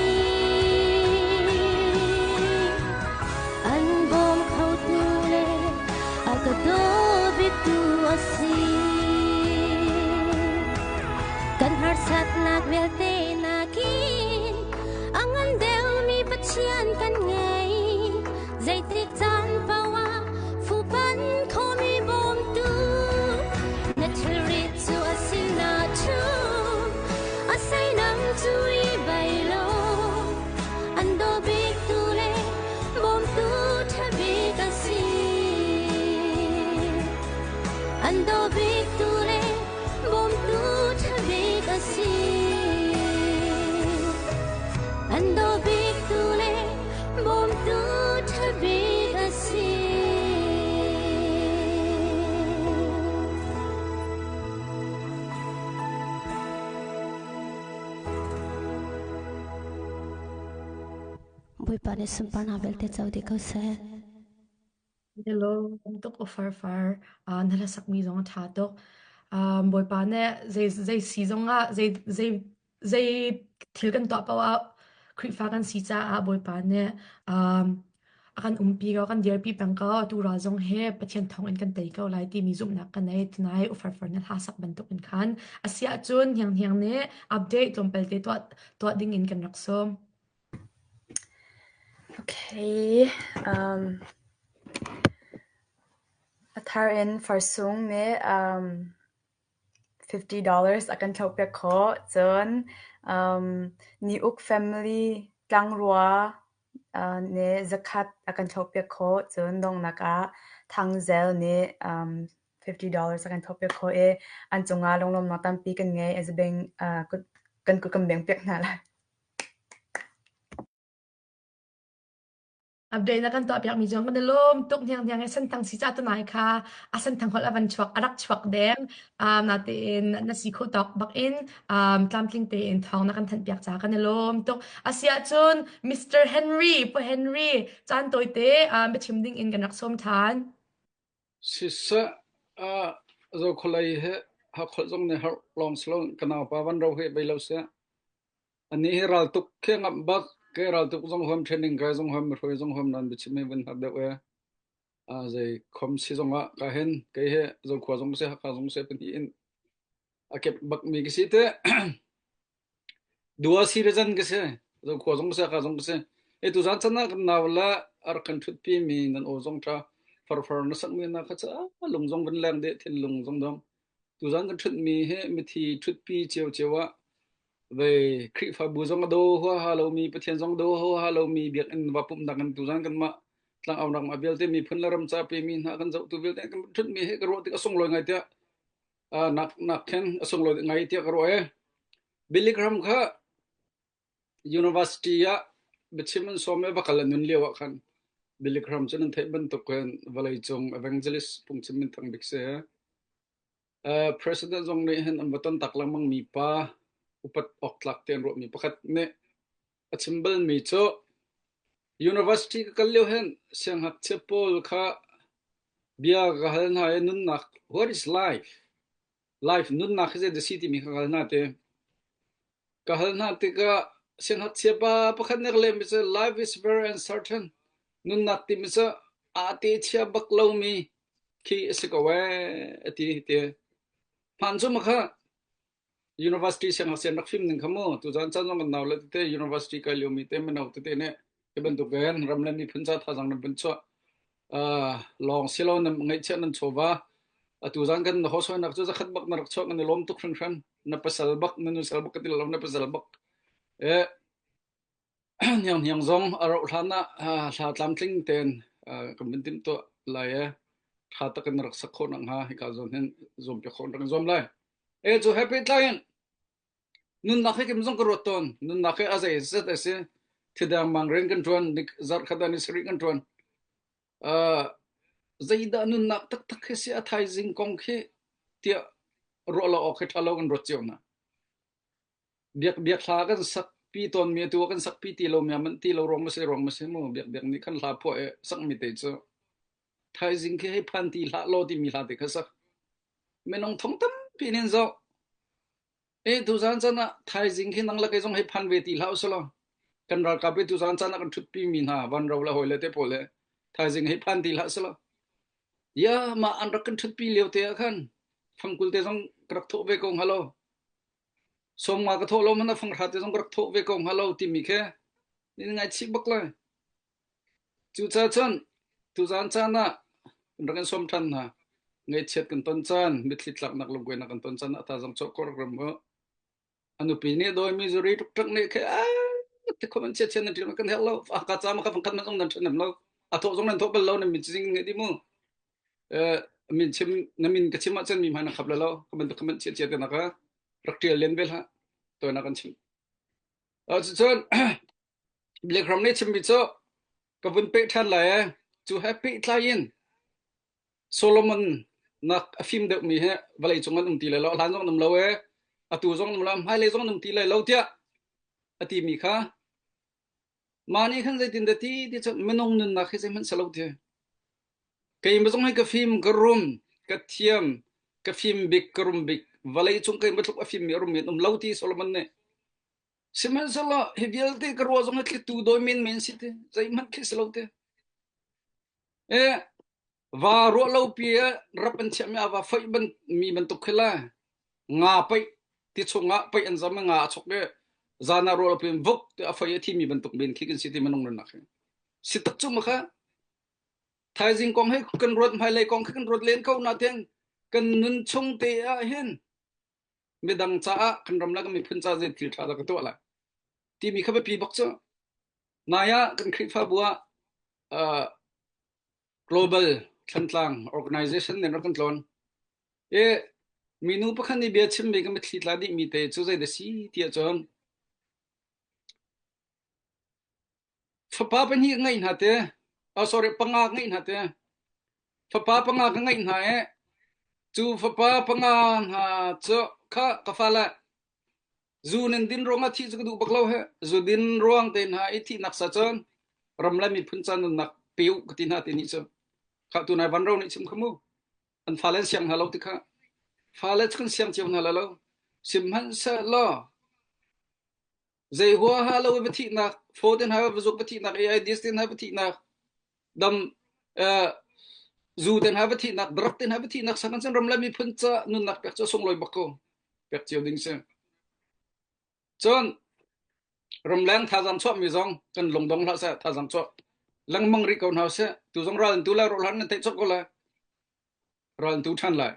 An bawm khotu le a ka daw biktu a si. Kan harsatnak vialte nakin a ngan deuhmi Pathian kan ngei. Zeitik caan paoh ah fuhpanh khomi bawmtu na thilrit cu a sinah ṭhum, a seinam cu i bei law an daw biktu le bawmtu ṭha bik a si. An daw biktu le bawmtu ṭha bik a si. An daw biktu le bawmtu ṭha bik a si. Bawipa nih sunparnak vialte co dih ko seh. Hello, tuk o farfar na hlasak mi zong a ṭha tuk. Um, Bawipa nih zei zei si zong ah zei zei zei thil kan tuah paoh ah Khrihfa kan si caah Bawipa nih um, a kan umpi ko, kan dirpi peng ko. Atu ral zong hi Pathian thawng in kan tei ko lai timi zumhnak ka nei. Tunai u farfar na hla sak bantuk in khan. A si ahcun hniang hniang nih update tlawmpal te tuah tuah ding in kan rak sawm. Okay. Um, a thar in Farsung nih um, $50 a kan thlauhpiak khawh. Cun um, Ni-uk family tlangrua uh, nih zakhat a kan thlauhpiak khawh. Cun donghnak ah Thangzel nih um, $50 a kan thlauhpiak khawh i an cungah lunglawmhnak tampi kan ngei. Azabeng uh, kan kut kan bengpiak hna lai. Update na kan tuahpiakmi zong kan i lawm tuk hnianghniang i senthang si ca tunai kha a senthang holh a van chuak a rak chuak deng um, natein na si khawh tawk bak in um, tlamtling tein thawng na kan thanhpiak ca kan i lawm tuk. Asi ahcun Mr. Henry Pu Henry caan tawite um, biachim ding in kan rak sawm ṭhan. Siseh, ah Zokhawlei he Hakholh zong nih harh lawng si loin ka naupa van ro hi bei lo seh. Anih hi raltuk khi ngamh bak. Kei raltuk zong huam, training kai zong huam, mihruai zong huam nan biachim hi vun har deuh e. Ah, zei khom si zong ah ka hen kei he Zokhua zong si Hakha zong si pahnih in a kep bak mi ka si te. Dua citizen ka si. Zokhua zong si Hakha zong ka si. E tu zan chan ah kan nau le ar kan thut pi mi nan aw zong tha farfar na sak mi na kha cha lung zong van leng de thinlung zong dong. Tuzan kan thut mi hi mithi thut pi cio cio ah. Vei Khrihfabu zong a daw huaha lomi, Pathian zong daw huaha lomi biakinn va pumhnak in tuzan kanmah tlangaunak mah vialte miphun le ram ca pemi hna kan zohtu vialte kan ṭhutmi hi ka ruah tik a sunglawi ngai tiah nak nak khin a sunglawi ngai tiah ka ruah e. Billy Graham kha University ah biachim an sawm i va kal a nun lio ah khan Billy Graham cu nan theih bantuk in vawleicung evangelist phungchim minthang bik si. President zong nih hin an va ton tak lengmang mi pa upat awk tlak te an ruahmi pakhat nih a chim balmi cu university ka kal lio hin siangngakchia pawl kha bia ka hal hna i nunnak what is life? Life nunnak hi zei dah si timi kha ka hal hna ti. Ka hal hna tikah siangngakchia pa pakhat nih a ka lehmi cu life is very uncertain. Nunnak timi cu aa te chia bak lomi khi a si ko ee a ti ti. Hmaan cu ma kha university siangngakchia an rak fim ning kha mu tuzaan caan zong kan nau le tete university kai liomi te mino tete nih hi bantuk in ram le miphun ca thazaang nan vun chuah uh, lawng silo nan ngaihchiah nan chawva atu zan kan ho soinak cu zakhat bak na rak chuak kan i lawm tuk hringhran na pasal bak na nusal bak ka ti lo na pasal bak e hniang hniang zong a rauh hlan ah hla tlamtling ten kan vun timh tuah lai e tha takin rak sak khawh nak hnga hika zawn hin zuam piak khawh rak zuam lai e cu happy tlai Nunnak hi kim zong ka ruat tawn. Nunnak hi a zei zat a si. Thidang mang rian kan ṭuan, zarh khat ah ni sarih kan ṭuan. Uh, zeidah nunnak taktak hi si a thaizing kong khi tiah ruah lo awk hi ṭha lo kan ruat cio hna. Biak biak hla kan sakpi tawnmi atu ah kan sakpi ti lo mi man ti lo ruang ma si ruang ma si mu biak biak nih khan hla phuah i sakmi te cu thaizing khi hei phan ti hlah law timi hla te kha sak. Minung thong tampi in zoh. E tuzaan caan ah thaizing khi nang le kei zong hei phan ve ti hlah usalaw kan ralkap hi tuzaan caan ah kan ṭhutpi mi hna vanro le hawi le te pawl he thaizing hei phan ti hlah usalaw ya mah an rak kan ṭhutpi lio te ah khan fangkul te zong ka rak thawh ve ko hnga lo sawmnga ka thawh lo hmanh ah fanghra te zong ka rak thawh ve ko hnga lo timi khi nin ngaichih bak lai Cucaah cun tuzaan caan ah kan rak in sawm ṭhan hna. Ngaihchiat kan ton caan, mitthli tlaknak lungkuainak kan ton caan ah thazaang chuah khawh rak ram u. A nupi nih a dawimi zuri ṭukṭak nih khi ti khom an chiat nan ṭil kan herh lo. A ka ca ma kha fangkhat man zong nan ṭhen lo. A thawh zong nan thawh bal lo nan min cing ngai di mu. Min chim na min ka chim ahcun mi hmai na khap lo. Ka bantuk kha man chiat chiat ka rak ṭial len ve hlah. Tawinak kan chim. Cucun Biakram nih chimmi cu ka vun peh ṭhan lai ee. Cu he pehtlai in Solomon nak a fim deuhmi hi vawlei cung an um ti lai lo. A hlan zong an um lo ee. Atu zong an um lo, hmailei zong an um ti lai lo tiah a timi kha mah nih khan zeitin dah ti ti cu minung nunnak hi zeihmanh si lo ti. Keimah zong hi ka fim, ka rum, ka thiam, ka fim bik, ka rum bik. Vawlei cung keimah tluk a fimmi a rummi an um lo ti Solomon nih Sihmanhsehlaw hi vialte ka ruah zong hi thlitu dawi menmen si ti zeihmanh khi si lo ti. E va ruah lo pi ah rap an chiahmi ah va foih ban mi bantuk khi la nga paih ti chungah paih an zam i nga a chok i zan ah ruah lo pi in vuk ti a foih i a thimi bantuk men khi kan si ti minung nunnak hi. Si tak cu ma kha thaizing kong hi kan ruat hmailei kong khi kan ruat len ko nain kan nun chung te ah hin midang caah kan ram le kan miphun ca zei thil ṭha dah ka tuah lai timi kha biapi bak cu nai ah kan Khrihfabu ah uh, global thlantlang organization nih rak kan tlawn i minu pakhat nih bia chimmi ka mitthli tla dihmi te cu zei dah si ti ahcun Fapa pahnih ka ngeih hna te. Oh, sorry, panga ka ngeih hna te. Fapa panga ka ngeih hna i cu fapa panga hna cu kha ka fale zu nan din ruangah thih cu ka duh bak lo he. Zu din ruang te hna i thihnak sa cun ram le miphun ca nunnak pe u ka ti hna ti nih cu. Kha tu nai van ro nih chim kha mu. An fale an siang hna lo ti kha. Fale cu kan siang cio hna lai lo. Sihmanhsehlaw Zei huaha lo i va thihnak, faw te hna va zuk va thihnak, AIDS te hna va thihnak, dam uh, zu te hna va thihnak, drug te hna va thihnak sang cun ram le miphun ca nunnak pek cu a sunglawi bak ko. Pek cio ding si. Cun ramleng thazaang chuahmi zong kan lungdong hlah seh, thazaang chuah lengmang rih ko hna seh. Tu zong ral an tu lai, rawlhan nan theih cawk ko lai. Ral an tu ṭhan lai.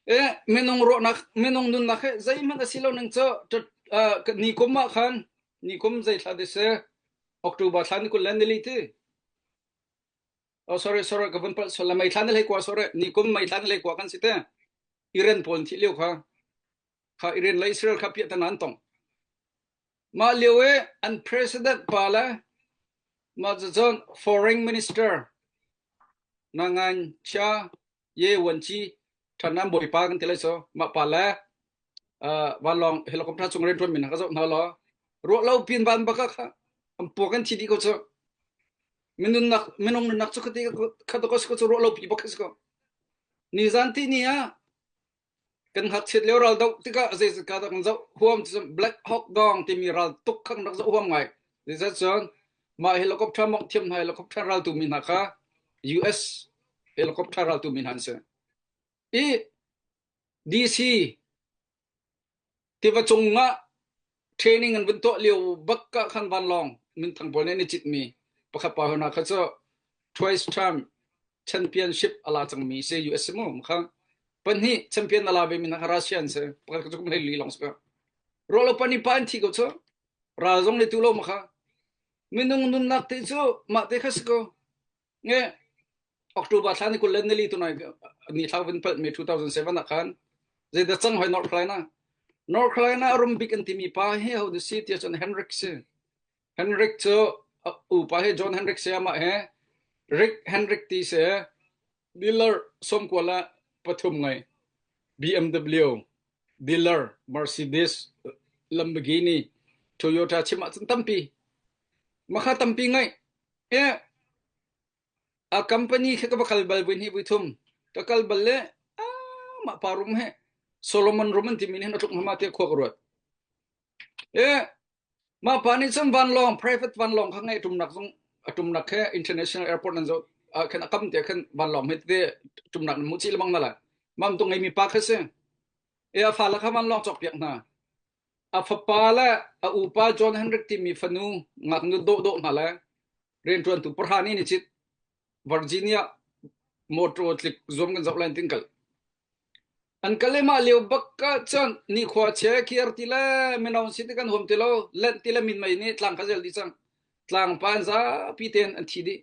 E minung ruahnak minung nunnak he zeihmanh a si lo ning cu ni kum ah khan ni kum zei thla de se October thla ni kul le nili ti oh sorry sorry ka vun palh sual mei thla ni hlei kua sorry ni kum mei thla ni hlei kua kan si te Iran pawl thi lio kha kha Iran le Israel kha piah tan an tong mah lio i an president pa le mah cun foreign minister Nangan Chia Ye Wanci ṭhan an bawipa kan ti lai so mah pa le vanlawng helicopter cung rianṭuan min ka zoh hna law ruah lo pin van baka kha an puak an thi dih ko cu minung nak minung nunnak cu khati kha ko ko cu ruah lo pi bak si ko nizan ti ni ah kan ngakchiat lio ral doh tikah zei ka dak zoh huam cu Black Hawk Down timi ral tuk kha rak zoh huam ngai zeizat cun mah helicopter mong thiam hna helicopter ral tu mi hna kha US helicopter ral tu mi hna an si i DC tiva cung ah training an vun tuah lio bak ah khan vanlawng minthang pawl nih an i citmi pakhat pa hna kha cu twice term championship a la cangmi si US si mu kha pahnih champion a la ve mi hna kha Russia an si pakhat kha cu kum hlei li lawng si ka ruah lo pani pa an thi ko cu ral zong le tu lo ma kha minung nunnak te cu mah te kha si ko nge October thla ni kul le nili tunai ni thla vun palh mi 2007 ah khan zeidah cang hoi North Carolina North Carolina a rum bik an timi pa hi ho si ti cun Henrik si Henrik cu upa hi John Henrik si amah he Rick Henrik ti si dealer sawmkua le pathum ngai BMW dealer Mercedes Lamborghini Toyota chim ahcun tampi makha tampi ngai e A company khi ka va kal bal vui hnih vui thum. Ka kal bal le mah pa rum he Solomon rum an timi nih hin a tluk hma tiah khua ka ruat. E mah pa nih cun vanlawng private vanlawng kha ngeih ṭumnak zong a ṭumnak he international airport nan zoh ah khan a kam te khan vanlawng he tete ṭumnak nan hmuh chih lengmang na la. Mah tung ngeimi pa kha si. E a fale kha vanlawng cawkpiak hna. A fapa le a upa John Henrik timi fanu ngaknu dawhdawh hna le rianṭuantu pahra nih an i cit. Virginia motor tlik zuam kan zoh lai tin kal. An kal i mah lio bak ah cun nikhua chia kiar ti le mino si ti kan huam ti lo lent ti le minmei nih tlang kha zel dih cang. Tlang pa an zapi tein an thi dih.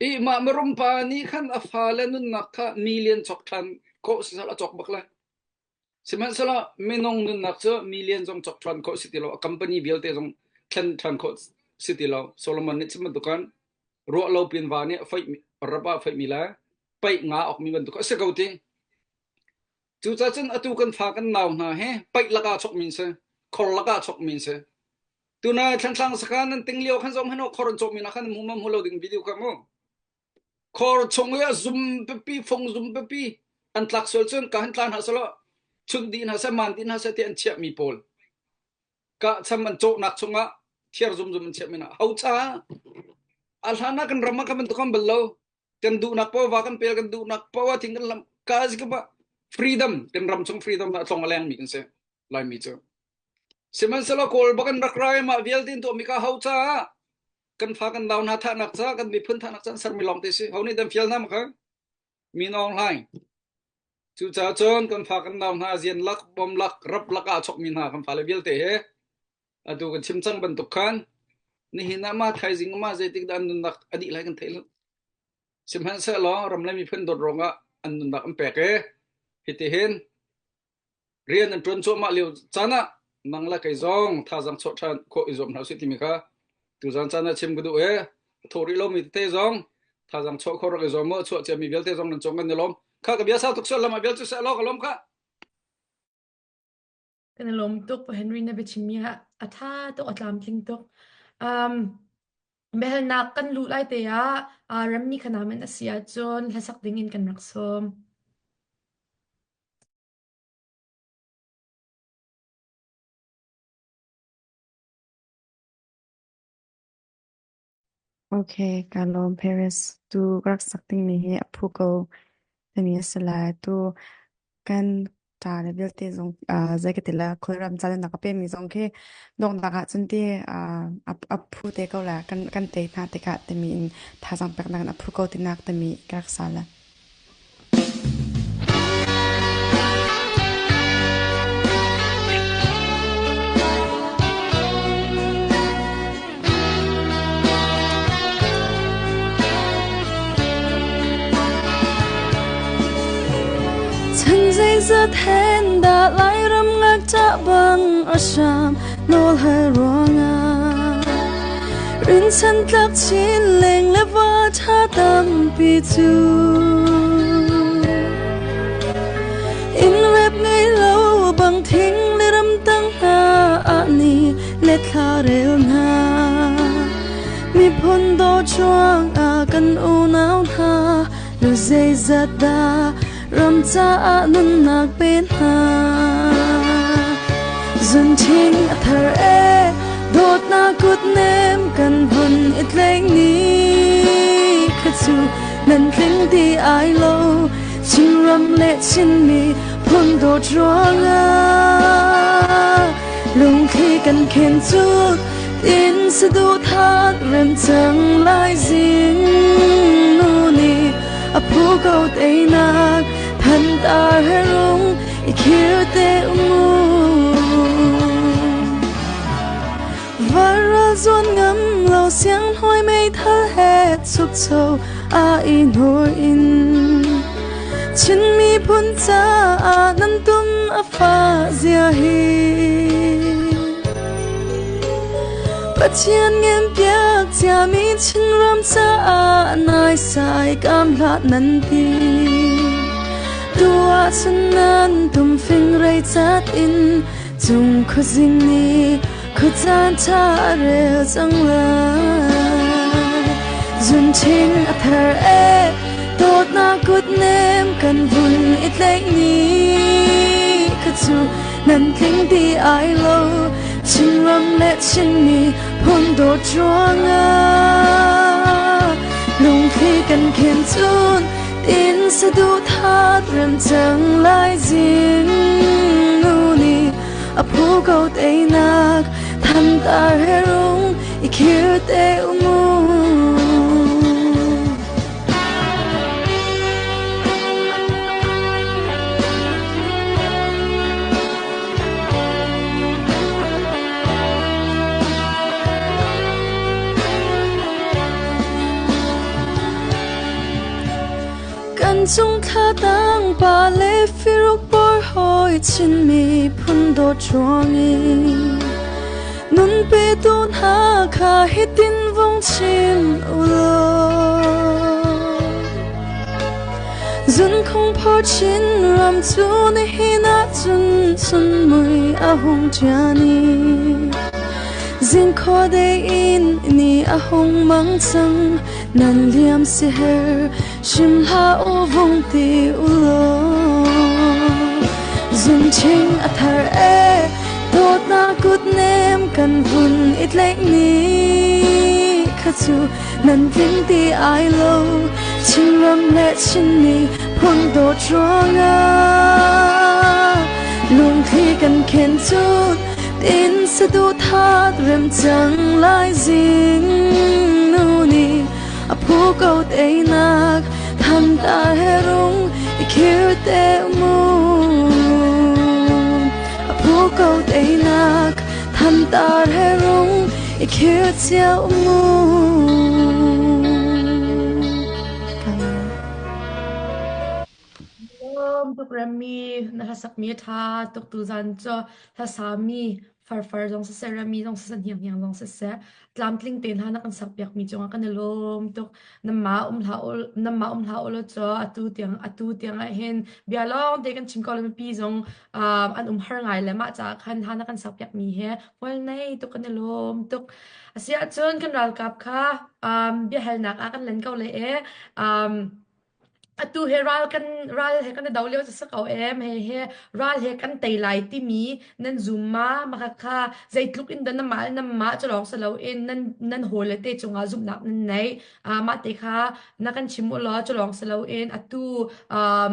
I mah mirum pa nih khan a fale nunnak kha million chok ṭhan khawh sisal a cawk bak lai. Sihmanhsehlaw minung nunnak cu million zong cawk ṭhan khawh si ti lo, a company vialte zong thlen ṭhan khawh si ti lo. Solomon nih chim bantukan ruah lo pin va nih a foih rap ah a foihmi le paih nga awkmi bantuk a si ko ti. Cucaah cun atu kan fa kan nau hna hi paih lakah chokmi an si, khor lakah chokmi an si. Tunai Thantlang sakhan nan ting lio khan zong hin khor an cawhmi na khan hmu ma hmu lo ding video ka mu. Khor chung i a zum pipi fung zum pipi an tlak sual cun ka han tla hna selaw chunh dih hna seh man dih hna seh ti an chiahmi pawl ka cham an cawhnak chungah thiar zumzum an chiahmi hna ho cha a hlan ah kan ram ah kan bantuk kan bal lo kan duhnak paoh va kan pel kan duhnak paoh thing kan lam ka ka ba freedom kan ram chung freedom a tlong a leng mi kan si laimi cu sihmanhsehlaw kawl bak an rak rai mah vialte in tuahmi ka ho cha kan fa kan nau hna thahnak ca kan miphun thahnak ca an sermi lawng te si ho nih dan fial hna ma kha mi nawng hlai cucaah cun kan fa kan nau hna zian lak bom lak rap lak ah chokmi hna kan fale vialte he atu kan chim cang bantuk khan nihin ah ma thaizing ma zeitik dah an nunnak a dih lai kan theih lo sihmanhsehlaw ram le miphun dawt ruangah an nunnak an pek e hitihin rian an ṭuan cuahmah lio caan ah nang le kei zong thazaang chuah ṭhan khawh i zuam hna usih timi kha tuzaan caan ah chim ka duh e a thaw rih lomi tete zong thazaang chuah khawh rak i zuam mu chuah ciami vialte zong nan cung kan i lawm kha ka bia sau tuk sual lam ah vial cu seh law ka lawm kha Kan i lawm tuk Henry na biachimmi ah a ṭha tuk a tlamtling tuk. Um, biahalnak kan luh lai te ah uh, remmi khanam in a si ahcun hlasak ding in kan rak sawm. Okay, ka lawm Paris. Tu ka rak sak dingmi hi a phu ko timi a si lai. Tu kan ṭa le vialte zong uh, zei ka ti la Kawlram ca na ka pemi zong khi donghnak ah cun ti uh, a, a phu te ko la kan kan tei hna tikah timi in thazaang peknak in a phu ko tinak timi ka rak sa la. Zeizat hen dah Lairam ngakṭah bang a hram nawl hal ruangah Rinsan tlak chin leng le va ṭha tampi cu Inn rep ngei lo bang thing le ramtang hna ah ni le thla rel hna Miphun daw chuangah kan unau hna lu zeizat dah ram caah nunnak pe hna. Zunṭhing a thar e, dawtnak kutnem kan hun i tleih ni kha cu nan tling ti ai lo. Chinram le Chinmi phun dawt ruangah lungthli kan khen cu tin saduhthah rem cang lai zing nu nih a phu ko teinak thantar he rung i khir te mu Varal zuan ngam lo siang hoi meithal he chukcho a i hnur in Chin miphun caah nan tum a fa zia hi Pathian ngem piak ciami Chinram caah naisai kam hlah nan ti. Tu ahcun nan tum fingrei cat in cung khuazing nih khuacaan ṭha a rel cang lai. Zunṭhing a thar e, dawtnak kutnem kan vun i tlaih ni kha cu nan tling ti ai lo Chinram le Chinmi phun dawt ruangah lungthli kan khen cun tin saduhthat rem cang lai zing nu nih a phu ko teinak thantar he rung i khir te umu Kan cung thla tang pa le firuk bor hoi Chinmi phun dawt ruangin nun petu hna kha hitin vung chim u law. Zunkhung phor Chinram cu nihin ahcun chunmui a hung ṭian i zingkhua dei in ni a hung mang cang nan liam siher chim hlah u vung ti u law. Zunṭhing a thar e dawtnak kutnem kan vun i tlaih ni kha cu nan tling ti ai lo Chinram le Chinmi phun dawt ruangah lungthli kan khen cu tin saduhthat rem cang lai zing nu nih a phu ko teinak thantar he rung i khir te mu a phu ko teinak thantar he rung i khir cio mu. Lawm tuk Remi na hlasak mi a ṭha tuk tuzan cu hlasami farfar zong siseh Remi zong siseh hnianghniang zong siseh tlamtling te hna na kan sakpiak mi cungah kan i lawm tuk nanmah um hlah u nanmah um hlah u law cu atu tiang atu tiang ah hin bia lawng te kan chim ko le mipi zong an um har ngai le mah caah khan hla na kan sakpiak mi he hmual nei tuk kan i lawm tuk Asiahcun kan ralkap kha um, biahalnak ah kan len ko le e. Um, atu he ral kan ral he kan i do lio cu si ko em he he ral he kan tei lai timi nan zum ma maka kha zeitluk in dah namah le namah cu lawng si loin nan nan hawile te cungah zumhnak nan nei uh, mah te kha na kan chim u law cu lawng si loin atu um,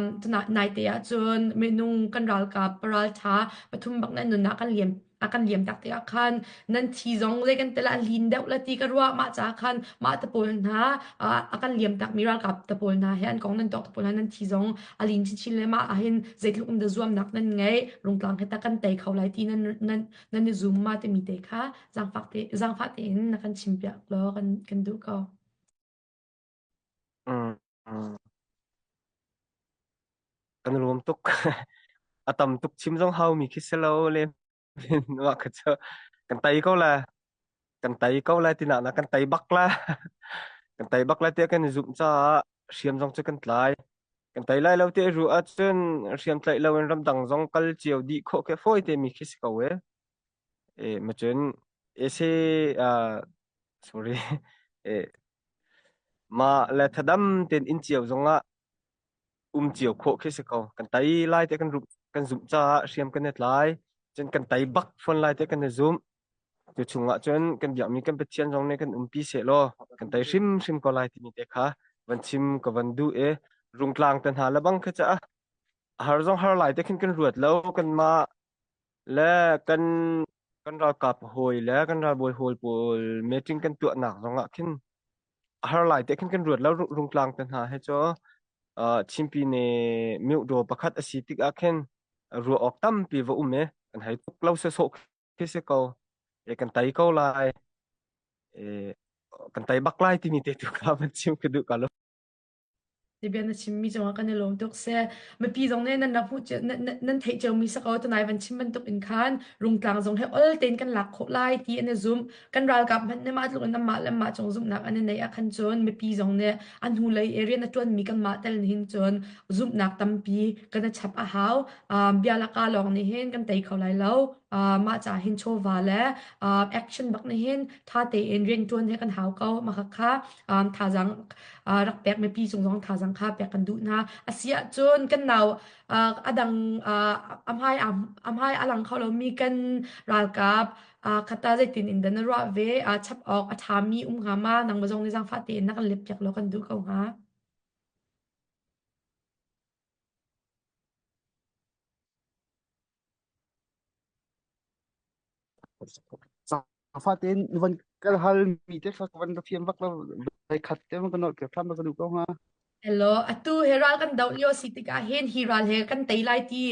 nai te ah cun minung kan ralkap raltha pathum bak nan nunnak kan liam a kan liam tak tikah khan nan thi zong zei kan tel ah lin deuh la ti ka ruah mah ca khan mah te pawl hna a kan liam tak mi ralkap te pawl hna he an kong nan tuak te pawl hna nan thi zong a lin chinchin le mah ahhin zeitluk in da zuamnak nan ngei rungtlang he ta kan tei kho lai ti nan nan nan i zum ma timi te kha zaangfak te zaangfah tein na kan chim piak law kan kan duh ko. Mm. Kan lawm tuk. A tam tuk chim zong hau mi khi si lo le mah kha cu kan tei ko la kan tei ko lai tina na kan tei bak la kan tei bak lai tiah kan i zumh caah hriam zong cu kan tlai kan tei lai lo ti ru ahcun hriam tlaih lo in ramdang zong kal cio dih khawh khi fawi te mi khi si ko e e ma cun ese sorry e ma le thadam ten in cio zongah um cio khawh khi si ko. Kan tei lai te kan kan zumh caah hriam kan i tlai. Cun kan tei bak fawn lai te kan i zumh. Tu chungah cun kan biakmi kan Pathian zong nih kan umpi seh law kan tei hrimhrim ko lai timi te kha van chim ka van duh i rungtlang te hna le bang kha ca har zong har lai te khin kan ruat lo kanmah le kan kan ralkap hawi le kan ralbawi hawl pawl meeting kan tuahnak zongah khin a har lai te khin kan ruat lo rungtlang te hna he cu Chinpi ne myodaw pakhat a si tik ah khin ruah awk tampi va um e kan hei tuk lo se sawh khi si ko e kan tai ko lai e kan tai bak lai timi te tu kha van chim ka duh ka lo Ti bia na chimmi cungah kan i lawm tuk seh. Mipi zong nih nan rak hmuh cio, nan, nan, nan theih ciomi si ko tunai van chim bantuk in khan rungtlang zong he ol tein kan lak khawh lai ti an i zumh. Kan ralkap hmanh nih mah tluk in anmah le anmah cung zumhnak an i neih ah khan cun mipi zong nih an hnulei i rian a ṭuanmi kanmah tel hin cun zumhnak tampi kan i chap a hau. Um, bia le ka lawng nih hin kan tei kho lai lo. Uh, mah ca hin chawva le uh, action bak nih hin ṭha tein rian ṭuan he kan hau ko. Mah kha um, thazaang rak pek mipi cung zong thazang kha pek kan duh hna. A si ahcun kan nau a dang a hmai a hmai a lang kho lomi kan ralkap khata zeitin in dah na ruah ve chap awk a ṭhami um hnga ma nangmah zong nih zaangfah tein na kan let piak law kan duh ko hnga. Zaangfah tein van kal hal mi te kha van ka fiam bak lo voi khat te man ka nolh piak hram ka duh ko hnga. Hello, atu he ral kan doh lio si tikah hin hi ral he kan tei lai ti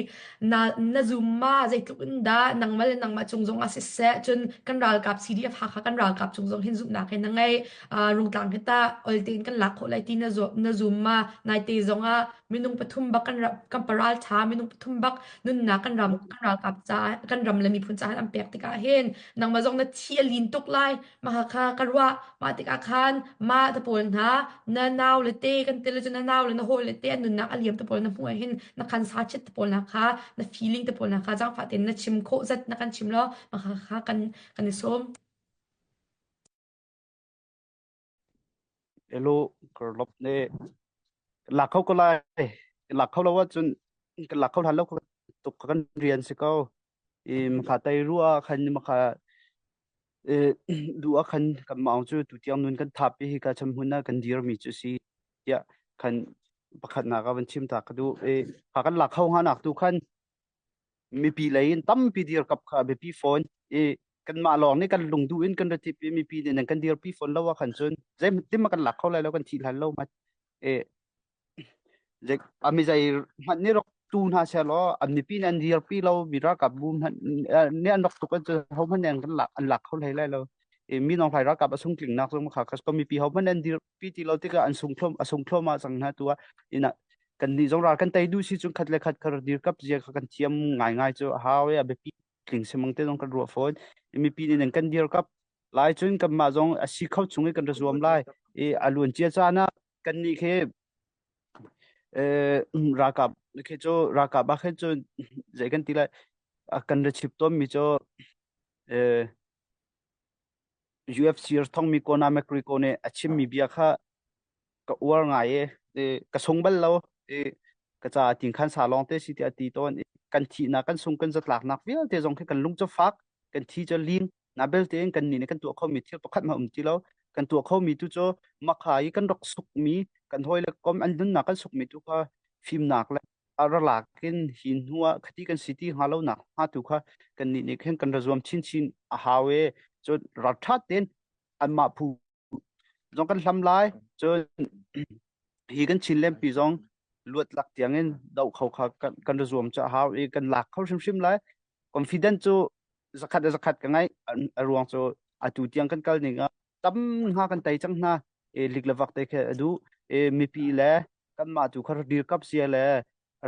na na zum ma zeitluk in dah nangmah le nangmah cung zong ah siseh cun kan ralkap CDF Hakha kan ralkap cung zong hin zumhnak he na ngei uh, rungtlang hi ta ol tein kan lak khawh lai ti na na zum ma naite zong ah minung pathum bak kan kan paral tha minung pathum bak nunnak kan ram kan ralkap caah kan ram le miphun caah an pek tikah hin nangmah zong na thi a lin tuk lai mah kha ka ruah mah tikah khan mah te pawl hna na nau le te kan ti le cu na nau le na hawi le te an nunnak a liam te pawl na hmuh ah hin na khan sa chit te pawl na kha na feeling te pawl na kha zaangfah tein na chim khawh zat na kan chim law mah kha kan kan i sawm Elo karlop ne lak kho ko lai lak kho lo ahcun kan lak kho hlan lo tuk kan rian si ko i makha tai rua khan makha du ah khan kan maung cu tu tiang nun kan thap i hika cham hmun ah kan dir mi cu si tiah khan pakhatnak ah van chim ta ka duh i kha kan lak kho hnga nak tu khan mipi lei in tampi dirkap kha biapi fawn i kanmah lawng nih kan lungduh in kan ratip i mipi nih nan kan dirpi fawn lo ah khan cun zeitin kan lak kho lai lo kan thih hlan lo ma e ami zei hmanh nih rak tu hna seh law an mipi nih an dirpi lo mi ralkap bu hmanh nih an rak tuk an cu ho hmanh nih an kan lak an lak kho hlei lai lo i mi nong hlai ralkap a sung tling nak zong kha kha mipi ho hmanh an dirpi ti lo tikah an sung thlom a sung thlom ah cang hna tu ah ina kan nih zong ral kan tei duh si cun khat le khat kha dirkap zia kha kan thiam ngaingai cu a hau i a biapi tling semang te zong kan ruah fawn mipi nih nan kan dirkap lai cun kanmah zong a si kho chung i kan ra zuam lai i a luan cia caan ah kan nih khi ralkap khi cu ralkap ah khin cun zei kan ti lai kan ra chip tawn mi cu UFC thongmi Conor McGregor nih a chimmi bia kha ka uar ngai i ka sung bal lo i ka caah tin khan sa lawng te si tiah a ti tawn i kan thihnak kan sung kan zatlaknak vialte zong khi kan lung cu fak kan thi cu lim na belte in kan nih nih kan tuah khomi thil pakhat ma um ti lo kan tuah khomi tu cu makha i kan rak sukmi kan hawi le kom an nunnak kan sukmi tu kha fimnak le a in hi hnu ah khati kan si ti hnga lo nak hnga tu kha kan nih nih khin kan ra zuam chinchin a hau e cun ralṭha tein anmah phu zong kan hlam lai cun hi kan Chin lempi zong luat lak tiangin doh kho kha kan, kan ra zuam cu a hau i kan lak kho hrimhrim lai confident cu zakhat le zakhat ka ngai a ruang cu atu tiang kan kal ning ah tam hnga kan tei cang hna e lik le vak te khe a duh e mipi le kanmah tu kha dirkap sia le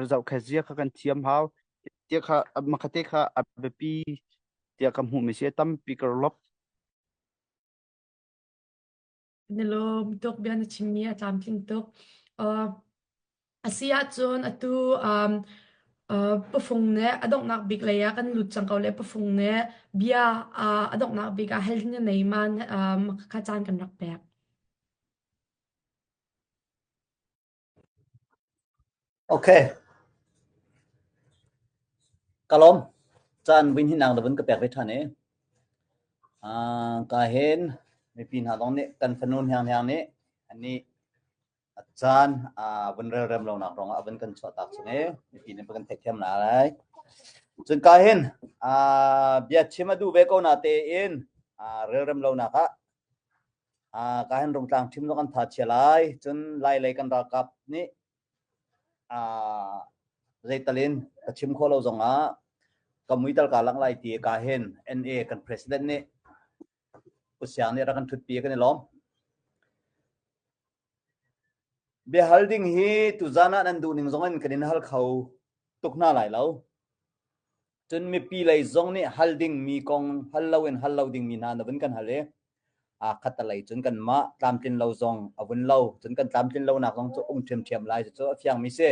zohkhet zia kha kan thiam hau. Tia kha makhate kha a biapi tiah ka hmuhmi si tampi ka lop. Na lawm tuk bia na chimmi a tlamtling tuk. Uh, a si ahcun atu um, uh, pafung nih a donghnak bik lei ah kan lut cang ko le pafung nih bia uh, a donghnak bik ah hal ding na nei ma um, kha caan kan rak pek. Okay. Ka lawm. Caan vun hinang da vun ka pek ve ṭhan i. Uh, ka hin mipi hna zong nih kan fanu hniang hniang nih ani a caan uh, vun relrem lo nak rong ah vun kan chuah tak chung i mipi nih kan theihthiam na lai. Cun ka hin uh, bia chim a duh ve ko na tein uh, relrem lo nak ah Uh, ka hin Rungtlang ṭhim zong an tha chia lai. Cun Lailei kan ralkap nih uh, zeital in ka chim khawh lo zongah ka muital ka lang lai ti ka hin NA kan president nih Pu Siang nih rak kan ṭhutpi kan i lawm. Biahal ding hi tuzan ah nan duh ning zong in kan in hal kho tuk hna lai lo. Cun mipi lei zong nih hal dingmi kong hal loin hal lo dingmi hna na vun kan hal i aa khattelei cun kanmah tlamtlin lo zong a vun lo. Cun kan tlamtlin lonak zong cu um ṭhiamṭhiam lai cucu a fiangmi si.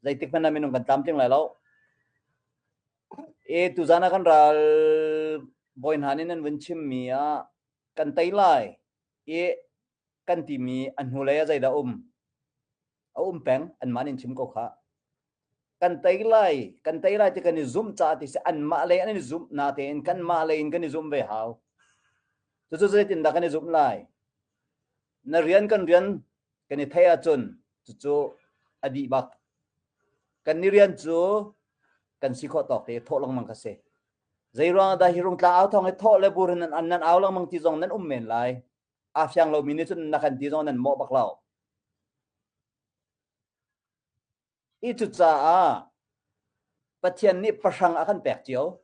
Zeitik hmanh ah minung kan tlamtling lai lo. E tuzan ah kan ral bawi hna nih nan vun chimmi ah kan tei lai i kan timi a hnulei ah zeidah um? A um peng anmah nih an chim ko khah. Kan tei lai, kan tei lai ti kan i zumh caah ti si anmah lei an i zumh natein kanmah lei in kan i zumh ve hau. Cucu zeitindah kan i zumh lai? Na rian kan rian kan i theih ahcun cucu a dih bak. Kan ni rian cu kan si khawh tawk te thawh lengmang kha si. Zei ruang dah hi rungtlang au thawng hi thawh le bur in nan, nan au lengmang ti zong nan um men lai. Aa fiang lomi nih cun na kan ti zong nan mawh bak lo. I cucaah Pathian nih pahrang a kan pek cio.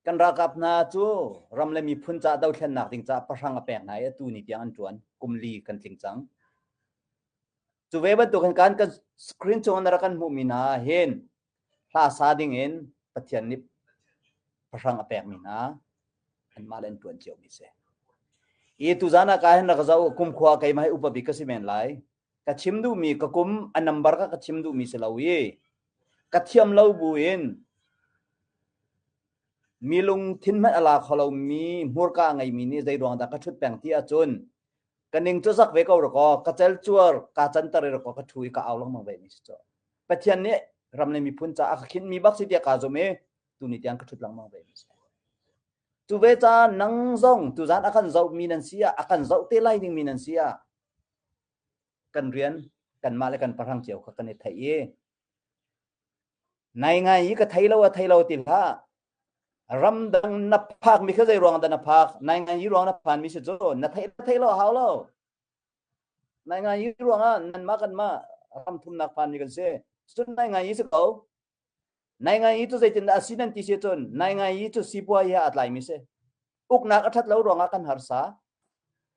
Kan ralkap hna cu ram le miphun ca dothlennak ding caah pahrang a pek hna i atu ni tiang an ṭuan. Kum li kan tling cang. Cu ve bantukin kan kan screen cung na rak kan hmuhmi hna hin hla sa ding in Pathian nih pahrang a pekmi hna anmah le an ṭuan ciomi si. I tuzan ah ka hin rak zoh kumkhua keimah hi upa bik ka si men lai. Ka chim duhmi ka kum a number ka ka chim duhmi si lo i ka thiam lo bu in mi lungthin hmanh a la kho lomi hmurka a ngeimi nih zei ruang dah ka ṭhut peng ti ahcun ka ning cu zak ve ko rakaw ka cel cuar ka canter i rakaw ka ṭhu i ka au lengmang ve mi si cu. Pathian nih ram le miphun caah a ka khinhmi bak si tiah kaa zum i tuni tiang ka ṭhut lengmang ve mi si. Cu ve ca nang zong tuzan a kan zohmi nan si ah a kan zoh te lai dingmi nan si ah kan rian kanmah le kan pahrang cio kha kan i theih i nai ngai i ka thei lo a thei lo ti hlah ramdang na phak mi kha zei ruang dah na phak nai ngai i ruang na phan mi si cu na thei thei lo hau lo nai ngai i ruang ah nanmah kanmah ram thumnak phan mi kan si cun nai ngai i si ko Nai ngai i cu zeitindah a si nan ti si cun nai ngai i cu sipuai he aa tlaimi si. Uknak a ṭhat lo ruangah kan harsa.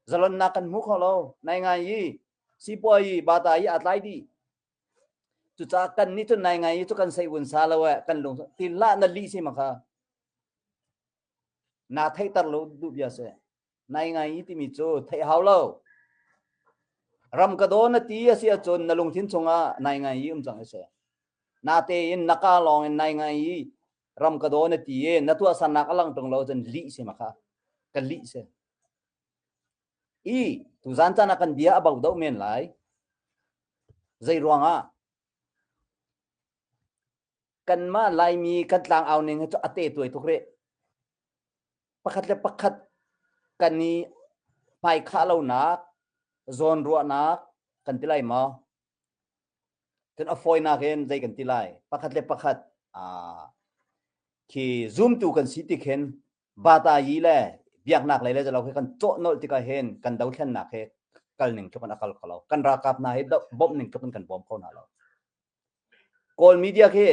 Zalonnak kan hmu kho lo. Nai ngai i sipuai i bata i aa tlai dih. Cucaah kan nih cun nai ngai i cu kan sei vun sa lo eh kan lung ti hlah na lih si ma kha. Na theihter lo duh bia si. Nai ngai i timi cu theih hau lo. Ram ka daw na ti a si ahcun na lungthin chungah nai ngai i um cang i si. Natein na ka lawng in nai ngai i ram ka daw na ti i na tuahsernak a lang ṭung lo cun lih si ma kha. Ka lih si. I tuzan caan ah kan bia a bo deuh men lai. Zei ruangah kanmah Laimi kan tlangau ning hi cu a te tuai tuk rih. Pakhat le pakhat kan i hmaikhah lonak, zawnruahnak kan ti lai maw? Cun a fawinak in zei kan ti lai? Pakhat le pakhat aa khi zumtu kan si tik hin bata yi le biaknak lei le zalo khi kan cawh nolh tikah hin kan dothlennak hi kal ning tluk in a kal kho lo. Kan ralkap hna hi bawmh ning tluk in kan bawm kho hna lo. Kawl media khi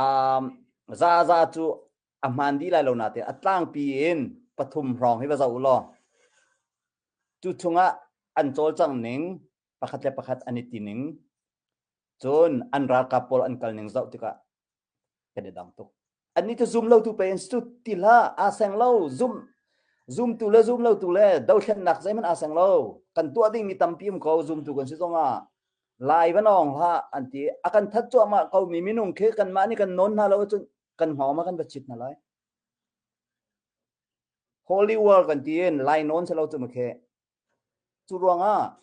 um, za za cu a hmaan dih lai lo nain a tlangpi in pathum hrawng hi va zoh u law cu chungah an cawlcangh ning pakhat le pakhat an i ti ning. Cun an ralkap pawl an kal ning zoh tikah kan i dang tuk. Annih cu zum lotu pei an si cu ti hlah, aa seng lo, zum zumtu le zum lotu le dothlennak zeihmanh aa seng lo. Kan tuah dingmi tampi um ko, zumtu kan si zongah. Lai va nawng hlah an ti. A kan that cuahmah komi minung khi kanmah nih kan nawn hna lo ahcun kan hngawng ah kan va chit hna lai. Holy war kan ti in lai nawn si lo cu makhe. Cu ruangah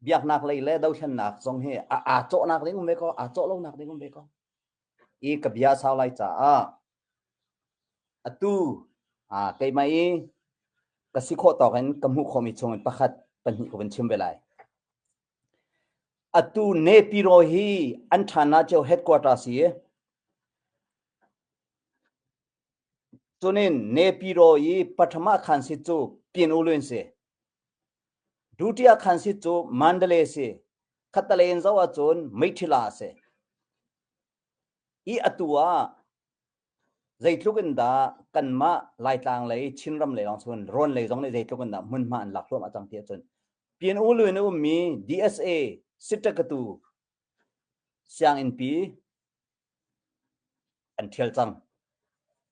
biaknak lei le dothlennak zong hi a aa cawhnak ding um ve ko, aa cawh lonak ding um ve ko. I ka bia sau lai caah atu keimah i ka si khawh tawk in ka hmuh khawhmi chung in pakhat pahnih ka vun chim ve lai. Atu Nepiro hi an ṭhan ah cio headquarter si. Cunin Nepiro i pathama khan si cu Pyin U Lwin si. Dutiya khan si cu Mandalay si. Khattalei in zoh ahcun Meithila a si. I atu ah zeitluk in dah kanmah Laitlang lei Chinram lei lawng chun rawn lei zong nih zeitluk in dah hmunhma an lak hluahmah cang ti ahcun Pyin U Lwin a ummi DSA Sitakatu sianginnpi an ṭhial cang.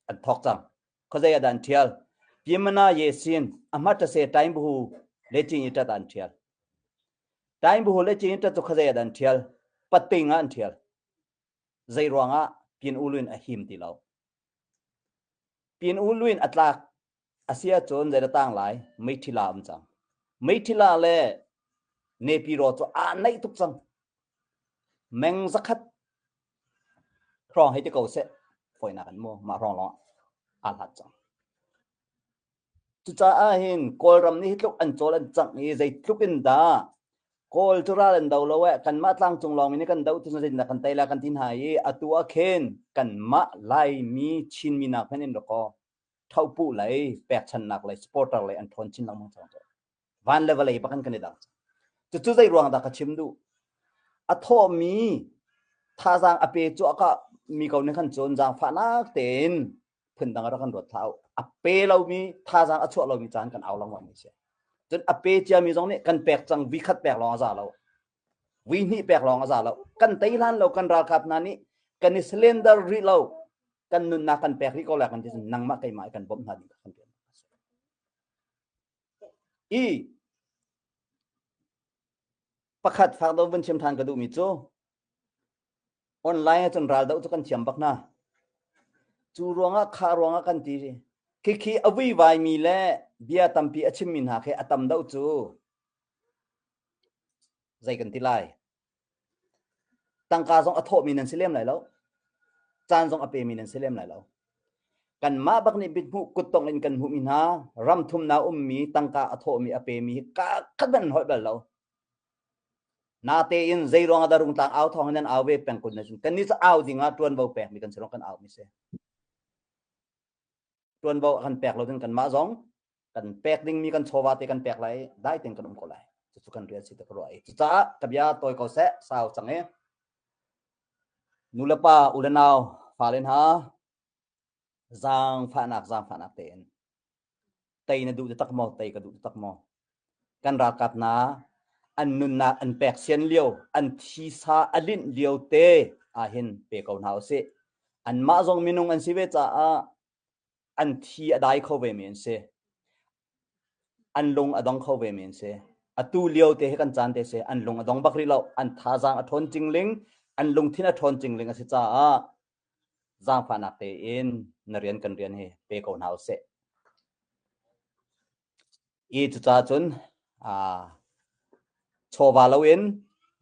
An thawk cang. Khuazei ah dah an ṭhial? Pyimana Yesin a hmatase Taingbuhu le Cing i ṭat ah an ṭhial. Taingbuhu le Cing i ṭat cu khuazei ah dah an ṭhial? Pating ah an ṭhial. Zei ruangah Pyin U Lwin a him ti lo. Pyin U Lwin a tlak a si ahcun zei dah tang lai? Meithila um cang. Meithila le Nepiro cu aa naih tuk cang. Meng zakhat hrawng hei ti ko seh fawinak in mu mah hrawng lawng aa hlat cang. Cucaah hin Kawlram nih hi tluk an cawl an cangh i zeitluk in dah Kawl cu ral an do lo eh kanmah tlangcung lawng in kan do tu zeitindah kan tei la kan ti hna i atu ah khin kanmah Laimi Chinmi nak hmanh in dakaw thopuh lei pekchannak lei supporter lei an ṭhawn chin lengmang cang cu. Van le vawlei bak in kan i dang. Cucu zei ruang dah ka chim duh? A thawhmi thazaang a pe cuahkah mi ko nih khan cun zaangfahnak tein phundang a rak kan ruat thlau. A pe lomi thazaang a chuah lomi caan kan au lengmang mi si. Cun a pe ciami zong nih kan pek cang vi khat pek lawng a za lo. Vi hnih pek lawng a za lo. Kan tei hlan lo kan ralkap hna nih kan i surrender rih lo. Kan nunnak kan pek rih ko lai kan ti cun nangmah keimah kan bawmh hna ding kha kan rian a si. I pakhat fak do vun chim than ka duhmi cu online ahcun ral doh cu kan thiam bak hna. Cu ruangah kha ruangah kan ti khikhi a vuivaimi le bia tampi a chimmi hna khi a tam doh cu zei kan ti lai. Tangka zong a thawhmi nan si lem lai lo. Caan zong a pemi nan si lem lai lo. Kanmah bak nih mithmuh kuttong in kan hmuhmi hna ram thumnak ummi tangka a thawhmi a pemi hi ka khat hmanh an holh bal lo. Natein zei ruang ah dah rungtlang au thawng in nan au ve peng kun na cun kannih cu au ding ah ṭuanvo pekmi kan si ruang kan au mi si. Ṭuanvo a kan pek lo ding kanmah zong kan pek dingmi kan chawva te kan pek lai dai tein kan um ko lai. Cucu kan rian si te ka ruah i cucaah ka bia tawi ko seh sau cang i nu le pa u le nau fale hna zaangfahnak zaangfahnak tein tei na duh tak maw tei ka duh tak maw kan ralkap hna an nunnak an pek sian lio an thisa a linh lio te ahhin pe ko hna usih anmah zong minung an si ve caah an thi a dai kho ve mi an si an lung a dong kho ve mi an si atu lio te hi kan caan te si an lung a dong bak rih lo an thazaang a ṭhawn cingling an lungthin a ṭhawn cingling a si caah zaangfahnak tein na rian kan rian hi pe ko hna usih. I cucaah cun chawva loin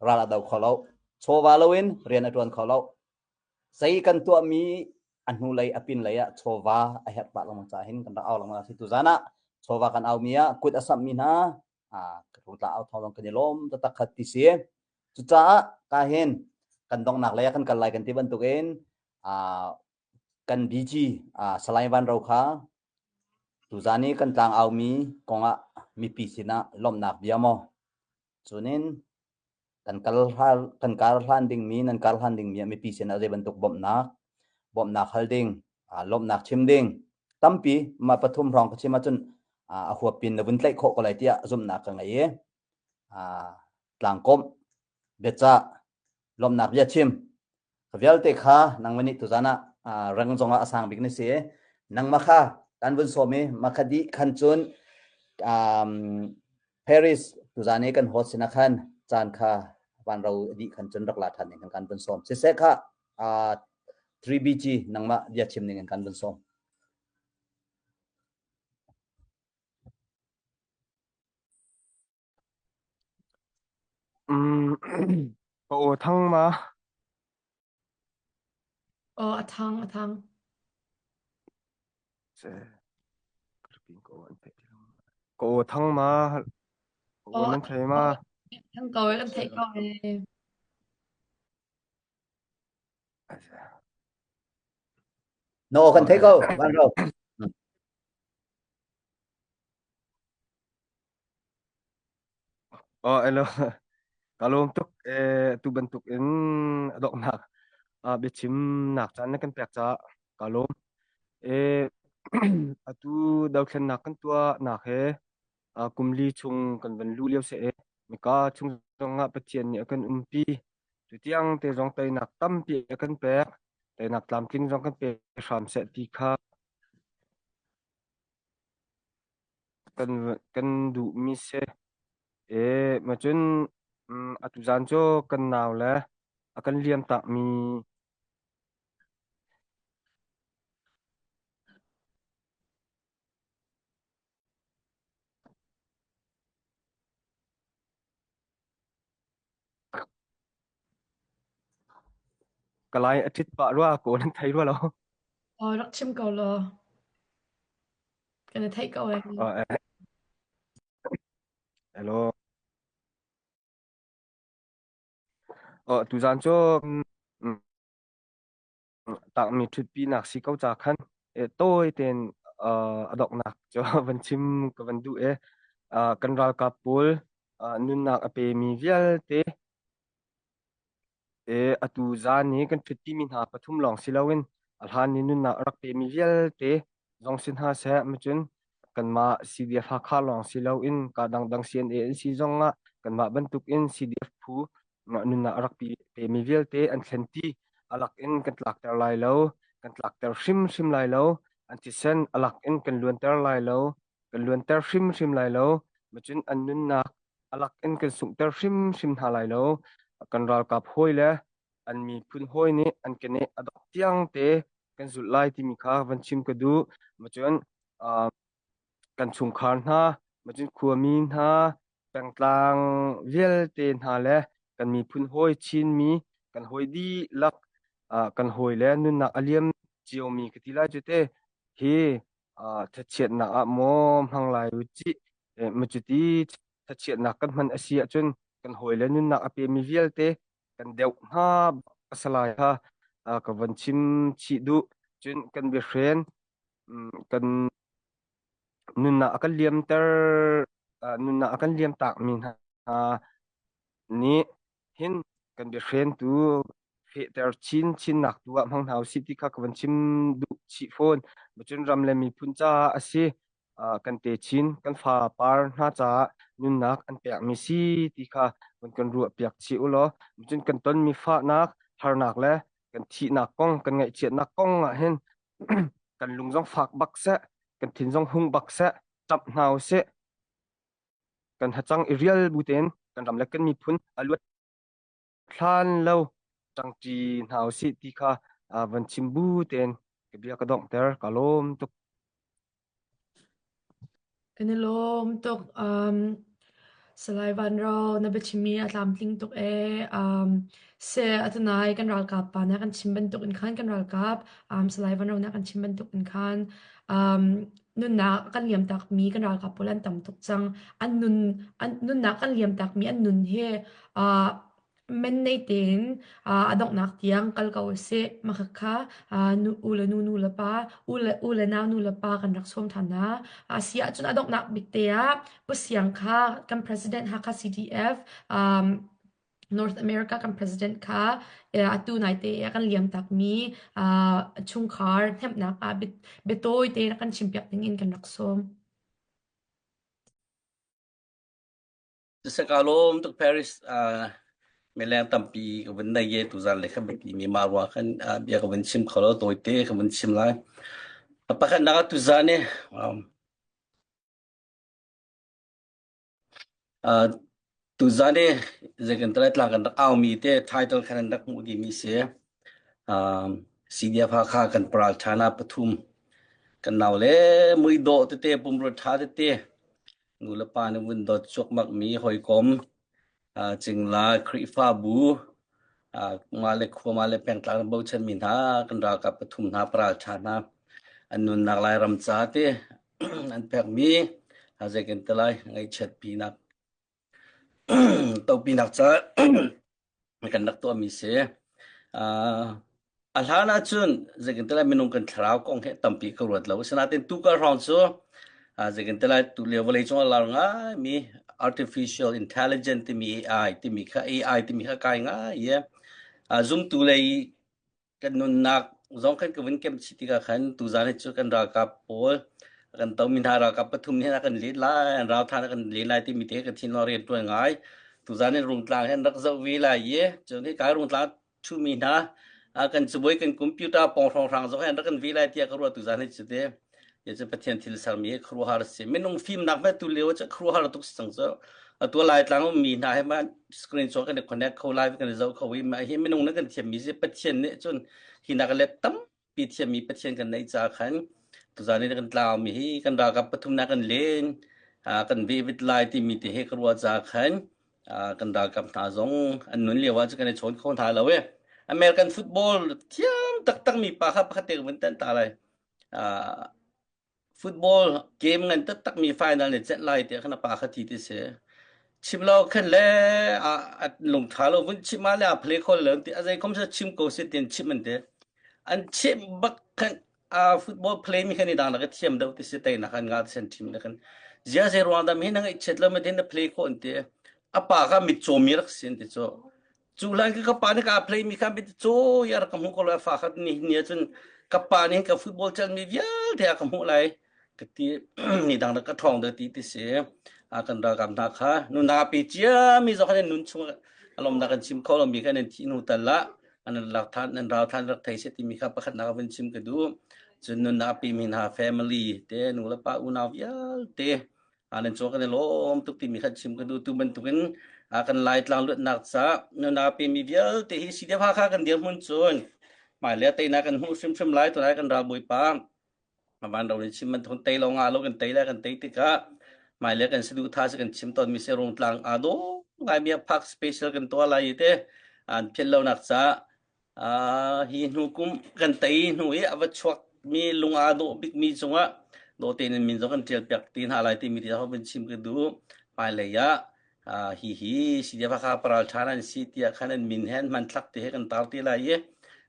ral a do kho lo. Chawva loin rian a ṭuan kho lo. Zei kan tuahmi a hnulei a pinlei ah chawva a herh pah lengmang caah hin kan rak au lengmang a si. Tuzaan ah chawva kan aumi ah kut a samhmi hna rungtla au thawng zong kan i lawm taktak khat ti si. Cucaah ka hin kan donghnak lei ah kan kal lai kan ti bantukin kan BG Salai Van Ro kha tuzaan i kan tlang aumi kongah mipi sinah lawmhnak bia maw cunin kan kal kan kar hlan dingmi nan kar hlan dingmi ah mipi sinah zei bantuk bawmhnak bawmhnak hal ding lawmhnak chim ding tampi mah pathum hrawng ka chim ahcun a huap pin na vun tlaih khawh ko lai tiah zumhnak ka ngei i tlangkomh biacah. Lawmhnak bia chim. Ka vialte kha nangmah nih tuzan ah rang zongah a sang bik na si. Nangmah kha kan vun sawm i makha dih khan cun um, Paris tuzan i kan host sinah khan caan kha van ro dih khan cun rak la ṭhan ding kan kan vun sawm. Siseh kha uh, 3BG nangmah bia chim ning in kan vun sawm. Mm, ka aw thang ma? Aw a thang a thang. Se, ka aw an theih ti lo. Ka aw thang ma? Ka aw Aw nan thei ma? thang ko eh kan theih ko eh. No kan thei ko van ro. Oh, hello. Ka lawm tuk eh tu bantuk in a donghnak ah biachim nak caan na kan pek caah ka lawm. Eh atu dothlennak kan tuah nak he ah kum li chung kan van lu lio se eh mika chung zongah Pathian nih a kan umpi. Tutiang te zong teinak tampi a kan pek. Teinak tlamtling zong kan pe hram seh ti kha kan kan duhmi si. E macun mm, atu zan cu kan nau le a kan liam takmi Kalay a ṭhit pah rua ko nan thei rua lo. Aw rak chim ko law. Kan i theih ko eh. Uh, hello. Oh, tuzaan cu mm, takmi ṭhutpi nak si ko ca khan eh, tawi tein uh, a donghnak cu van chim ka van duh eh. Uh, kan ralkap pawl uh, nunnak a pemi vialte E, atu zan hi kan ṭhuttimi hna pathum lawng si loin a hlan i nunnak a rak pemi vialte zong si hna seh, macun kanmah CDF Hakha lawng si loin ka dangdang CNA an si zongah kanmah bantukin CDF phu nunnak a rak pemi vialte an thlenti a lak in kan tlakter lai lo, kan tlakter hrimhrim lai lo, an thisen a lak in kan luanter lai lo, kan luanter hrimhrim lai lo, macun an nunnak a lak in kan sunghter hrimhrim hna lai lo. Kan ralkap hawi le an miphun hawi nih an keneh a dok tiang te kan zulh lai timi kha van chim ka duh. Macun uh, kan chungkhar hna, macun khuami hna, pengtlang vialte hna le kan miphun hawi Chinmi kan hawi dihlak uh, kan hawi le nunnak a liam ciomi ka ti lai cu te hi uh, thachiatnak ah maw hmang lai u cih Macuti thachiatnak kan hman a si ahcun kan hawile nunnak a pemi vialte kan deuh hna a si lai kha ka von chim chih duh. Cun kan biahren kan nunnak a kan liamter nunnak a kan liam takmi hna nih hin kan biahren tu fehter chin chinnak tu ah hmang hna usih ti kha ka van chim duh chih fawn. Cun ram le miphun caah a si. Kan te chin kan fa par hna caah nunnak an pekmi si ti kha van kan ruah piak chih u law cun kan tonmi fahnak harnak le kan thihnak kong kan ngaihchiatnak kong ah hin kan lung zong fak bak seh kan thin zong hung bak seh ṭap hna usih kan hacang i rial bu tein kan ram le kan miphun a luat hlan lo ṭangṭi hna usih ti kha van chim bu tein ka bia ka donghter ka lawm tuk. Kan i lawm tuk. Um, Salai Van Ro, na biachimmi a tlamtling tuk ee. Um, se atunai kan ralkap pa na kan chim bantuk in khan kan ralkap um, Salai Van Ro na kan chim bantuk in khan um, nunnak kan liam takmi kan ralkap pawl an tam tuk cang. An nun an nunnak kan liam takmi an nun hi uh, men nei tein uh, a donghnak tiang kal ko usih. Makhakha uh, nu u le nu nu le pa u le u le nau nu le pa kan rak sawm ṭhan hna. A si ahcun a donghnak bik te ah Pu Siang kha kan president Hakha CDF um, North America kan president kha atu naite ah kan liam takmi uh, chungkhar hnemhnak ah biatawi te kan chimpiak ding in kan rak sawm. Saka lawm tuk Paris. Uh, Mileng tampi ka vun nei i tuzan le kha biapi mi mah ruang khan bia ka vun chim kho lo tawite ka vun chim lai. Pakhatnak ah tuzan i tuzan i zeikan tlang kan rak aumi te title khan an rak hmuh dihmi si. CDF Hakha kan paral ṭhan ah pathum kan nau le muidawh tete pumrua ṭha tete nu le pa nih vun dawt cuakmak mi hawikom cingla Khrihfabu mah le khua mah le pengtlang bochan mi hna kan ralkap pathum hna paral ṭha hna an nunnak Lairam ca te an pekmi zeikan te lai ngaihchiat pinak topinak ca kan rak tuahmi si. A hlan ahcun zeitintiah minung kan thlarau kong hi tampi ka ruat lo. Asinain tukar hrawng cu zeitintiah tu lio vawlei cung ah lar ngaimi artificial intelligence timi AI timi kha AI timi kha kai ngai i zumtu lei kan nunnak zong khan ka vun kemh chih tikah khan tuzan hi cu kan ralkap pawl kan tomi hna ralkap pathum nih a kan let lai an rau than a kan let lai timi te ka thinlung rian tuan ngai tuzan in rungtlang hin rak zoh ve lai i cun hi kai rungtlang thumi hna kan cabuai kan computer pawng hrawnghrang zong hin rak kan ve lai tiah ka ruah tuzan hi cu te Ya cu Pathian thil sermi hi khuaruahhar a si. Minung fimnak hme tu lio cu khuaruahhar tuk si cang cu. Atu Laitlang ummi hna he ma screen cu kan i connect kho live kan i zoh kho i mah hi minung na kan thiammi si Pathian nih cun hi nak let tampi thiammi Pathian kan neih ca khan tuzan i kan tlaumi hi kan ralkap pathum na kan len kan vevit lai timi te he ka ruah ca khan kan ralkap hna zong an nun lio ah cun kan i chawn kho hna lo e. American football thiam taktak mi pa kha pakhat te ka vun tan ta lai. Football game ngan taktakmi final nih cenh lai tiah khan a pa kha ti ti si. Chim lo khan le a lungtha lo vun chim ah le a phle kho lo ti a zei kom se chim ko si tin chim an ti. An chim bak khan a football play mi khan i dang la ka thiam deuh ti si tai na khan nga sen team na khan zia zei ruang dam hi na ngaih chet lo ma tin na play kho an ti. A pa kha mit caw mi rak sin ti cu. Cu hlan khi ka pa nih ka play mi kha mit cawi a rak ka hmuh ko lo fa kha ni ni ahcun ka pa nih ka football celmi vialte a ka hmuh lai ka ti ni dang ka ṭhawng deuh ti ti si a kan ralkap hna kha nuna pe cia mi zong khan nun chung alomnak kan chim kho lo mi khan an thih hnu tal ah an lak than an rau than rak thei se timi kha pakhat nak vun chim ka duh cun nunnak pe mi hna family te nu le pa unau vialte nan cung kan i lawm tuk timi kha chim ka duh tu bantukin kan Laitlang luatnak ca nuna pemi vialte hi CDF Hakha kan dirhmun cun hmailei teinak kan hmuh hrimhrim lai tunai kan ralbawipa van ro in chim man thun tei lo nga lo kan tei lai kan tei tikah hmailei kan saduh tha si kan chim tawn mi si rungtlang aa dawh ngai mi phak special kan tuah lai te an philh lo nak ca Hi hnu kum kan tei hnu i a va chuakmi lung aa dawh bikmi cungah dawh tein min zong kan ṭial piak ti hna lai timi ti vun chim ka duh. Hmailei ah hihi CDF Hakha paral ṭha nan si tiah khan an min he an hmanthlak te he kan tar te lai i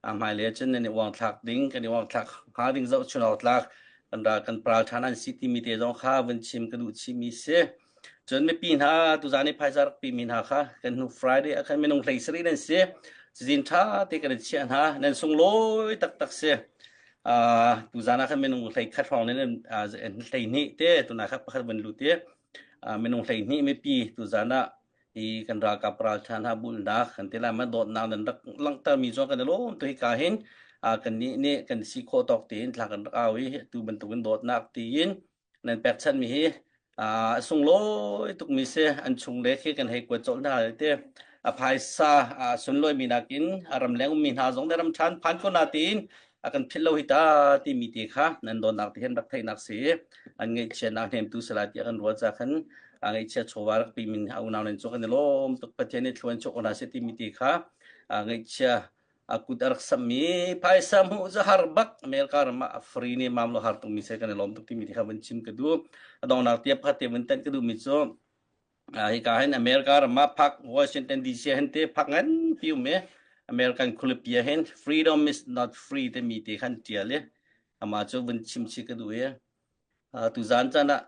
hmailei ah cun nan i uangthlak ding kan i uangthlak hnga ding zohchun awk tlak kan ral kan paral ṭha nan si timi te zong kha vun chim ka duh chihmi si. Cun mipi hna tuzaan i phaisa rak pimi hna kha kan hnu Friday ah khan minung 17 nan si. Cazin ṭha te kan i chiah hna. Nan sunglawi taktak si. Uh, tuzaan ah khan minung 11 hrawng nan uh, 12 te tunah kha pakhat van lut i uh, minung 12 mipi tuzaan ah hi kan ralkap ralṭha hna bulnak kan ti lai ma dawtnak nan rak langhtermi cu kan i lawm tu hi ka hin uh, kan nih nih kan si khawh tawk tein thla kan rak au i tu bantukin dawtnak tiin nan pekchanhmi hi a sunglawi tukmi si an chung le khi kan hei kuat colh hna te a phaisa a sunlawimi nakin a ramleng ummi hna zong le ram ṭhan phan ko na tiin a kan philh lo hi ta timi te kha nan donnak te hin rak theihnak si an ngaihchiatnak hnemtu sala tiah kan ruat ca khan a ngaihchia chawva rak pi min a unau nan cu kan i lawm tuk Pathian nih thluan chuk ona si timi te kha a ngaihchia a kut a rak sammi phaisa hmuh cu har bak America ram ah a free ne mam lo har tukmi se kan i lawm tuk timi ti kha vun chim ka duh a dongnak tia pakhat te vun tanh ka duhmi cu hika hin America ram ah phak Washington DC hin te phak ngan pi um e American khualipi ah hin freedom is not free timi te khan tial i ama cu vun chim chi ka duh i Tuzaan caan ah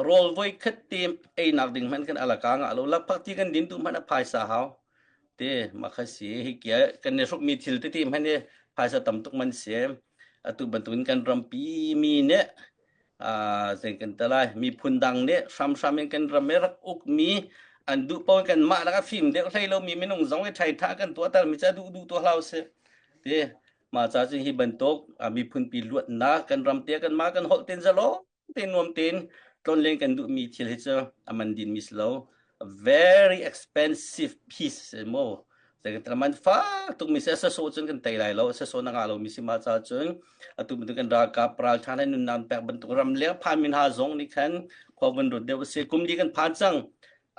rawl voikhat te einak ding hmanh kan alaka ngah lo lakphak ti kan din tu hmanh a phaisa hau te mah kha si hi kia kan i hrukmi thil tete hmanh hi phaisa tam tuk man si atu bantukin kan rampi mi nih zei kan ti lai miphun dang nih hramhram in kan ram i rak ukmi An duh paoh kan mah lak a fim deuh hlei lomi minung zong i ṭhai ṭha kan tuahter mi cu duh duh tuah hlah usih. Ti mah ca cu hi bantuk miphunpi luatnak kan ram te kan mah kan holh ten zalo te nuam tein tlonlen kan duhmi thil hi cu a man din mi si lo. Very expensive piece si mu. Man fak tuk mi si a saso cun kan tei lai lo. A saso na ngah lo mi si ma ca cun atu bantuk kan ralkap ralṭha le nunnak pek bantuk ram leng phan mi hna zong nih khan khua vun rut deuh a si. Kum li kan phan cang.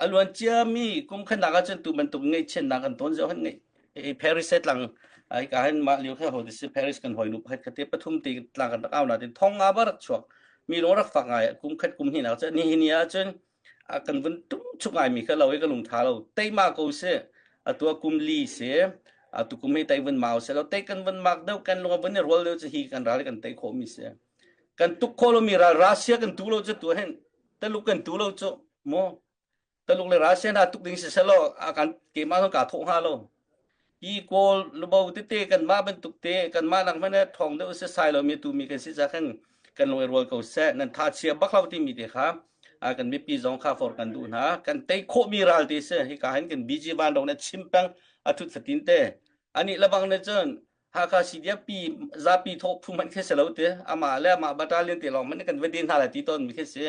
A luan ciami kum khatnak ahcun tu bantuk ngaihchiatnak kan ton zio han ngeih Paris he tlang ai ka hin mah lio kha ho si Paris kan hoi nu pakhat kate pathum ti tlang kan rak au na tin thong nga ba rak chuak mi lung rak fak ngai kum khat kum hnih nak cun ni hi ni ahcun a kan vun tum chuk ngai mi kha lo i ka lung tha lo teima ko si atua kum li si atu kum hi tai vun mau se lo te kan vun mak deuh kan lung vun i rual deuh chu hi kan ral kan tei khawh mi si kan tuk kho lo mi ral Russia kan tu lo chu tu hen Taluk kan tu lo cu mu Taluk le Russia hna tuk ding si selaw a kan keimah zong kaa thawh hnga lo hi kawl lubo tete kan mah bantuk te kan mah nak hmanh thong deuh se sai lo mi tu mi kan si ca khan kan lung i rual ko seh nan tha chia bak lo timi te kha kan mipi zong kha for kan duh hna kan tei khawh mi ral te se hi ka hin kan BG van dong na chim peng a thut fatin te ani labang ne cun Hakha CDF pi zapi thawh phu hmanh khi si lo te amah le amah battalion te lawng hmanh kan va din hna lai ti tawn mi khi si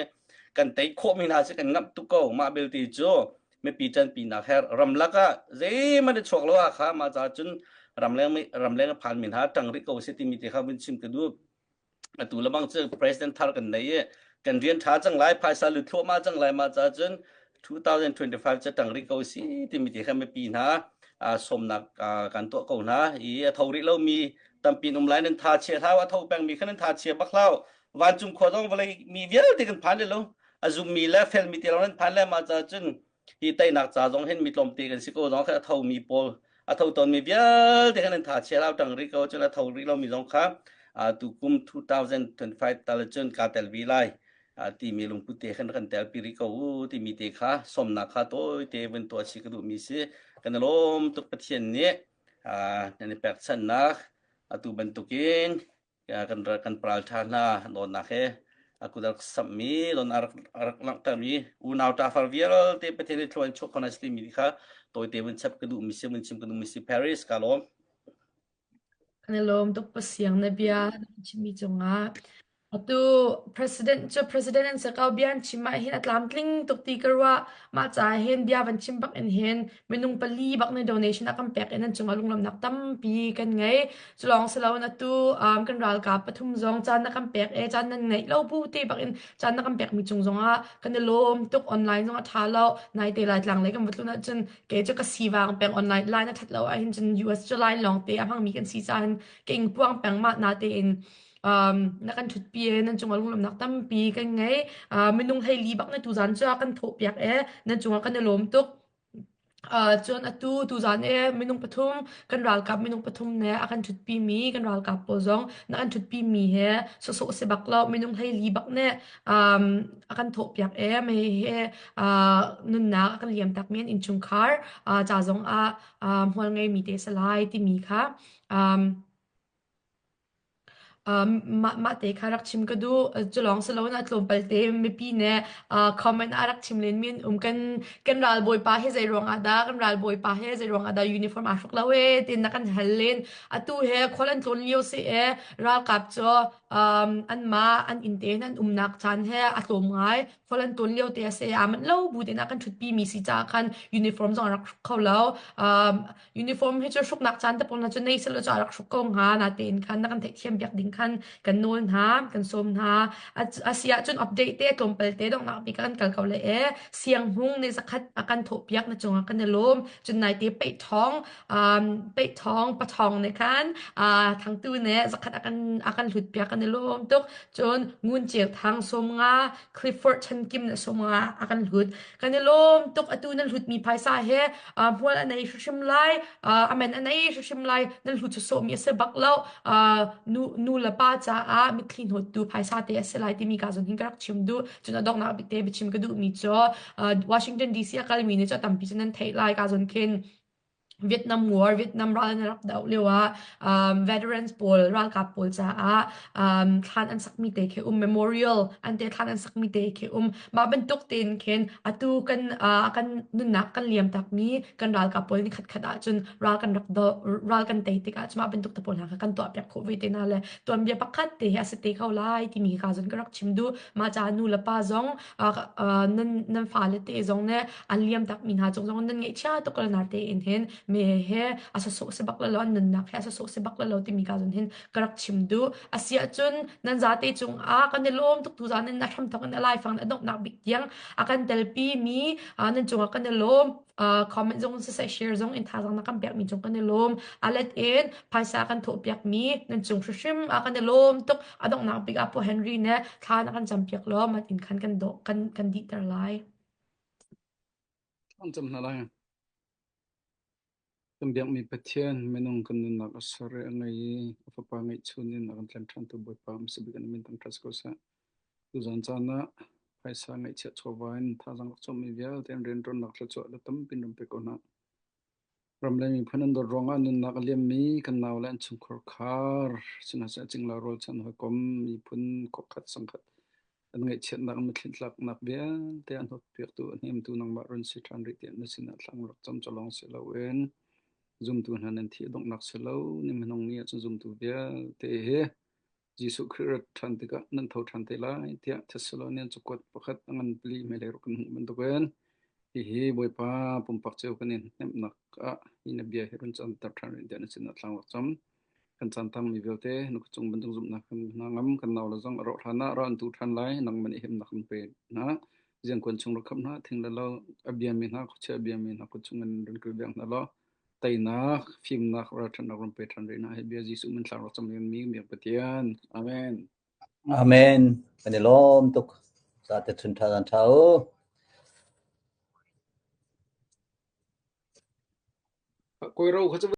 kan tei khawh mi hna si kan ngamh tuk ko mah belte cu mipi ṭanpi nak her ramlak ah zeihmanh a chuak lo Hakha mah ca cun ramleng ramleng a phan mi hna ṭang rih ko si timi te kha vun chim ka duh atu lebang cu president thar kan nei i kan rian ṭha cang lai phaisa lut thluahmah cang lai mah ca cun 2025 ca tang rih ko si timi ti kha mipi hna sawmnak kan tuah ko hna i a tho rih lomi tampi um lai nan tha chia hlau a tho pengmi kha nan tha chia bak hlau vancung khua zong vawlei mi vialte kan phan le lo a zummi le felmi te lawng nan phan le mah ca cun hi teinak ca zong hin mi tlawmte kan si ko zong kha a thomi pawl a tho tawnmi vialte khan an tha chia lau tang rih ko cun a tho rih lomi zong kha tu kum 2025 tal cun ka tel vi lai timi lungput te khan kan tel pi rih ko u timi te kha somnak kha tawi te vun tuah si ka duhmi si kan lawm tuk Pathian nih nan i pekchannak atu bantukin kan kan pral ṭha hna dawtnak he a kut a rak samhmi don a rak a rak langhtermi unau ṭafar vialte Pathian nih thlua in chuah khawh na si timi kha tawite vun chap ka duhmi si vun chim ka duhmi si Paris ka lawm. Kan i lawm tuk pasiang na bia na chimmi cungah. Atu president cu president an si ko bia an chim ah hin a tlamtling tuk ti ka ruah. Mah caah hin bia van chim bak in hin minung pali bak nih donation a kan pek i nan cungah lunglawmhnak tampi kan ngei. Cu lawng si loin atu um, kan ralkap pathum zong caan na kan pek e caan nan ngeih lo bu te bak in caan na kan pekmi cung zongah kan i lawm tuk online zong a ṭha lo naite Laitlang lei kan va tlun ahcun kei cu ka sivang peng online line a ṭhat lo ahhin cun US cu line lawng te a hmangmi kan si caah hin ka ingpuang peng mah na tein um, na kan ṭhutpi e nan cungah lunglawmhnak tampi kan ngei uh, minung hleili bak na tuzan cu a kan thawhpiak e nan cungah kan i lawm tuk Uh, cun atu tuzan e minung pathum kan ralkap minung pathum ne a kan ṭhutpi mi kan ralkap pawl zong na kan ṭhutpi mi he sawsawh si bak lo minung hleili bak ne um, a kan thawhpiak e me he uh, nunnak a kan liam tak mi an innchungkhar uh, ca zong ah uh, hmual ngei mi te salai timi kha um, Mah mah te kha rak chim ka duh. Cu lawng si loin a tlawmpal te mipi nih comment ah rak chim lenmi an um. Kan kan ralbawipa hi zei ruangah dah kan ralbawipa hi zei ruangah dah uniform aa hruk lo ee tiin na kan hal len. Atu he khual an tlawn lio si ee ralkap cu um, anmah an inn tein an umnak caan he a tlawm ngai. Khual an tlawn lio te a si. Aa manh lo bu tein a kan ṭhutpi mi si caah khan uniform zong a rak hruk kho lo. Um, Uniform hi cu hruknak caan te pawl hna cu nei selaw cu a rak hruk ko hnga natein khan na kan theihthiam piak ding khan kan nawl hna kan sawm hna a si ahcun update te tlawmpal te donghnak bik ah kan kal ko le e siang hmung nih zakhat a kan thawh piak na cungah kan i lawm cun nai te peih thawng um, peih thawng pathawng nih khan uh, thangtu nih zakhat a kan a kan hlut piak kan i lawm tuk cun ngun ceu thang sawm nga Clifford Chan Kim nih sawm nga a kan hlut kan i lawm tuk atu nan hlutmi phaisa he hmual a nei hrimhrim lai a men a nei hrimhrim lai nan hlut sawsawhmi a si bak lo nu nu le pa caah mitthli hnawttu phaisa te a si lai timi ka zon hin ka rak chim duh cun a donghnak bik te biachim ka duhmi cu Washington DC a kalmi nih cu a tampi cu nan theih lai ka zon khin. Vietnam War, Vietnam ral an rak doh lio ah um, veterans pawl, ralkap pawl caah um, thlan an sakmi te khi um, memorial an te thlan an sakmi te khi um. Mah bantuk tein khin atu kan uh, kan nunnak kan liam takmi kan ralkap pawl ni khat khat ahcun ral kan rak do ral kan tei tikah cun mah bantuk te pawl hna kha kan tuah piak khawh ve te hna le tuanbia pakhat te hi a si te kho lai timi ka zon ka rak chim duh. Mah caah nu le pa zong uh, uh, nan nan fale te zong ne an liam takmi hna cung zong nan ngaihchia tuk lo na tein hin me he a sasawh si bak lo an nunnak he a sasawh si bak lo timi ka zon hin ka rak chim duh a si ahcun nan zate cung ah kan i lawm tuk tu zan in a hram thok in a laifang a donghnak bik tiang a kan telpi mi nan cungah kan i lawm comment zong siseh share zong in thazang na kan pek mi cung kan i lawm alet in phaisa kan thawh piak mi nan cung hrimhrim ah kan i lawm tuk a donghnak bik ah Pu Henry ne thla na kan cam piak law mat in khan kan do kan kan dihter lai An cam hna lai. Kan biakmi Pathian minung kan nunnak a ser i a ngei i a Fapa ngeihchun in a kan tlen ṭhantu Bawipa hmasa bik an min thangṭhat si ko seh. Tuzan caan ah phaisa ngeihchiah chawva in thazaang rak cawmmi vialte an rianṭuannak thluachuah le tampi in ram pe ko hna. Ram le miphun an dawt ruangah nunnak a liammi kan nau le an chungkhar khar sihmanhsehlaw cingla rualchan hawikom miphun khuakhat sangkhat an ngaihchiatnak an mitthli tlaknak vialte an hnawtpiaktu a hnemtu nangmah run si ṭhan rih tiah na sinah thla rak cam cu lawng si loin zumtu hna nan thih donghnak si lo ni hmanung ni ahcun zumtu vialte hi Jesuh Khrih rat ṭhan tikah nan tho ṭhan te lai tiah Thessalonian cakuat pakhat a ngan pali hmailei ruk kan hmuh bantukin hihi Bawipa pumpak cio kan in hnemhnak ah hi na bia hi run canter ṭhan rih tiah na sinah thla rak cam. Kan caan tangmi vialte na kut cung bantuk zumhnak kan hna ngam kan nau le zong a rawh hlan ah ra an tu ṭhan lai nangmah nih himnak kan pe hna. Ziangkuan chung rak khap hna thing le lo a biami hna khuachia a biami hna kut chung in run kilveng hna law teinak fimnak ralṭhatnak run pe ṭhan rih hna. Hi bia Jesuh min thla rak cam mi miak Pathian. Amen. Amen. Kan i lawm tuk. Zate chun ṭha zan ṭha u. Kawi ro kha cu.